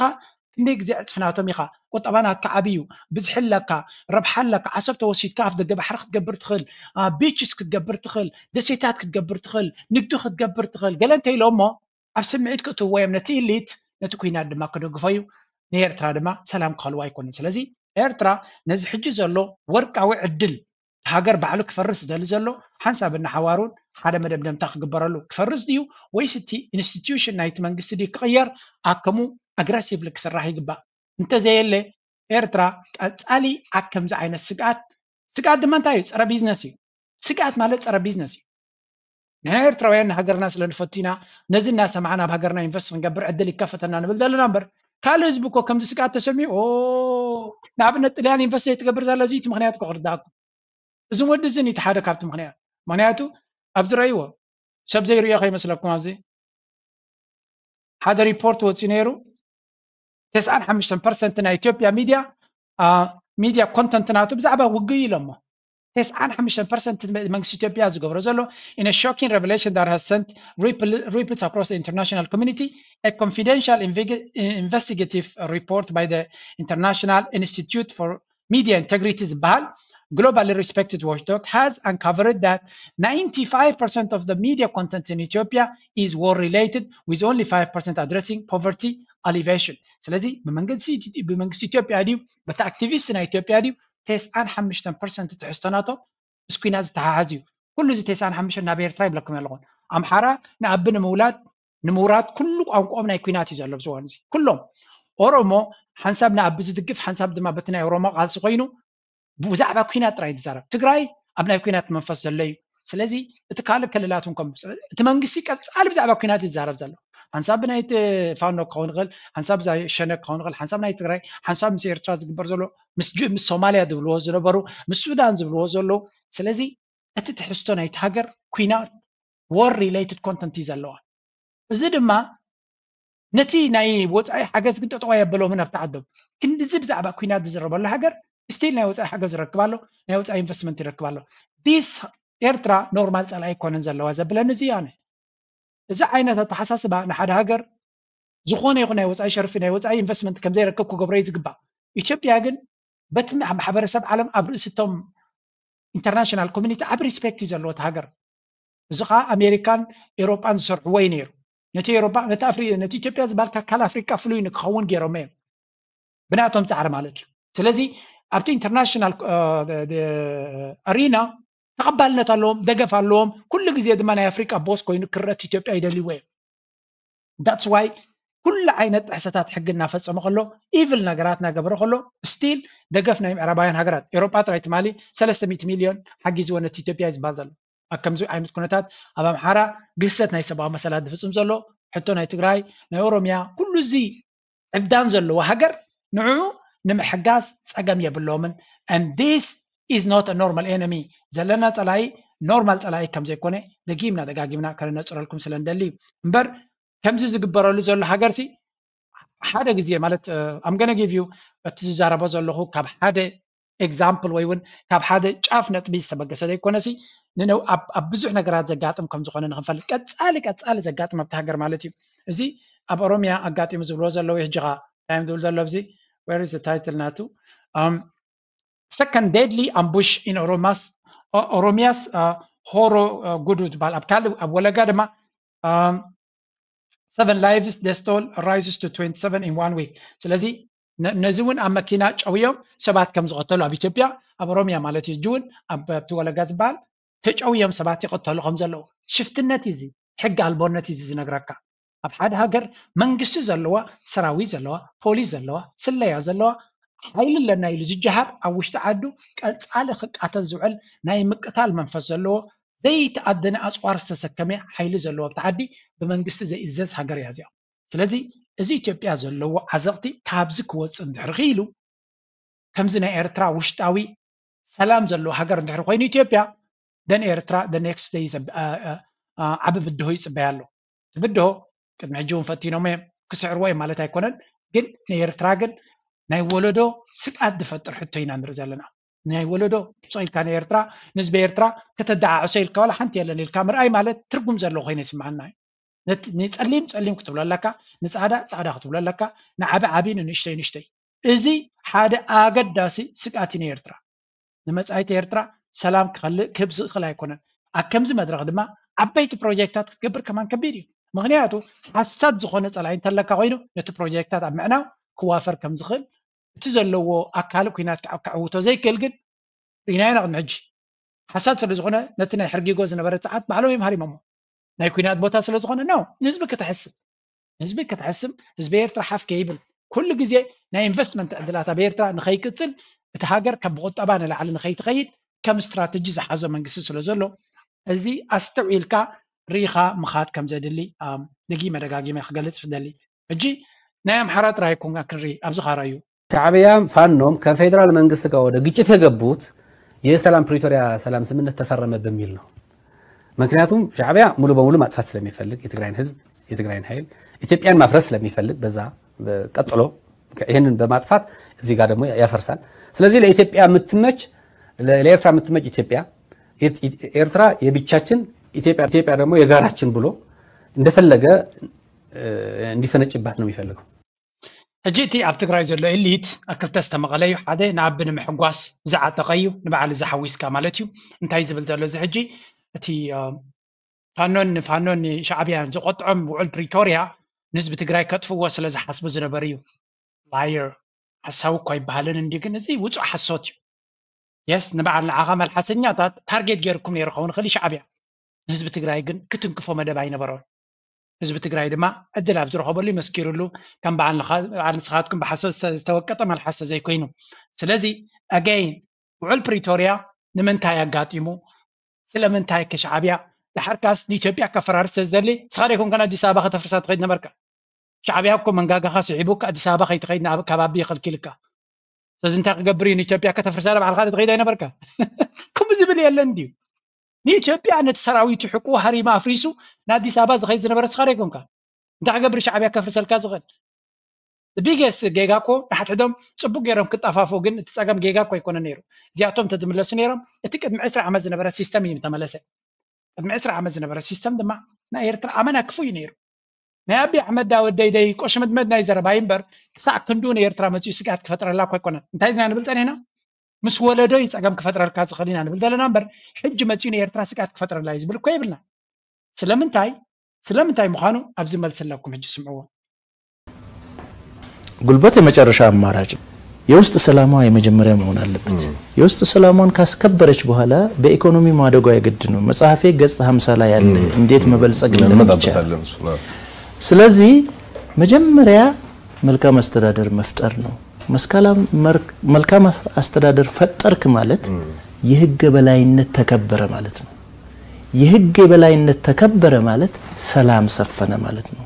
ክንደይ ግዜ ዕፅፍናቶም ኢኻ። ቁጠባ ናትካ ዓብዩ፣ ብዝሒ ኣለካ፣ ረብሓ ኣለካ። ዓሰብ ተወሲድካ ኣፍ ደገ ባሕሪ ክትገብር ትኽእል፣ ቢችስ ክትገብር ትኽእል፣ ደሴታት ክትገብር ትኽእል፣ ንግዲ ክትገብር ትኽእል። ገለ እንተኢሎ እሞ ኣብ ስምዒት ክእትዎ እዮም ነቲ ኢሊት፣ ነቲ ኩናት ድማ ክደግፎ እዩ። ንኤርትራ ድማ ሰላም ክኸልዋ ኣይኮኑን። ስለዚ ኤርትራ ነዚ ሕጂ ዘሎ ወርቃዊ ዕድል፣ እቲ ሃገር ባዕሉ ክፈርስ ዝደሊ ዘሎ ሓንሳብ እናሓዋሩን ሓደ መደምደምታ ክግበረሉ። ክፈርስ ድዩ ወይስ እቲ ኢንስቲትዩሽን ናይቲ መንግስቲ ድዩ ክቕየር? ኣከሙ ኣግረሲቭሊ ክስራሕ ይግባእ። እንተዘየለ ኤርትራ ቀፃሊ ኣብ ከምዚ ዓይነት ስግኣት፣ ስግኣት ድማ እንታይ እዩ? ፀረ ቢዝነስ እዩ። ስግኣት ማለት ፀረ ቢዝነስ እዩ። ንሕና ኤርትራውያን ንሃገርና ስለ ንፈቱ ኢና ነዚ እናሰማዕና ኣብ ሃገርና ኢንቨስት ክንገብር ዕድል ይከፈተና ንብል ዘለና እምበር፣ ካልእ ህዝቢ እኮ ከምዚ ስግኣት ተሰሚዑ ንኣብነት ጥልያን ኢንቨስት ዘይትገብር ዘላ እዚ እቲ ምክንያት እኮ ክርዳእኩም። እዚ ወዲ እዚ እቲ ሓደ ካብቲ ምክንያት። ምክንያቱ ኣብዚ ረእይዎ ሰብ ዘይርእዮ ከይመስለኩም ኣብዚ ሓደ ሪፖርት ወፂኡ ነይሩ። ተስዓን ሓሙሽተን ፐርሰንት ናይ ኢትዮጵያ ሚድያ ሚድያ ኮንተንት ናቱ ብዛዕባ ውግእ ኢሎሞ። ተስዓን ሓሙሽተን ፐርሰንት መንግስቲ ኢትዮጵያ ዝገብሮ ዘሎ in a shocking revelation that has sent ripples across the international community, a confidential investigative report by the International Institute for Media Integrity ዝበሃል globally respected watchdog has uncovered that ninety-five percent of the media content in Ethiopia is war related, with only five percent addressing poverty alleviation. ስለዚ ብመንግስቲ ኢትዮጵያ ድዩ በቲ ኣክቲቪስት ናይ ኢትዮጵያ ድዩ? ተስዓን ሓሙሽተን ፐርሰንት ትሕዝቶ ናቶም ምስ ኩናት ዝተሓሓዝ እዩ። ኩሉ እዚ ተስዓን ሓሙሽተን ናብ ኤርትራ ይብለኩም ኣለኹን። ኣምሓራ ንኣቢ ንምውላድ ንምውራድ ኩሉ ቋንቋኦም ናይ ኩናት እዩ ዘሎ ኣብዚ እዋን እዚ። ኩሎም ኦሮሞ ሓንሳብ ንኣቢ ዝድግፍ ሓንሳብ ድማ በቲ ናይ ኦሮሞ ቃልሲ ኮይኑ ብዛዕባ ኩናት ጥራይ ዝዛረብ። ትግራይ ኣብ ናይ ኩናት መንፈስ ዘሎ እዩ። ስለዚ እቲ ካልእ ክልላት እውን ከም እቲ መንግስቲ ቀፃሊ ብዛዕባ ኩናት እዩ ዝዛረብ ዘሎ። ሓንሳብ ብናይ ፋኖ ክኸውን ይኽእል፣ ሓንሳብ ብዛ ሸነ ክኸውን ይኽእል፣ ሓንሳብ ናይ ትግራይ፣ ሓንሳብ ምስ ኤርትራ ዝግበር ዘሎ ምስ ሶማልያ ዝብልዎ ዝነበሩ ምስ ሱዳን ዝብልዎ ዘለዉ። ስለዚ እቲ ትሕዝቶ ናይቲ ሃገር ኩናት war related content እዩ ዘለዋ። እዚ ድማ ነቲ ናይ ወፃኢ ሓገዝ ግን ጠጠዋ የበሎምን ኣብቲ ዓዶም ክንድዚ ብዛዕባ ኩናት ዝዝረበሉ ሃገር ስቲል ናይ ወፃኢ ሓገዝ ይረክብ ኣሎ፣ ናይ ወፃኢ ኢንቨስትመንት ይረክብ ኣሎ። ዲስ ኤርትራ ኖርማል ፀላኢ ኣይኮነን ዘለዋ ዘብለኒ እዚ ኣነ። እዚ ዓይነት ኣተሓሳስባ ንሓደ ሃገር ዝኾነ ይኹን ናይ ወፃኢ ሸርፊ ናይ ወፃኢ ኢንቨስትመንት ከምዘይረክብ ክገብሮ እዩ ዝግባእ። ኢትዮጵያ ግን በቲ ማሕበረሰብ ዓለም ኣብ ርእሲ እቶም ኢንተርናሽናል ኮሚኒቲ ዓብ ሪስፔክት እዩ ዘለዎ እቲ ሃገር። እዚ ከዓ ኣሜሪካን ኤሮጳን ዝሰርሕዎ እዩ ነይሩ። ነቲ ኤሮጳ ነቲ ኢትዮጵያ ዝበሃል ኣካል ኣፍሪቃ ፍሉይ ንክኸውን ገይሮሞ እዮም ብናቶም ፃዕሪ ማለት እዩ። ስለዚ ኣብቲ ኢንተርናሽናል ኣሪና ተቐባልነት ኣለዎም፣ ደገፍ ኣለዎም። ኩሉ ግዜ ድማ ናይ ኣፍሪቃ ቦስ ኮይኑ ክረአ ኢትዮጵያ ይደልይዎ እዮም። That's why ኩሉ ዓይነት ጥሕሰታት ሕጊ እናፈፀመ ከሎ ኢቭል ነገራት እናገበረ ከሎ ስቲል ደገፍ ናይ ምዕራባውያን ሃገራት ኤሮጳ ጥራይ ትማሊ ሰለስተ ሚእቲ ሚልዮን ሓጊዝዎ ነቲ ኢትዮጵያ እዩ ዝበሃል ዘሎ። ኣብ ከምዚ ዓይነት ኩነታት ኣብ ኣምሓራ ግህሰት ናይ ሰብኣዊ መሰላት ዝፍፅም ዘሎ ሕቶ ናይ ትግራይ ናይ ኦሮሚያ ኩሉ እዚ ዕብዳን ዘለዎ ሃገር ንዕኡ ንምሕጋዝ ፀገም የብሎምን። And this is not a normal enemy። ዘለና ፀላኢ ኖርማል ፀላኢ ከም ዘይኮነ ደጊምና ደጋጊምና ከነነፅረልኩም ስለ ንደሊ እዩ እምበር ከምዚ ዝግበረሉ ዘሎ ሃገር ሲ ሓደ ግዜ ማለት I'm gonna give you እቲ ዝዛረቦ ዘለኹ ካብ ሓደ ኤግዛምፕል ወይ እውን ካብ ሓደ ጫፍ ነጥቢ ዝተበገሰ ዘይኮነሲ ኣብ ብዙሕ ነገራት ዘጋጥም ከም ዝኾነ ንክንፈልጥ ቀፃሊ ቀፃሊ ዘጋጥም ኣብቲ ሃገር ማለት እዩ። እዚ ኣብ ኦሮሚያ ኣጋጢሙ ዝብልዎ ዘለዉ ሕጂ ኸዓ እንታይ እዮም ዝብል ዘሎ ኣብዚ where is the title ናቱ second deadly ambush in Oromia's Horo Gudru ዝበሃል ኣብ ካልእ ኣብ ወለጋ ድማ seven lives death toll rises to twenty-seven in one week። ስለዚ ነዚ እውን ኣብ መኪና ጨውዮም ሰባት ከም ዝቐተሉ ኣብ ኢትዮጵያ ኣብ ኦሮሚያ ማለት እዩ እውን ኣብቲ ወለጋ ዝበሃል ተጨውዮም ሰባት ይቐተሉ ከም ዘለዉ ሽፍትነት እዩ። ሕጊ ኣልቦነት እዩ ዝነግረካ። ኣብ ሓደ ሃገር መንግስቲ ዘለዋ፣ ሰራዊት ዘለዋ፣ ፖሊስ ዘለዋ፣ ስለያ ዘለዋ ሓይሊ ኣለና ኢሉ ዝጀሃር ኣብ ውሽጢ ዓዱ ቀፃሊ ክቃተል ዝውዕል ናይ ምቅታል መንፈስ ዘለዎ ዘይተኣደነ ኣፅዋር ዝተሰከመ ሓይሊ ዘለዎ ኣብቲ ዓዲ ብመንግስቲ ዘይእዘዝ ሃገር እያ እዚኣ። ስለዚ እዚ ኢትዮጵያ ዘለዎ ዓዘቕቲ ካብዚ ክወፅእ እንድሕር ክኢሉ ከምዚ ናይ ኤርትራ ውሽጣዊ ሰላም ዘለዎ ሃገር እንድሕር ኮይኑ ኢትዮጵያ ደን ኤርትራ the next day ዓቢ ብድሆ ይፅበያ ኣሎ። እቲ ብድሆ ቅድሚ ሕጂ እውን ፈቲኖም እዮም ክስዕርዎ እዮም ማለት ኣይኮነን። ግን ንኤርትራ ግን ናይ ወለዶ ስቃት ዝፈጥር ሕቶ ኢና ንርኢ ዘለና። ናይ ወለዶ ስቕ ኢልካ ንኤርትራ ንህዝቢ ኤርትራ ከተደዓዕሶ ኢልካ ዋላ ሓንቲ የለን ኢልካ ምርኣይ ማለት ትርጉም ዘለዎ ኮይኑ ይስምዓና እዩ። ነቲ ንጸሊም ጸሊም ክትብሎ ኣለካ፣ ንጻዕዳ ጻዕዳ ክትብሎ ኣለካ፣ ንዓቢ ዓቢ ንንእሽተይ ንእሽተይ። እዚ ሓደ ኣገዳሲ ስግኣት እዩ ንኤርትራ። ንመጻኢት ኤርትራ ሰላም ክኸልእ ክህብ ዝኽእል ኣይኮነን። ኣብ ከምዚ መድረኽ ድማ ዓበይቲ ፕሮጀክታት ክትገብር ከማን ከቢድ እዩ። ምኽንያቱ ሓሳድ ዝኾነ ጸላኢ እንተለካ ኮይኑ ነቲ ፕሮጀክታት ኣብ ምዕናው ክዋፈር ከም ዝኽእል እቲ ዘለዎ ኣካል ኩናት ክዓ- ክዕውቶ ዘይክእል ግን ርኢናዮ ኢና ቅድሚ ሕጂ። ሓሳድ ስለ ዝኾነ ነቲ ናይ ሕርጊጎ ዝነበረ ጸዓት ባዕሎም እዮም ሃሪሞሞ። ናይ ኩናት ቦታ ስለ ዝኾነ ነው ንህዝቢ ከተሕስብ ንህዝቢ ከተሕስብ ህዝቢ ኤርትራ ሓፍ ከይብል ኩሉ ግዜ ናይ ኢንቨስትመንት ዕድላት ኣብ ኤርትራ ንኸይቅጽል እቲ ሃገር ካብ ብቁጠባ ንላዕሊ ንኸይትኸይድ ከም ስትራተጂ ዝሓዞ መንግስቲ ስለ ዘሎ እዚ ኣስተውዒልካ ርኢኻ ምኻድ ከም ዘድሊ ኣም፣ ደጊመ ደጋጊመ ክገልጽ ፍደሊ። ሕጂ ናይ ኣምሓራ ጥራይ ኮንካ ክንርኢ ኣብዚ ካራዩ ሻዕብያም ፋኖም ከፌዴራል መንግስት ጋር ወደ ግጭት የገቡት የሰላም ፕሪቶሪያ ሰላም ስምምነት ተፈረመ በሚል ነው። ምክንያቱም ሻዕብያ ሙሉ በሙሉ ማጥፋት ስለሚፈልግ የትግራይን ህዝብ የትግራይን ኃይል ኢትዮጵያን ማፍረስ ስለሚፈልግ በዛ ቀጥሎ ይህንን በማጥፋት እዚህ ጋር ደግሞ ያፈርሳል። ስለዚህ ለኢትዮጵያ የምትመች ለኤርትራ የምትመች ኢትዮጵያ ኤርትራ የብቻችን ኢትዮጵያ ኢትዮጵያ ደግሞ የጋራችን ብሎ እንደፈለገ እንዲፈነጭባት ነው የሚፈልገው። ሕጂ እቲ ኣብ ትግራይ ዘሎ ኤሊት ኣብ ክልተ ዝተመቐለ እዩ። ሓደ ንኣቢ ንምሕጓስ ዝዓጠቐ እዩ፣ ንባዕሊ ዝሓዊስካ ማለት እዩ። እንታይ ዝብል ዘሎ እዚ ሕጂ እቲ ፋኖን ንፋኖን ንሻዕብያን ዝቆጥዖም ውዕል ፕሪቶርያ ንህዝቢ ትግራይ ከጥፍዎ ስለ ዝሓስቡ ዝነበሩ እዩ። ላየር ሓሳዊ እኳ ይበሃልን እንዲ ግን እዚ ውፁእ ሓሶት እዩ። የስ ንበዓል ንዓኻ መልሓሰኛታት ታርጌት ገይርኩም ነይሩ ኸውን ይኽእል ሻዕብያ ንህዝቢ ትግራይ ግን ክትንክፎ መደብ ኣይነበሮን። ህዝቢ ትግራይ ድማ ዕድል ኣብ ዝረኸበሉ ይመስኪርሉ ከም በዓል ንስኻትኩም ብሓሶት ዝተወቀጠ መልሓሰ ዘይኮይኑ። ስለዚ ኣገይን ውዕል ፕሪቶርያ ንምንታይ ኣጋጢሙ? ስለምንታይ ከ ሻዕብያ ድሓርካስ ንኢትዮጵያ ከፈራርስ ዝደሊ ንስኻ ዶ ይኮንካ ንኣዲስ ኣበባ ከተፍርሳ ትኸይድ ነበርካ? ሻዕብያ እኮ መንጋጋኻ ስሒቡካ ኣዲስ ኣበባ ከይትኸይድ ንኣብ- ካብ ኣቢ ይኸልኪልካ። ስለዚ እንታይ ክገብር እዩ ንኢትዮጵያ ከተፍርሳ ዶ ባዕልኻ ዶ ትኸይድ ኣይነበርካ? ከምኡ ዝብል የለን ድዩ? ንኢትዮጵያ ነቲ ሰራዊቱ ሕቁ ሃሪማ ኣፍሪሱ ንኣዲስ ኣበባ ዝኸይድ ዝነበረ ንስኻ ዶ ይኮንካ? እንታይ ክገብር ሻዕብያ ከፍርሰልካ ዝኽእል? ቢገስ ጌጋ እኮ ንሓድሕዶም ፅቡቅ ገይሮም ክጠፋፉ ግን እቲ ፀገም ጌጋ እኮ ኣይኮነ ነይሩ። እዚኣቶም እንተዝምለሱ ነይሮም እቲ ቅድሚ ዕስራ ዓመት ዝነበረ ሲስተም እዩ ተመለሰ። ቅድሚ ዕስራ ዓመት ዝነበረ ሲስተም ድማ ናይ ኤርትራ ኣመና ክፉ እዩ ነይሩ። ናይ ኣቢ ኣሕመድ ዳወደይ ደይ ቆሽመድመድ ናይ ዘረባይ እምበር ክሳዕ ክንዱ ንኤርትራ መፅኡ ስግኣት ክፈጥረላ እኮ ኣይኮነን። እንታይ ድና ንብል ፀኒሕና? ምስ ወለዶ እዩ ፀገም ክፈጥረልካ ዝኽእል ኢና ንብል ዘለና እምበር ሕጂ መፅኡ ንኤርትራ ስግኣት ክፈጥረላ እዩ ዝብል እኮ የብልና። ስለምንታይ ስለምንታይ ምዃኑ ኣብዚ መልሲ ኣለኩም ሕጂ ስምዕዎ። ጉልበት የመጨረሻ አማራጭ ነው። የውስጥ ሰላሟ የመጀመሪያ መሆን አለበት። የውስጥ ሰላሟን ካስከበረች በኋላ በኢኮኖሚ ማደጓ የግድ ነው። መጽሐፌ ገጽ ሀምሳ ላይ ያለ እንዴት መበልጸግ እንደሚቻል። ስለዚህ መጀመሪያ መልካም አስተዳደር መፍጠር ነው። መልካም አስተዳደር ፈጠርክ ማለት የህግ የበላይነት ተከበረ ማለት ነው። የህግ የበላይነት ተከበረ ማለት ሰላም ሰፈነ ማለት ነው።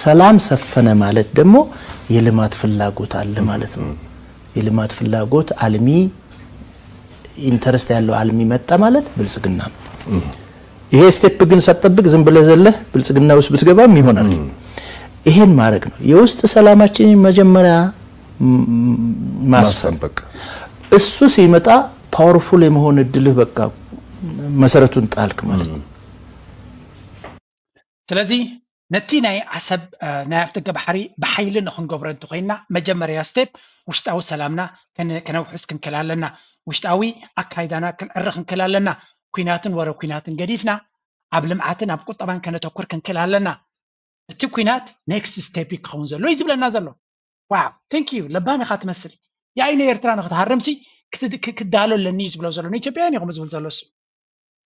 ሰላም ሰፈነ ማለት ደግሞ የልማት ፍላጎት አለ ማለት ነው። የልማት ፍላጎት አልሚ ኢንተረስት ያለው አልሚ መጣ ማለት ብልጽግና ነው። ይሄ ስቴፕ ግን ሳትጠብቅ ዝም ብለህ ዘለህ ብልጽግና ውስጥ ብትገባም ይሆናል። ይሄን ማድረግ ነው የውስጥ ሰላማችንን መጀመሪያ ማስፈን። እሱ ሲመጣ ፓወርፉል የመሆን እድልህ በቃ መሰረቱን ጣልክ ማለት ነው። ስለዚ ነቲ ናይ ዓሰብ ናይ ኣፍደገ ባሕሪ ብሓይሊ ንክንገብሮ እንተኮይንና መጀመርያ ስቴፕ ውሽጣዊ ሰላምና ከነውሕስ ክንክእል ኣለና። ውሽጣዊ ኣካይዳና ክንዕሪ ክንክእል ኣለና። ኩናትን ወረ ኩናትን ገዲፍና ኣብ ልምዓትን ኣብ ቁጠባን ከነተኩር ክንክእል ኣለና። እቲ ኩናት ኔክስት ስቴፕ ክኸውን ዘሎ እዩ ዝብለና ዘሎ። ዋው ቴንክ ዩ ለባም ኢኻ ትመስል። የኣይ ንኤርትራ ንክትሃርምሲ ክዳሎ ኣለኒ እዩ ዝብሎ ዘሎ ንኢትዮጵያውያን ኢኹም ዝብል ዘሎ እሱ።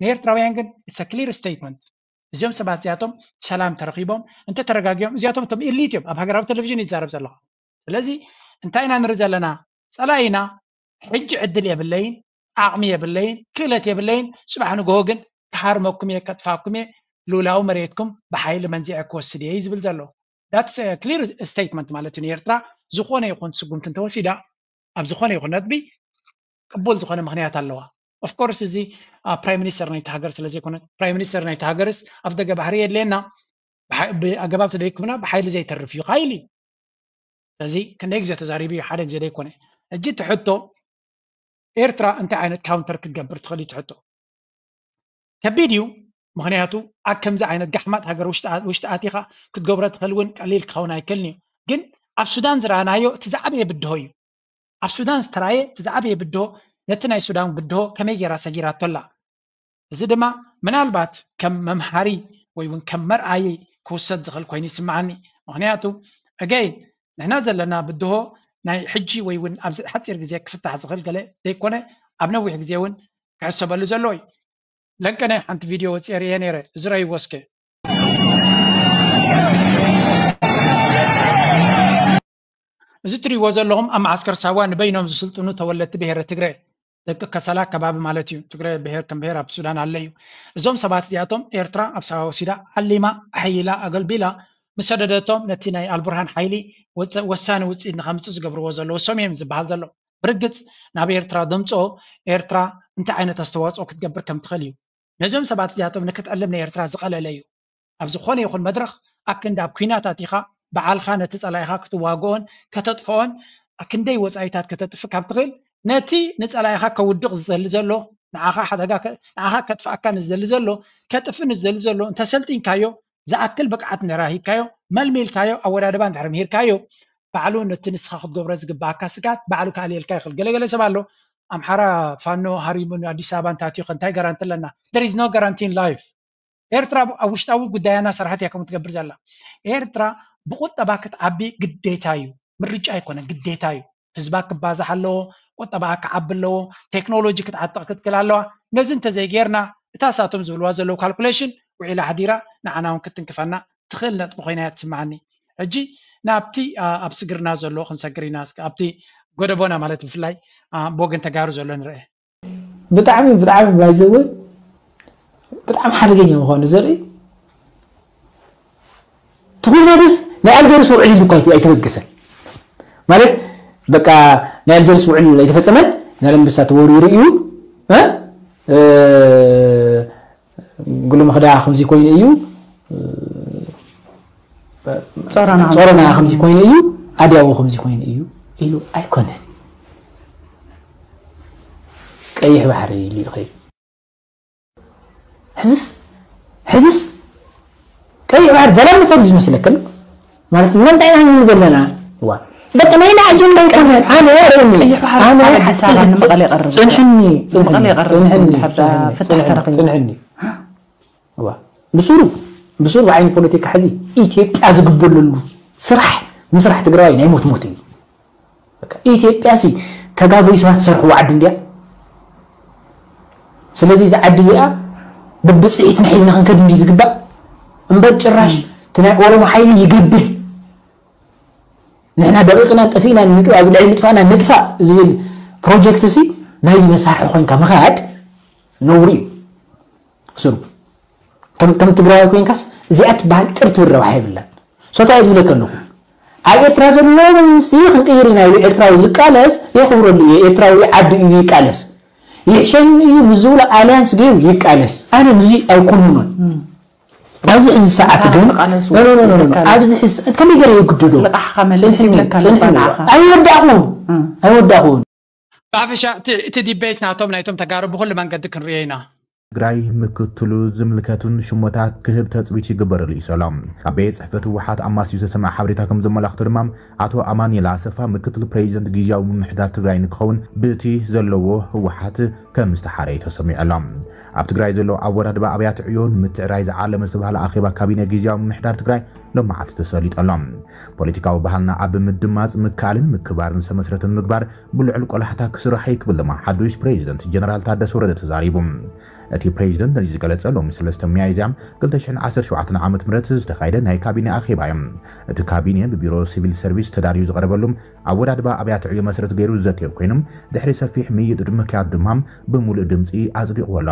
ንኤርትራውያን ግን it's a clear statement። እዚኦም ሰባት እዚኣቶም ሰላም ተረኺቦም እንተተረጋጊኦም፣ እዚኣቶም እቶም ኢሊት እዮም። ኣብ ሃገራዊ ቴሌቪዥን ይዛረብ ዘለኹ። ስለዚ እንታይ ኢና ንርኢ ዘለና? ጸላኢና ሕጂ ዕድል የብለይን፣ ዓቕሚ የብለይን፣ ክእለት የብለይን፣ ጽባሕ ንግሆ ግን ክሃርመኩም እየ፣ ከጥፋኩም እየ፣ ልኡላዊ መሬትኩም ብሓይሊ መንዚዐ ክወስድ እየ እዩ ዝብል ዘሎ። That's clear statement ማለት እዩ። ንኤርትራ ዝኾነ ይኹን ስጉምቲ እንተወሲዳ ኣብ ዝኾነ ይኹን ነጥቢ ቅቡል ዝኾነ ምኽንያት ኣለዋ። Of course እዚ ፕራይም ሚኒስተር ናይቲ ሃገር ስለ ዘይኮነ፣ ፕራይም ሚኒስተር ናይቲ ሃገርስ ኣብ ደገ ባሕሪ የድልየና፣ ብሓ- ብኣገባብ ተደይኩምና ብሓይሊ ዘይተርፍ እዩ ሓይሊ። ስለዚ ክንደይ ግዜ ተዛሪቡ እዩ ሓደ ግዜ ዘይኮነ። ሕጂ እቲ ሕቶ ኤርትራ እንታይ ዓይነት ካውንተር ክትገብር ትኽእል እዩ እቲ ሕቶ። ከቢድ እዩ። ምኽንያቱ ኣብ ከምዚ ዓይነት ጋሕማጥ ሃገር ውሽጢ ኣ- ውሽጢ ኣቲኻ ክትገብሮ ትኽእል እውን ቀሊል ክኸውን ኣይክእልን እዩ። ግን ኣብ ሱዳን ዝረኣናዮ እቲ ዝዓበየ ብድሆ እዩ። ኣብ ሱዳን ዝተራየ እቲ ዝዓበየ ብድሆ ነቲ ናይ ሱዳን ብድሆ ከመይ ገይራ ሰጊራቶ ኣላ? እዚ ድማ ምናልባት ከም መምሃሪ ወይ እውን ከም መርኣይ ክውሰድ ዝኽእል ኮይኑ ይስምዓኒ። ምኽንያቱ ኣገይ ንሕና ዘለና ብድሆ ናይ ሕጂ ወይ እውን ኣብዚ ሓፂር ግዜ ክፍታሕ ዝኽእል ገለ ዘይኮነ ኣብ ነዊሕ ግዜ እውን ክሕሰበሉ ዘለዎ እዩ። ለንቀነ ሓንቲ ቪድዮ ወፅየ ርየ ነይረ፣ እዚ ረእይዎ እስከ። እዚ ትሪእዎ ዘለኹም ኣብ መዓስከር ሳዋ ንበይኖም ዝስልጥኑ ተወለድቲ ብሄረ ትግረ፣ ደቂ ከሰላ ከባቢ ማለት እዩ። ትግረ ብሄር ከም ብሄር ኣብ ሱዳን ኣለ እዩ። እዞም ሰባት እዚኣቶም ኤርትራ ኣብ ሳዋ ወሲዳ ዓሊማ ኣሕይላ ኣገልቢላ ምስ ሰደደቶም ነቲ ናይ ኣልቡርሃን ሓይሊ ወፀ- ወሳኒ ውፅኢት ንኸምፅእ ዝገብርዎ ዘለዉ እሶም እዮም ዝበሃል ዘሎ። ብርግፅ ናብ ኤርትራ ደምፅኦ ኤርትራ እንታይ ዓይነት ኣስተዋፅኦ ክትገብር ከም ትኽእል እዩ። ነዞም ሰባት እዚኣቶም ንክትዕልም ንኤርትራ ዝቐለለ እዩ። ኣብ ዝኾነ ይኹን መድረኽ ኣክንዲ ኣብ ኲናት ኣቲኻ ባዕልኻ ነቲ ጸላኢኻ ክትዋግኦን ከተጥፍኦን ኣክንደይ ወጻኢታት ከተጥፍ ካብ ትኽእል ነቲ ንጸላኢኻ ከውድቕ ዝደሊ ዘሎ ንዓኻ ሓደጋ ከ- ንዓኻ ከጥፍኣካ ንዝደሊ ዘሎ ከጥፍ ንዝደሊ ዘሎ እንተሰልጢንካዮ ዝኣክል ብቅዓት እንድሕር ሂብካዮ መልሚልካዮ ኣወዳድባ እንድሕር ምሂርካዮ ባዕሉ ነቲ ንስኻ ክትገብሮ ዝግባኣካ ስግኣት ባዕሉ ክኣልየልካ ይኽእል። ገለገለ ሰብ ኣሎ ኣምሓራ ፋኖ ሃሪሙ ንኣዲስ ኣበባ እንታትዩ እንታይ ጋራንቲ ኣለና? There is no guarantee in life። ኤርትራ ኣብ ውሽጣዊ ጉዳያና ስራሕት እያ ከምኡ ትገብር ዘላ። ኤርትራ ብቁጠባ ክትዓቢ ግዴታ እዩ፣ ምርጫ ኣይኮነ ግዴታ እዩ። ህዝባ ክባዛሕ ኣለዎ፣ ቁጠባ ክዓቢ ኣለዎ፣ ቴክኖሎጂ ክትዓጥቕ ክትክል ኣለዋ። ነዚ እንተዘይጌርና እታ ሳቶም ዝብልዋ ዘለዉ ካልኩሌሽን ውዒላ ሓዲራ ንዓና እውን ክትንክፈና ትኽእል ነጥቢ ኮይና እያ ትስምዓኒ። ሕጂ ናብቲ ኣብ ስግርና ዘሎ ክንሰግር ኢና። ኣብቲ ጎደቦና ማለት ብፍላይ ብወገን ተጋሩ ዘሎ ንርአ። ብጣዕሚ ብጣዕሚ ባይዘወ ብጣዕሚ ሓደገኛ ምዃኑ ዘርኢ ተኾይናትስ ናይ ኣልጀርስ ውዕል ኢሉ እኳ ኣይተበገሰን ማለት በቃ ናይ ኣልጀርስ ውዕል ኣይተፈፀመን። ዛላንበሳ ተወሪሩ እዩ። ጉልምኽዳ ከምዚ ኮይኑ እዩ። ጾሮና ከምዚ ኮይኑ እዩ። ኣድያቦ ከምዚ ኮይኑ እዩ ኢሉ ኣይኮነን። ቀይሕ ባሕሪ ኢሉ እዩ ከይዱ። ሕዝስ ሕዝስ ቀይሕ ባሕሪ ዛላንበሳ ድዩ ዝመስለክን? ማለት ንመን እንታይ ኢና ንብል ዘለና? ዋ በቃ ናይና ኣጀንዳ ኣይኮነን። ኣነ ርኒ ቀይሕ ባሕሪ ኣነ ካብ ኣዲስ ኣበባ ንመቐለ ይቐርብ። ጽንሕኒ ጽንሕኒ ንመቐለ ይቐርብ። ጽንሕኒ እንድሕር ፍትሒ ተረኺቡ። ጽንሕኒ ዋ ብሱሩ ብሱሩ ብዓይኒ ፖለቲካ ሕዚ ኢትዮጵያ ዝግበለሉ ስራሕ ምስራሕ ትግራዋይ ናይ ሞት ሞት እዩ። በቃ ኢትዮጵያ ሲ ተጋገዩ ሰባት ዝሰርሕዋ ዓዲ እንድያ። ስለዚ እዛ ዓዲ እዚኣ ብብፅሒትና ሒዝና ክንከድ እንድዩ ዝግባእ እምበር ጭራሽ እቲ ናይ ኦሮሞ ሓይሊ ይገብር ንሕና ደቂቕና ጠፊእና ንጥ ኣብ ልዕሊ ምጥፋእና ንጥፋእ ዝብል ፕሮጀክት ሲ ናይዚ መሳርሒ ኮይንካ ምኻድ ነውሪ እዩ። ስሩ ከም ከም ትግራዋይ ኮይንካስ እዚኣ ትበሃል ጥር ትብል ረብሓ የብላን። ሶታ እየ ዝብለካ ኣለኹ ኣብ ኤርትራ ዘሎ መንግስቲ ክንቅይር ኢና ኢሉ ኤርትራዊ ዝቃለስ የኽብረሉ እየ። ኤርትራዊ ዓዲ እዩ ይቃለስ። ይሕሸኒ እዩ ምስ ዝብሎ ኣልያንስ ገይሩ ይቃለስ። ኣነ ንዚ ኣይኩንኖን። ኣብዚ ሕዚ ሰዓት ግን ተቃለሱ። ኖ፣ ኖ፣ ኖ፣ ኖ፣ ኖ። ይካል። ኣብዚ ሕዚ ሰዓት ከመይ ገይረ የግድዶ? ልቃሕኻ መልስ ጽንሕኒ፣ ይብለካ ጽንሕኒ። ንባልዓኻ። ኣይወዳእኹን። እም። ኣይወዳእኹን። ብሓፈሻ እቲ እቲ ዲቤት ናቶም ናይቶም ተጋሩ ብኹሉ መንገዲ ክንርእዮ ኢና። ትግራይ ምክትሉ ዝምልከቱን ሽሞታት ክህብ ተፅቢት ይግበረሉ እዩ ሰሎም። ካብ ቤት ፅሕፈት ህወሓት ኣማስዩ ዝተሰምዐ ሓበሬታ ከም ዘመላኽቶ ድማ ኣቶ ኣማኑኤል ኣሰፋ ምክትል ፕሬዚደንት ግዝያዊ ምምሕዳር ትግራይ ንክኸውን ብቲ ዘለዎ ህወሓት ከም ዝተሓረየ ተሰሚዑ ኣሎ። ኣብ ትግራይ ዘሎ ኣወዳድባ ኣብያተ ዕዮ ንምትዕራይ ዝዓለመ ዝተባህለ ኣኼባ ካቢነ ግዝያዊ ምምሕዳር ትግራይ ሎማዓልቲ ተሰሊጡ ኣሎ። ፖለቲካዊ ባህልና ኣብ ምድማፅ፣ ምክኣልን ምክባርን ዝተመስረተ ንምግባር ብልዑል ቆላሕታ ክስራሕ እዩ ክብል ድማ ሓዱሽ ፕሬዚደንት ጀነራል ታደሰ ወረደ ተዛሪቡ። እቲ ፕሬዚደንት ነዚ ዝገለጸ ሎሚ ሰለስተ ሚያዝያ ክልተ ሽሕን ዓሰርተ ሸውዓተን ዓመተ ምህረት ዝተኻየደ ናይ ካቢኔ ኣኼባ እዩ። እቲ ካቢኔ ብቢሮ ሲቪል ሰርቪስ ተዳልዩ ዝቐረበሉ ኣወዳድባ ኣብያተ ዕዮ መሰረት ገይሩ ዝዘተየ ኮይኑ፣ ድሕሪ ሰፊሕ ምይይጥ ምክያድ ድማ ብምሉእ ድምፂ ኣጽዲቕዎ ኣሎ።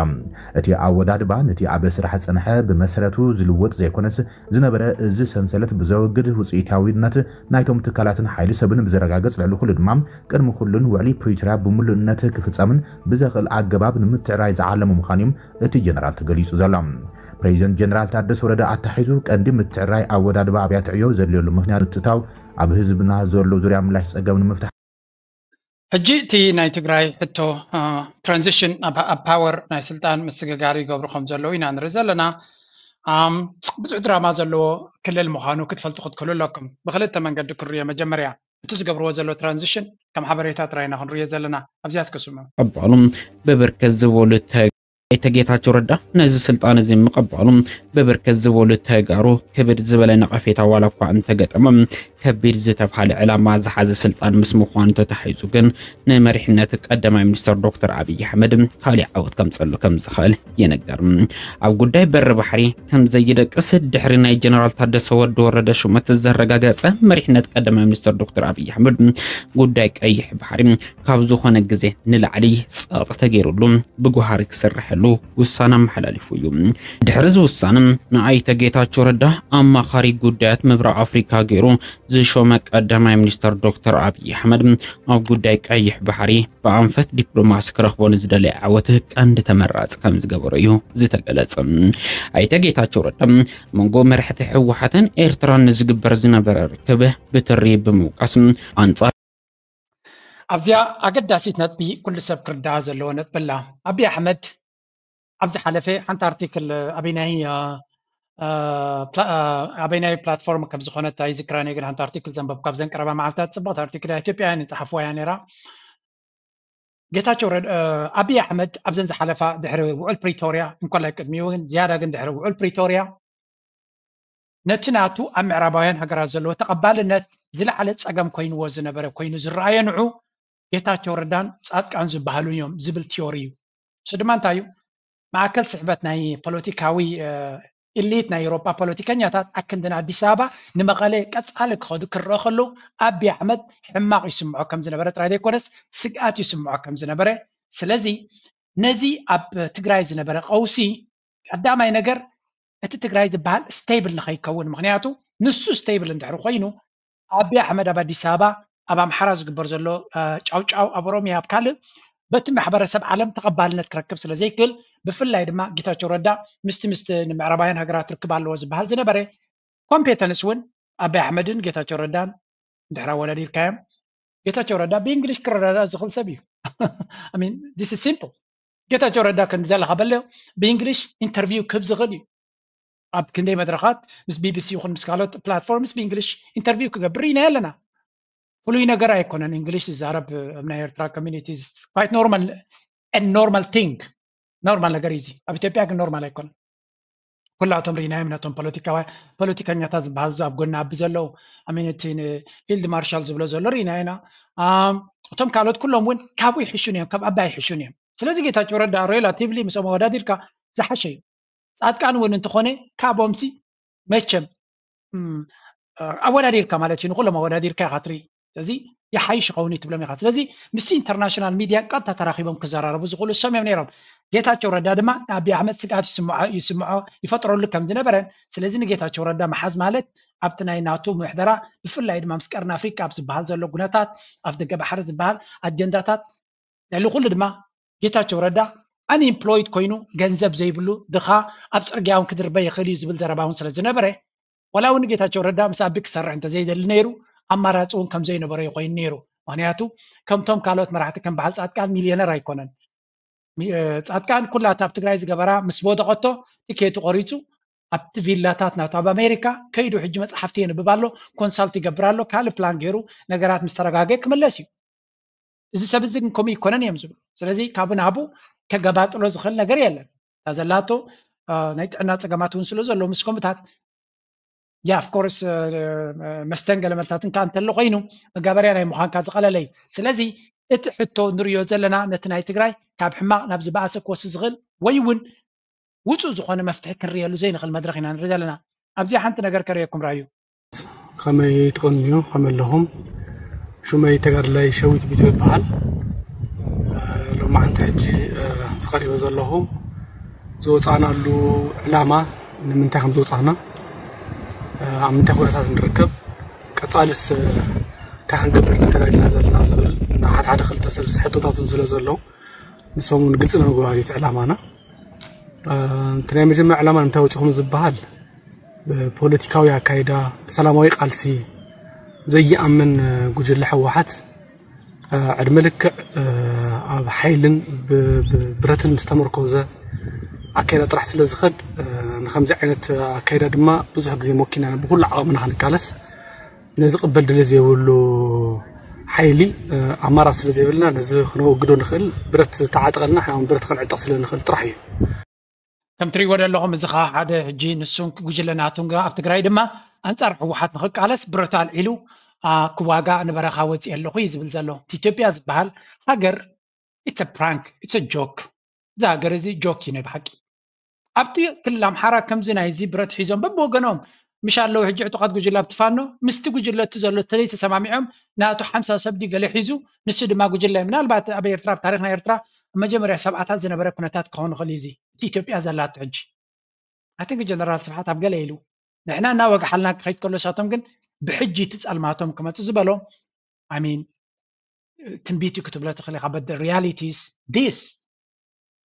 እቲ ኣወዳድባ ነቲ ኣብ ስራሕ ዝጸንሐ ብመሰረቱ ዝልወጥ ዘይኮነስ ዝነበረ እዚ ሰንሰለት ብዘወግድ ውፅኢታዊነት ናይቶም ትካላትን ሓይሊ ሰብን ብዘረጋግፅ፣ ልዕሊ ኩሉ ድማ ቅድሚ ኩሉን ውዕሊ ፕሪቶርያ ብምሉእነት ክፍጸምን ብዘኽእል ኣገባብ ንምትዕራይ ዝዓለመ ምዃኑ እዩ እቲ ጀነራል ተገሊጹ ዘሎ። ፕሬዚደንት ጀነራል ታደሰ ወረደ ኣታሒዙ፣ ቀንዲ ምትዕራይ ኣወዳድባ ኣብያተ ዕዮ ዘድልየሉ ምኽንያት ምትእትታው፣ ኣብ ህዝብና ዘሎ ዙርያ ምላሽ ጸገም ንምፍታሕ ሕጂ እቲ ናይ ትግራይ ሕቶ ትራንዚሽን ኣብ ፓወር ናይ ስልጣን ምስግጋር ይገብሩ ከም ዘለዉ ኢና ንርኢ ዘለና። ኣም፣ ብዙሕ ድራማ ዘለዎ ክልል ምዃኑ ክትፈልጡ ክትክእሉ ኣለኩም። ብክልተ መንገዲ ክርዮ፣ መጀመርያ እቲ ዝገብርዎ ዘሎ ትራንዚሽን ከም ሓበሬታ ጥራይ ኢና ክንርዮ ዘለና። ኣብዚኣ እስከ ስምዑ። ቀባሉ ብብርክት ዝበሉ ተ- ኣይተ ጌታቸው ረዳ ነዚ ስልጣን እዚ ምቕባሉ ብብርክት ዝበሉ ተጋሩ ክብድ ዝበለ ነቐፌታ ዋላ እኳ እንተገጠመ፣ ከቢድ ዝተብሃለ ዕላማ ዝሓዘ ስልጣን ምስ ምዃኑ ተታሒዙ ግን ንመሪሕነት ቀዳማይ ሚኒስትር ዶክተር ኣብይ ኣሕመድ ካሊእ ዓወት ከምፀሉ ከም ዝኽእል ይንገር። ኣብ ጉዳይ በሪ ባሕሪ ከም ዘይደቅስ ድሕሪ ናይ ጀነራል ታደሰ ወረደ ሹመት ዘረጋገፀ መሪሕነት ቀዳማይ ሚኒስትር ዶክተር ኣብይ ኣሕመድ ጉዳይ ቀይሕ ባሕሪ ካብ ዝኾነ ግዜ ንላዕሊ ጸቕጢ ተገይሩሉ ብጓሃሪ ክስረሐሉ ውሳነ ኣመሓላሊፉ እዩ። ድሕሪ እዚ ውሳነ ንኣይተ ጌታቸው ረዳ ኣማኻሪ ጉዳያት ምብራቕ ኣፍሪካ ገይሩ ዝሾመ ቀዳማይ ሚኒስተር ዶክተር ኣብይ ኣሕመድ ኣብ ጉዳይ ቀይሕ ባሕሪ ብኣንፈት ዲፕሎማሲ ክረኽቦ ንዝደለየ ዓወት ቀንዲ ተመራፂ ከም ዝገበሮ እዩ ዝተገለጸ። ኣይተ ጌታቸው ረዳ መንጎ መራሕቲ ህወሓትን ኤርትራን ንዝግበር ዝነበረ ርክብ ብትሪ ብምውቃስ ኣንጻር ኣብዚኣ ኣገዳሲት ነጥቢ ኩሉ ሰብ ክርዳኣ ዘለዎ ነጥቢ ኣላ። ኣብይ ኣሕመድ ኣብ ዝሓለፈ ሓንቲ ኣርቲክል ኣበይናይ ኣበይናይ ፕላትፎርም ከም ዝኾነት ኣይዝክራን እየ፣ ግን ሓንቲ ኣርቲክል ዘንበብኩ ካብዘን ቀረባ መዓልታት፣ ጽብቕቲ ኣርቲክል እያ፣ ኢትዮጵያ እያ ዝጸሓፍዋ እያ ነይራ። ጌታቸው ረዳ ኣብይ ኣሕመድ ኣብዘን ዝሓለፋ ድሕሪ ውዕል ፕሪቶርያ እንኮላይ ቅድሚኡ ግን ዝያዳ ግን ድሕሪ ውዕል ፕሪቶርያ ነቲ ናቱ ኣብ ምዕራባውያን ሃገራት ዘለዎ ተቐባልነት ዝለዓለ ጸገም ኮይንዎ ዝነበረ ኮይኑ ዝረኣዮ ንዑ ጌታቸው ረዳን ጻድቃን ዝበሃሉ እዮም ዝብል ቲዮሪ እዩ። እሱ ድማ እንታይ እዩ? ማእከል ስሕበት ናይ ፖለቲካዊ ኢሊት ናይ ኤውሮጳ ፖለቲከኛታት ኣክንዲ ንኣዲስ ኣበባ ንመቐለ ቀጻሊ ክኸዱ ክረአ ከሎ ኣብይ ኣሕመድ ሕማቕ ይስምዖ ከም ዝነበረ ጥራይ ዘይኮነስ ስግኣት ይስምዖ ከም ዝነበረ። ስለዚ ነዚ ኣብ ትግራይ ዝነበረ ቀውሲ ቀዳማይ ነገር እቲ ትግራይ ዝበሃል ስቴብል ንኸይከውን፣ ምኽንያቱ ንሱ ስቴብል እንድሕሪ ኮይኑ ኣብይ ኣሕመድ ኣብ ኣዲስ ኣበባ ኣብ ኣምሓራ ዝግበር ዘሎ ጫውጫው ኣብ ኦሮሚያ ኣብ ካልእ በቲ ማሕበረሰብ ዓለም ተቐባልነት ክረክብ ስለ ዘይክእል፣ ብፍላይ ድማ ጌታቸው ረዳ ምስቲ ምስቲ ንምዕራባውያን ሃገራት ርክብ ኣለዎ ዝበሃል ዝነበረ ኮምፔተንስ እውን ኣብይ ኣሕመድን ጌታቸው ረዳን እንድሕር ኣወዳዲርካዮም ጌታቸው ረዳ ብእንግሊሽ ክረዳዳእ ዝኽእል ሰብ እዩ። ሲምፕል። ጌታቸው ረዳ ከምዚ ዘለካ በለዮ ብእንግሊሽ ኢንተርቪው ክህብ ዝኽእል እዩ። ኣብ ክንደይ መድረኻት ምስ ቢቢሲ ይኹን ምስ ካልኦት ፕላትፎርምስ ብእንግሊሽ ኢንተርቪው ክገብር ርኢናዮ ኣለና። ፍሉይ ነገር ኣይኮነን እንግሊሽ ዝዛረብ ኣብ ናይ ኤርትራ ኮሚኒቲ። ኳይት ኖርማል ኖርማል ቲንግ ኖርማል ነገር እዩ። ኣብ ኢትዮጵያ ግን ኖርማል ኣይኮነን። ኩላቶም ርኢናዮም ነቶም ፖለቲካውያን ፖለቲከኛታት ዝበሃል ኣብ ጎና ኣቢ ዘለዉ ኣሚን እቲ ፊልድ ማርሻል ዝብሎ ዘሎ ርኢና ኢና። እቶም ካልኦት ኩሎም እውን ካብኡ ይሕሹን እዮም፣ ካብ ኣባይ ይሕሹን እዮም። ስለዚ ጌታቸው ረዳ ሬላቲቭሊ ምስኦም ኣወዳዲርካ ዝሓሸ እዩ። ጻድቃን እውን እንተኾነ ካብኦምሲ መቸም ኣወዳዲርካ ማለት እዩ፣ ንኩሎም ኣወዳዲርካ ኢኻ ትርኢ። ስለዚ ይሓይሽ ይኸውን እዩ ትብሎም ኢኻ። ስለዚ ምስቲ ኢንተርናሽናል ሚድያ ቀጥታ ተራኺቦም ክዘራረቡ ዝኽእሉ እሶም እዮም ነይሮም። ጌታቸው ረዳ ድማ ንኣብይ ኣሕመድ ስግኣት ይስምዖ ይስምዖ ይፈጥረሉ ከም ዝነበረን ስለዚ ንጌታቸው ረዳ ምሓዝ ማለት ኣብቲ ናይ ናቱ ምሕደራ ብፍላይ ድማ ምስ ቀርኒ ኣፍሪቃ ኣብ ዝበሃል ዘሎ ኩነታት ኣፍ ደገ ባሕሪ ዝበሃል ኣጀንዳታት ልዕሊ ኩሉ ድማ ጌታቸው ረዳ ኣንኢምፕሎይድ ኮይኑ ገንዘብ ዘይብሉ ድኻ ኣብ ፅርግያ እውን ክድርበ ይኽእል እዩ ዝብል ዘረባ እውን ስለ ዝነበረ ዋላ እውን ጌታቸው ረዳ ምስ ኣቢ ክሰርሕ እንተዘይደሊ ነይሩ ኣማራፂ እውን ከምዘይነበሮ እዩ ኮይኑ ነይሩ። ምክንያቱ ከምቶም ካልኦት መራሕቲ ከም በዓል ፃድቃን ሚልዮነር ኣይኮነን። ጻድቃን ኩላታ ኣብ ትግራይ ዝገበራ ምስ ወደቐቶ ትኬቱ ቆሪፁ ኣብቲ ቪላታት ናቱ ኣብ ኣሜሪካ ከይዱ ሕጂ መፅሓፍቲ የንብብ ኣሎ፣ ኮንሳልት ይገብር ኣሎ፣ ካልእ ፕላን ገይሩ ነገራት ምስ ተረጋገ ክምለስ እዩ። እዚ ሰብ እዚ ግን ከምኡ ይኮነን እዮም ዝብሉ። ስለዚ ካብኡ ናብኡ ከገባጥሎ ዝኽእል ነገር የለን። እታ ዘላቶ ናይ ጥዕና ፀገማት እውን ስለ ዘሎ ምስ ከምኡታት ያ of course መስተን ገለመልታትን ከዓ እንተሎ ኮይኑ መጋበርያ ናይ ምዃንካ ዝቐለለ እዩ። ስለዚ እቲ ሕቶ ንሪኦ ዘለና ነቲ ናይ ትግራይ ካብ ሕማቕ ናብ ዝበኣሰ ክወስድ ዝኽእል ወይ እውን ውፁእ ዝኾነ መፍትሒ ክንርእየሉ ዘይንኽእል መድረኽ ኢና ንርኢ ዘለና። ኣብዚኣ ሓንቲ ነገር ከርእየኩም ራዩ። ከመይ ትቐንዩ? ከመይ ኣለኹም? ሹመይ ተጋድላይ ሸዊት ቢቶ ይበሃል። ሎማዓንቲ ሕጂ ዝቐሪበ ዘለኹ ዝወፃእናሉ ዕላማ ንምንታይ ከም ዝወፃእና ኣብ ምንታይ ኩነታት ንርከብ ቀፃልስ እንታይ ክንገብር ኢና ተዳሊና ዘለና ዝብል ሓደ ሓደ ክልተ ሰለስተ ሕቶታትን ስለ ዘለዉ ንሶም እውን ግልፂ ንምግባር እዩ እቲ ዕላማና። እቲ ናይ መጀመርያ ዕላማ ንምንታይ ወፂኹም ዝበሃል ብፖለቲካዊ ኣካይዳ ብሰላማዊ ቃልሲ ዘይኣምን ጉጅለ ህወሓት ዕድመ ልክዕ ኣብ ሓይልን ብብረትን ዝተመርኮዘ ኣካይዳ ጥራሕ ስለ ዝኸድ ንከምዚ ዓይነት ኣካይዳ ድማ ብዙሕ ግዜ ሞኪና ብኩሉ ዓቕምና ክንቃለስ ነዚ ቅበል ድለ ዘይብሉ ሓይሊ ኣማራፂ ስለ ዘይብልና ነዚ ክነወግዶ ንኽእል ብረት ተዓጠቐልና ሕና ብረት ክንዕጠቕ ስለ ንኽእል ጥራሕ እዩ። ከም ትሪእዎ ዘለኹም እዚ ከዓ ሓደ ሕጂ ንሱን ጉጅለ ናቱን ኣብ ትግራይ ድማ ኣንፃር ህወሓት ንክቃለስ ብረቱ ኣልዒሉ ክዋጋእ ንበረኻ ወፂእ ኣለኹ እዩ ዝብል ዘሎ። እቲ ኢትዮጵያ ዝበሃል ሃገር it's a prank, it's a joke። እዚ ሃገር እዚ ጆክ እዩ ናይ ብሓቂ። ኣብቲ ክልል ኣምሓራ ከምዚ ናይዚ ብረት ሒዞም በብወገኖም ምሽ ኣለዉ ሕጂ ዕጡቓት ጉጅለ ኣብቲ ፋኖ ምስቲ ጉጅለ እቲ ዘሎ ተዘይተሰማሚዖም ናቱ ሓምሳ ሰብ ድዩ ገለ ሒዙ ንሱ ድማ ጉጅለ ምናልባት ኣብ ኤርትራ ኣብ ታሪኽ ናይ ኤርትራ ኣብ መጀመርያ ሰብዓታት ዝነበረ ኩነታት ክኸውን ይኽእል እዩ እዚ እቲ ኢትዮጵያ ዘላቶ ሕጂ። I think ጀነራል ስብሓት ኣብ ገለ ኢሉ ንሕና እናወግሓልና ክኸይድ ከሎ ሳቶም ግን ብሕጂ እቲ ጸልማቶም ክመጽእ ዝበሎ I mean ትንቢት እዩ ክትብሎ ትኽእል ኢኻ but the reality is this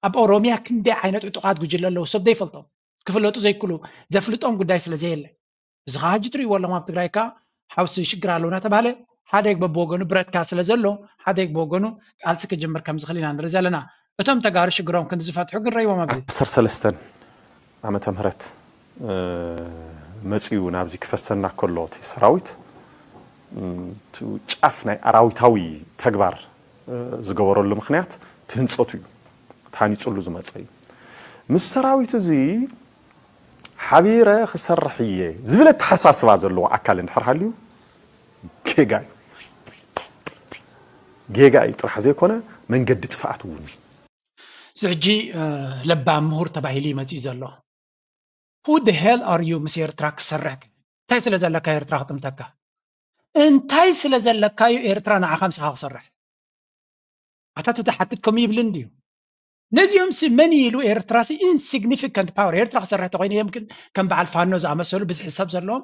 ኣብ ኦሮሚያ ክንደይ ዓይነት ዕጡቓት ጉጅለ ኣለዉ ሰብ ዘይፈልጦም ክፍለጡ ዘይክሉ ዘፍልጦም ጉዳይ ስለ ዘየለ እዚ ከዓ ሕጂ ትርእይዎ ኣለኹም ኣብ ትግራይ ከዓ ሓውሲ ሽግር ኣለዉ እናተባሃለ ሓደ በብወገኑ ብረትካ ስለ ዘሎ ሓደ በብወገኑ ቃልሲ ክጅምር ከም ዝኽእል ኢና ንርኢ ዘለና እቶም ተጋሩ ሽግሮም ክንዲ ዝፈትሑ ግን ረይዎም ኣብዚ ዓሰርተ ሰለስተ ዓመተ ምህረት መፂኡ ናብዚ ክፈሰና ከሎ እቲ ሰራዊት ጫፍ ናይ ኣራዊታዊ ተግባር ዝገበረሉ ምክንያት ትህንፀቱ እዩ። ተሃኒፅሉ ዝመፀ እዩ። ምስ ሰራዊት እዚ ሓቢረ ክሰርሕ እየ ዝብል ኣተሓሳስባ ዘለዎ ኣካል እንድሕር ሃልዩ ጌጋ እዩ። ጌጋ እዩ ጥራሕ ዘይኮነ መንገዲ ጥፍኣት እውን እዩ። እዚ ሕጂ ለባም ምሁር ተባሂሉ እዩ መፂኡ ዘሎ። Who the hell are you ምስ ኤርትራ ክሰርሕ እንታይ ስለ ዘለካ ኤርትራ ክጥምተካ እንታይ ስለ ዘለካ እዩ ኤርትራ ንዓኻ ምሳኻ ክሰርሕ ኣታ ትትሓትት ከምኡ ይብልን ድዩ ነዚኦም ሲ መን ኢሉ ኤርትራ ሲ insignificant power ኤርትራ ክሰርሕ ተኮይኑ እዮም ግን ከም በዓል ፋኖ ዝኣመሰሉ ብዝሒ ሰብ ዘለዎም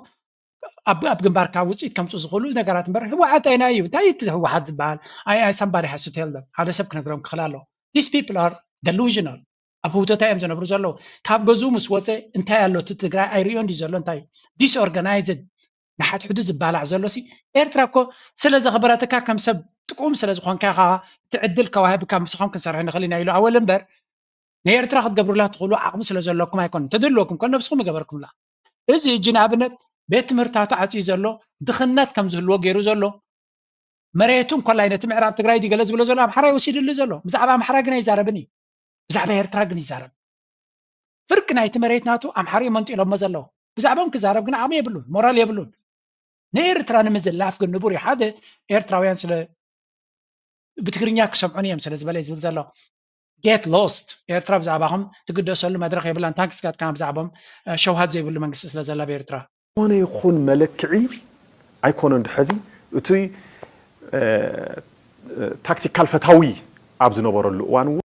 ኣብ ኣብ ግንባርካ ውፅኢት ከምፁ ዝኽእሉ ነገራት እምበር ህወሓት ኣይና እዩ እንታይ እቲ ህወሓት ዝበሃል I I somebody has to tell them ሓደ ሰብ ክነግሮም ክኽእል ኣለዎ these people are delusional ኣብ ህውተታ እዮም ዝነብሩ ዘለዉ ካብ ገዝኡ ምስ ወፀ እንታይ ኣሎ እቲ ትግራይ ኣይርእዮን ድዩ ዘሎ እንታይ disorganized ንሓድሕዱ ዝባላዕ ዘሎ ሲ ኤርትራ እኮ ስለ ዘኽበረትካ ከም ሰብ ጥቁም ስለ ዝኾንካ ኢኻ እቲ ዕድል ከዋሂብካ ምሳኹም ክንሰርሕ ንኽእል ኢና ኢሉ ኣወል እምበር ንኤርትራ ክትገብሩላ ትኽእሉ ዓቕሚ ስለ ዘለኩም ኣይኮነን ተድልወኩም ከ ነብስኹም ይገበርኩምላ እዚ ሕጂ ንኣብነት ቤት ትምህርታቱ ዓፅዩ ዘሎ ድኽነት ከም ዝህልዎ ገይሩ ዘሎ መሬቱ እንኮላይ ነቲ ምዕራብ ትግራይ ድዩ ገለ ዝብሎ ዘሎ ኣምሓራይ ወሲድሉ ዘሎ ብዛዕባ ኣምሓራ ግን ኣይዛረብን እዩ ብዛዕባ ኤርትራ ግን ይዛረብ ፍርቂ ናይቲ መሬት ናቱ ኣምሓሪ መንጢሎሞ ዘለዉ ብዛዕባኦም ክዛረብ ግን ዓቕሚ የብሉን ሞራል የብሉን ንኤርትራ ንምዝላፍ ግን ንቡር እዩ ሓደ ኤርትራውያን ስለ ብትግርኛ ክሰምዑን እዮም ስለ ዝበለ ዝብል ዘሎ get lost ኤርትራ ብዛዕባኹም ትግደሰሉ መድረኽ የብላን ታንክስ ጋድ ከማ ብዛዕባኦም ሸውሃት ዘይብሉ መንግስቲ ስለ ዘላ ብኤርትራ ዝኾነ ይኹን መለክዒ ኣይኮነን ድሐዚ እቲ ታክቲካል ፈታዊ ኣብ ዝነበረሉ እዋን እውን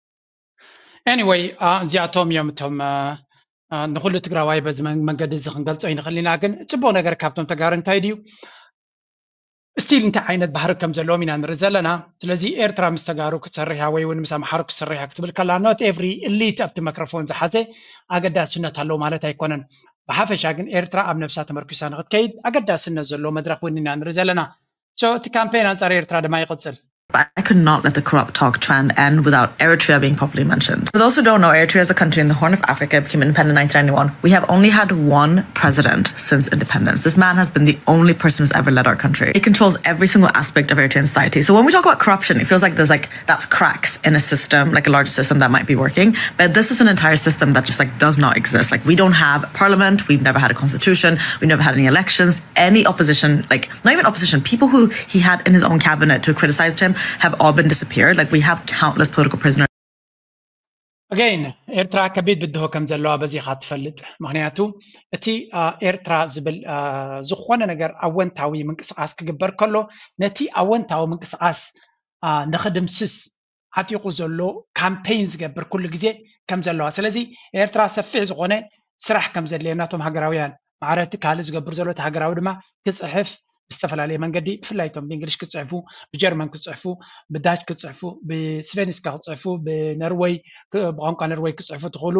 anyway እዚኣቶም እዮም እቶም ንኩሉ ትግራዋይ በዚ መንገዲ እዚ ክንገልፆ ይንኽእል ኢና ግን ፅቡቅ ነገር ካብቶም ተጋሩ እንታይ ድዩ ስቲል እንታይ ዓይነት ባህሪ ከም ዘለዎም ኢና ንርኢ ዘለና ስለዚ ኤርትራ ምስ ተጋሩ ክትሰርሕ ወይ እውን ምስ ኣምሓሩ ክትሰርሕ ክትብል ከላ not every elite ኣብቲ መክሮፎን ዝሓዘ ኣገዳስነት ኣለዎ ማለት ኣይኮነን ብሓፈሻ ግን ኤርትራ ኣብ ነብሳ ተመርኪሳ ንክትከይድ ኣገዳስነት ዘለዎ መድረክ እውን ኢና ንርኢ ዘለና እቲ ካምፔን ኣንፃር ኤርትራ ድማ ይቕፅል But I could not let the corrupt talk trend end without Eritrea being properly mentioned. For those who don't know, Eritrea is a country in the Horn of Africa. It became independent in nineteen ninety-one. We have only had one president since independence. This man has been the only person who's ever led our country. He controls every single aspect of Eritrean society. So when we talk about corruption, it feels like there's like that's cracks in a system, like a large system that might be working. But this is an entire system that just like does not exist. Like we don't have a parliament. We've never had a constitution. We've never had any elections. Any opposition, like not even opposition, people who he had in his own cabinet who criticized him have all been disappeared. Like we have countless political prisoners. Again, ኤርትራ ከቢድ ብድሆ ከም ዘለዋ በዚኻ ትፈልጥ። ምክንያቱ እቲ ኤርትራ ዝብል ዝኾነ ነገር ኣወንታዊ ምንቅስቃስ ክግበር ከሎ፣ ነቲ ኣወንታዊ ምንቅስቃስ ንክድምስስ ዓጢቑ ዘሎ ካምፔይን ዝገብር ኩሉ ግዜ ከም ዘለዋ። ስለዚ ኤርትራ ሰፊሕ ዝኾነ ስራሕ ከም ዘድልየና እቶም ሃገራውያን ማዕረ እቲ ካልእ ዝገብር ዘሎ እቲ ሃገራዊ ድማ ክፅሕፍ ብዝተፈላለየ መንገዲ፣ ብፍላይ እቶም ብእንግሊሽ ክፅሕፉ፣ ብጀርመን ክፅሕፉ፣ ብዳች ክፅሕፉ፣ ብስቬኒስካ ክፅሕፉ፣ ብነርወይ ብቋንቋ ነርወይ ክፅሕፉ ትኽእሉ፣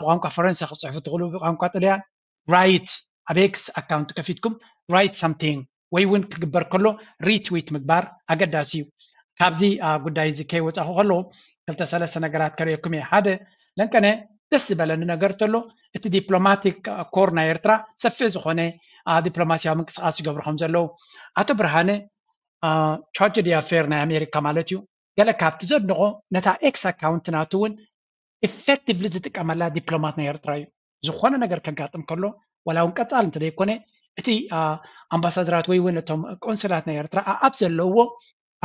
ብቋንቋ ፈረንሳ ክፅሕፉ ትኽእሉ፣ ብቋንቋ ጥልያን ራይት ኣብ ኤክስ ኣካውንት ከፊትኩም ራይት ሳምቲንግ ወይ እውን ክግበር ከሎ ሪትዊት ምግባር ኣገዳሲ እዩ። ካብዚ ጉዳይ እዚ ከይወፃኹ ከለዉ ክልተ ሰለስተ ነገራት ከርእየኩም እየ። ሓደ ለንቀነ ደስ ዝበለኒ ነገር ተሎ እቲ ዲፕሎማቲክ ኮር ናይ ኤርትራ ሰፊሕ ዝኾነ ዲፕሎማሲያዊ ምንቅስቃስ ይገብሩ ከም ዘለዉ ኣቶ ብርሃነ ቻርጅ ዲኣፌር ናይ ኣሜሪካ ማለት እዩ ገለ ካብቲ ዘድንቆ ነታ ኤክስ ኣካውንት ናቱ እውን ኢፌክቲቭሊ ዝጥቀመላ ዲፕሎማት ናይ ኤርትራ እዩ። ዝኾነ ነገር ከጋጥም ከሎ ዋላ እውን ቀፃል እንተዘይኮነ እቲ ኣምባሳደራት ወይ እውን እቶም ቆንስላት ናይ ኤርትራ ኣብ ዘለውዎ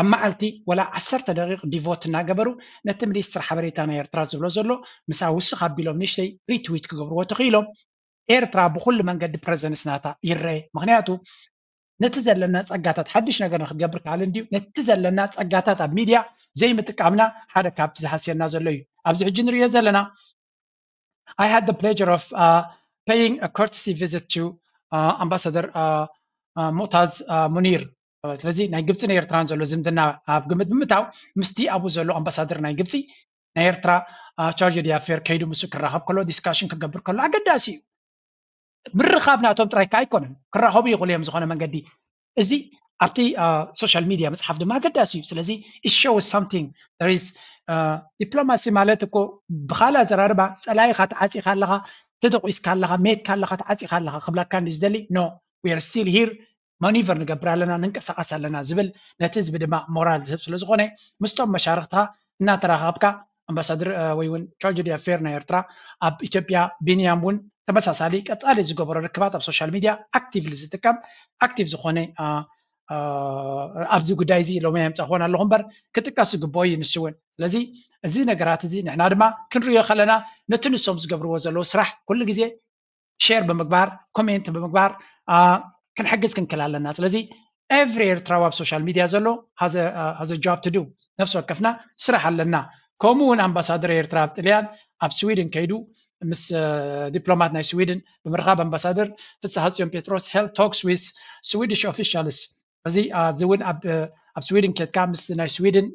ኣብ መዓልቲ ወላ ዓሰርተ ደቂቕ ዲቮት እናገበሩ ነቲ ሚኒስትር ሓበሬታ ናይ ኤርትራ ዝብሎ ዘሎ ምስ ውስኽ ኣቢሎም ንሽተይ ሪትዊት ክገብርዎ ተኽኢሎም ኤርትራ ብኩሉ መንገዲ ፕረዘንስ ናታ ይረአ። ምክንያቱ ነቲ ዘለና ፀጋታት ሓድሽ ነገር ንክትገብር ክኣል እንድዩ ነቲ ዘለና ፀጋታት ኣብ ሚድያ ዘይምጥቃምና ሓደ ካብቲ ዝሃስየና ዘሎ እዩ። ኣብዚ ሕጂ ንሪኦ ዘለና I had the pleasure of uh, paying a courtesy visit to uh, ambassador uh, uh, ሙዕታዝ ሙኒር። ስለዚ ናይ ግብፂ ናይ ኤርትራን ዘሎ ዝምድና ኣብ ግምት ብምታው ምስቲ ኣብኡ ዘሎ ኣምባሳደር ናይ ግብፂ ናይ ኤርትራ ቻርጅ ዲኣፌር ከይዱ ምስ ክራኸብ ከሎ ዲስካሽን ክገብር ከሎ ኣገዳሲ እዩ። ምርኻብ ናቶም ጥራይ ከዓ ኣይኮነን ክራኸቡ ይኽእሉ እዮም ዝኾነ መንገዲ። እዚ ኣብቲ ሶሻል ሚድያ ምፅሓፍ ድማ ኣገዳሲ እዩ። ስለዚ it shows something there is ዲፕሎማሲ ማለት እኮ ብካል ኣዘራርባ ፀላኢካ ተዓፂካ ኣለካ ተደቂስካ ኣለካ ሜትካ ኣለካ ተዓፂካ ኣለካ ክብላካ እንዲ ዝደሊ no we are still here ማኒቨር ንገብር ኣለና ንንቀሳቀስ ኣለና ዝብል ነቲ ህዝቢ ድማ ሞራል ዝህብ ስለዝኮነ ምስቶም መሻርክትካ እናተራኸብካ ኣምባሳደር ወይ እውን ቻርጅ ዲኣፌር ናይ ኤርትራ ኣብ ኢትዮጵያ ቢንያም እውን ተመሳሳሊ ቀፃሊ ዝገበሮ ርክባት ኣብ ሶሻል ሚድያ ኣክቲቭሊ ዝጥቀም ኣክቲቭ ዝኾነ ኣብዚ ጉዳይ እዚ ሎሚ የምፃእኮን ኣለኹ እምበር ክጥቀስ ዝግብኦ እዩ ንሱ እውን ስለዚ እዚ ነገራት እዚ ንሕና ድማ ክንሪኦ ከለና ነቲ ንሶም ዝገብርዎ ዘለዉ ስራሕ ኩሉ ግዜ ሼር ብምግባር ኮሜንት ብምግባር ክንሕግዝ ክንክል ኣለና ስለዚ every ኤርትራዊ ኣብ ሶሻል ሚድያ ዘሎ has a job to do ነፍሲ ወከፍና ስራሕ ኣለና ከምኡ እውን ኣምባሳደር ኤርትራ ኣብ ጥልያን ኣብ ስዊድን ከይዱ ምስ ዲፕሎማት ናይ ስዊድን ብምርኻብ ኣምባሳደር ፍስሃ ፅዮን ጴጥሮስ held talks with Swedish officials እዚ እዚ እውን ኣብ ስዊድን ኬድካ ምስ ናይ ስዊድን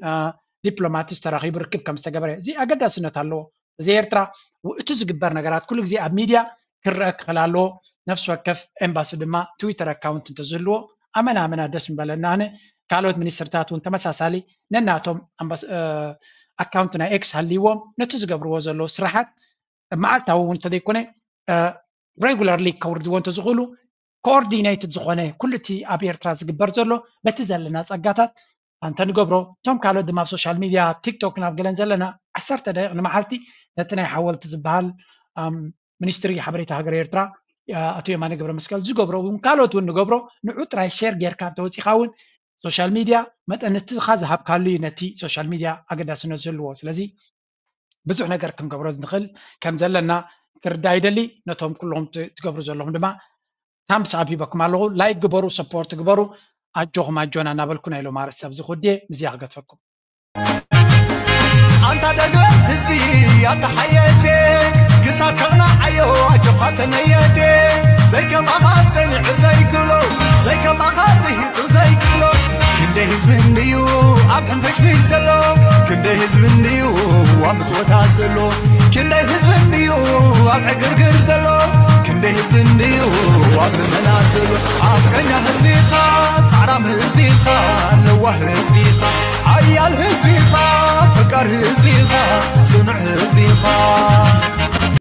ዲፕሎማትስ ተራኺቡ ርክብ ከም ዝተገበረ እዚ ኣገዳስነት ኣለዎ እዚ ኤርትራ እቲ ዝግበር ነገራት ኩሉ ግዜ ኣብ ሚድያ ክረአ ክኽእል ኣለዎ ነፍሲ ወከፍ ኤምባሲ ድማ ትዊተር ኣካውንት እንተዝህልዎ ኣመና ኣመና ደስ ምበለና ኣነ ካልኦት ሚኒስትርታት እውን ተመሳሳሊ ነናቶም ኣካውንት ናይ ኤክስ ሃልይዎም ነቲ ዝገብርዎ ዘለዉ ስራሓት መዓልታዊ እውን እንተዘይኮነ ሬጉላርሊ ከውርድዎ እንተዝኽእሉ ኮኦርዲኔትድ ዝኾነ ኩሉ እቲ ኣብ ኤርትራ ዝግበር ዘሎ በቲ ዘለና ፀጋታት እንተንገብሮ እቶም ካልኦት ድማ ኣብ ሶሻል ሚድያ ቲክቶክ ናብ ገለን ዘለና ዓሰርተ ደቂቕ ንመዓልቲ ነቲ ናይ ሓወልቲ ዝበሃል ሚኒስትሪ ሓበሬታ ሃገር ኤርትራ ኣቶ የማነ ገብረ መስቀል ዝገብሮ እውን ካልኦት እውን ንገብሮ ንዑ ጥራይ ሼር ጌርካ እንተወፂኻ እውን ሶሻል ሚድያ መጠን ንትኻ ዝሃብካሉ እዩ ነቲ ሶሻል ሚድያ ኣገዳስነት ዝህልዎ ስለዚ ብዙሕ ነገር ክንገብሮ ንኽእል ከም ዘለና ክርዳ ይደሊ ነቶም ኩሎም ትገብሩ ዘለኹም ድማ ታምስ ኣፕ ሂበኩም ኣለኹ ላይክ ግበሩ ሰፖርት ግበሩ ኣጆኹም ኣጆና እናበልኩ ናይ ሎም ኣርእስቲ ኣብዚ ክወድየ ምስያ ክገትፈኩም ኣንታ ደግለ ህዝቢ ኣታ ሓየቴ ክሳብ ከቕናዓዮ ኣጆኻ ተመየቴ ዘይከማኻ ጸኒዑ ዘይክሎ ዘይከማኻ ርሂጹ ዘይክሎ ክንደይ ህዝቢ እንድዩ ኣብ ሕንፍሽፍሽ ዘሎ ክንደይ ህዝቢ እንድዩ ኣብ ምጽወታት ዘሎ ክንደይ ህዝቢ እንድዩ ኣብ ዕግርግር ዘሎ ክንደይ ህዝቢ እንድዩ ኣብ ልመና ዘሎ ሓቀኛ ህዝቢኻ ጻዕራ ም ህዝቢኻ፣ ለዋህ ህዝቢኻ፣ ሓያል ህዝቢኻ፣ ፈቃር ህዝቢኻ፣ ጽኑዕ ህዝቢኻ።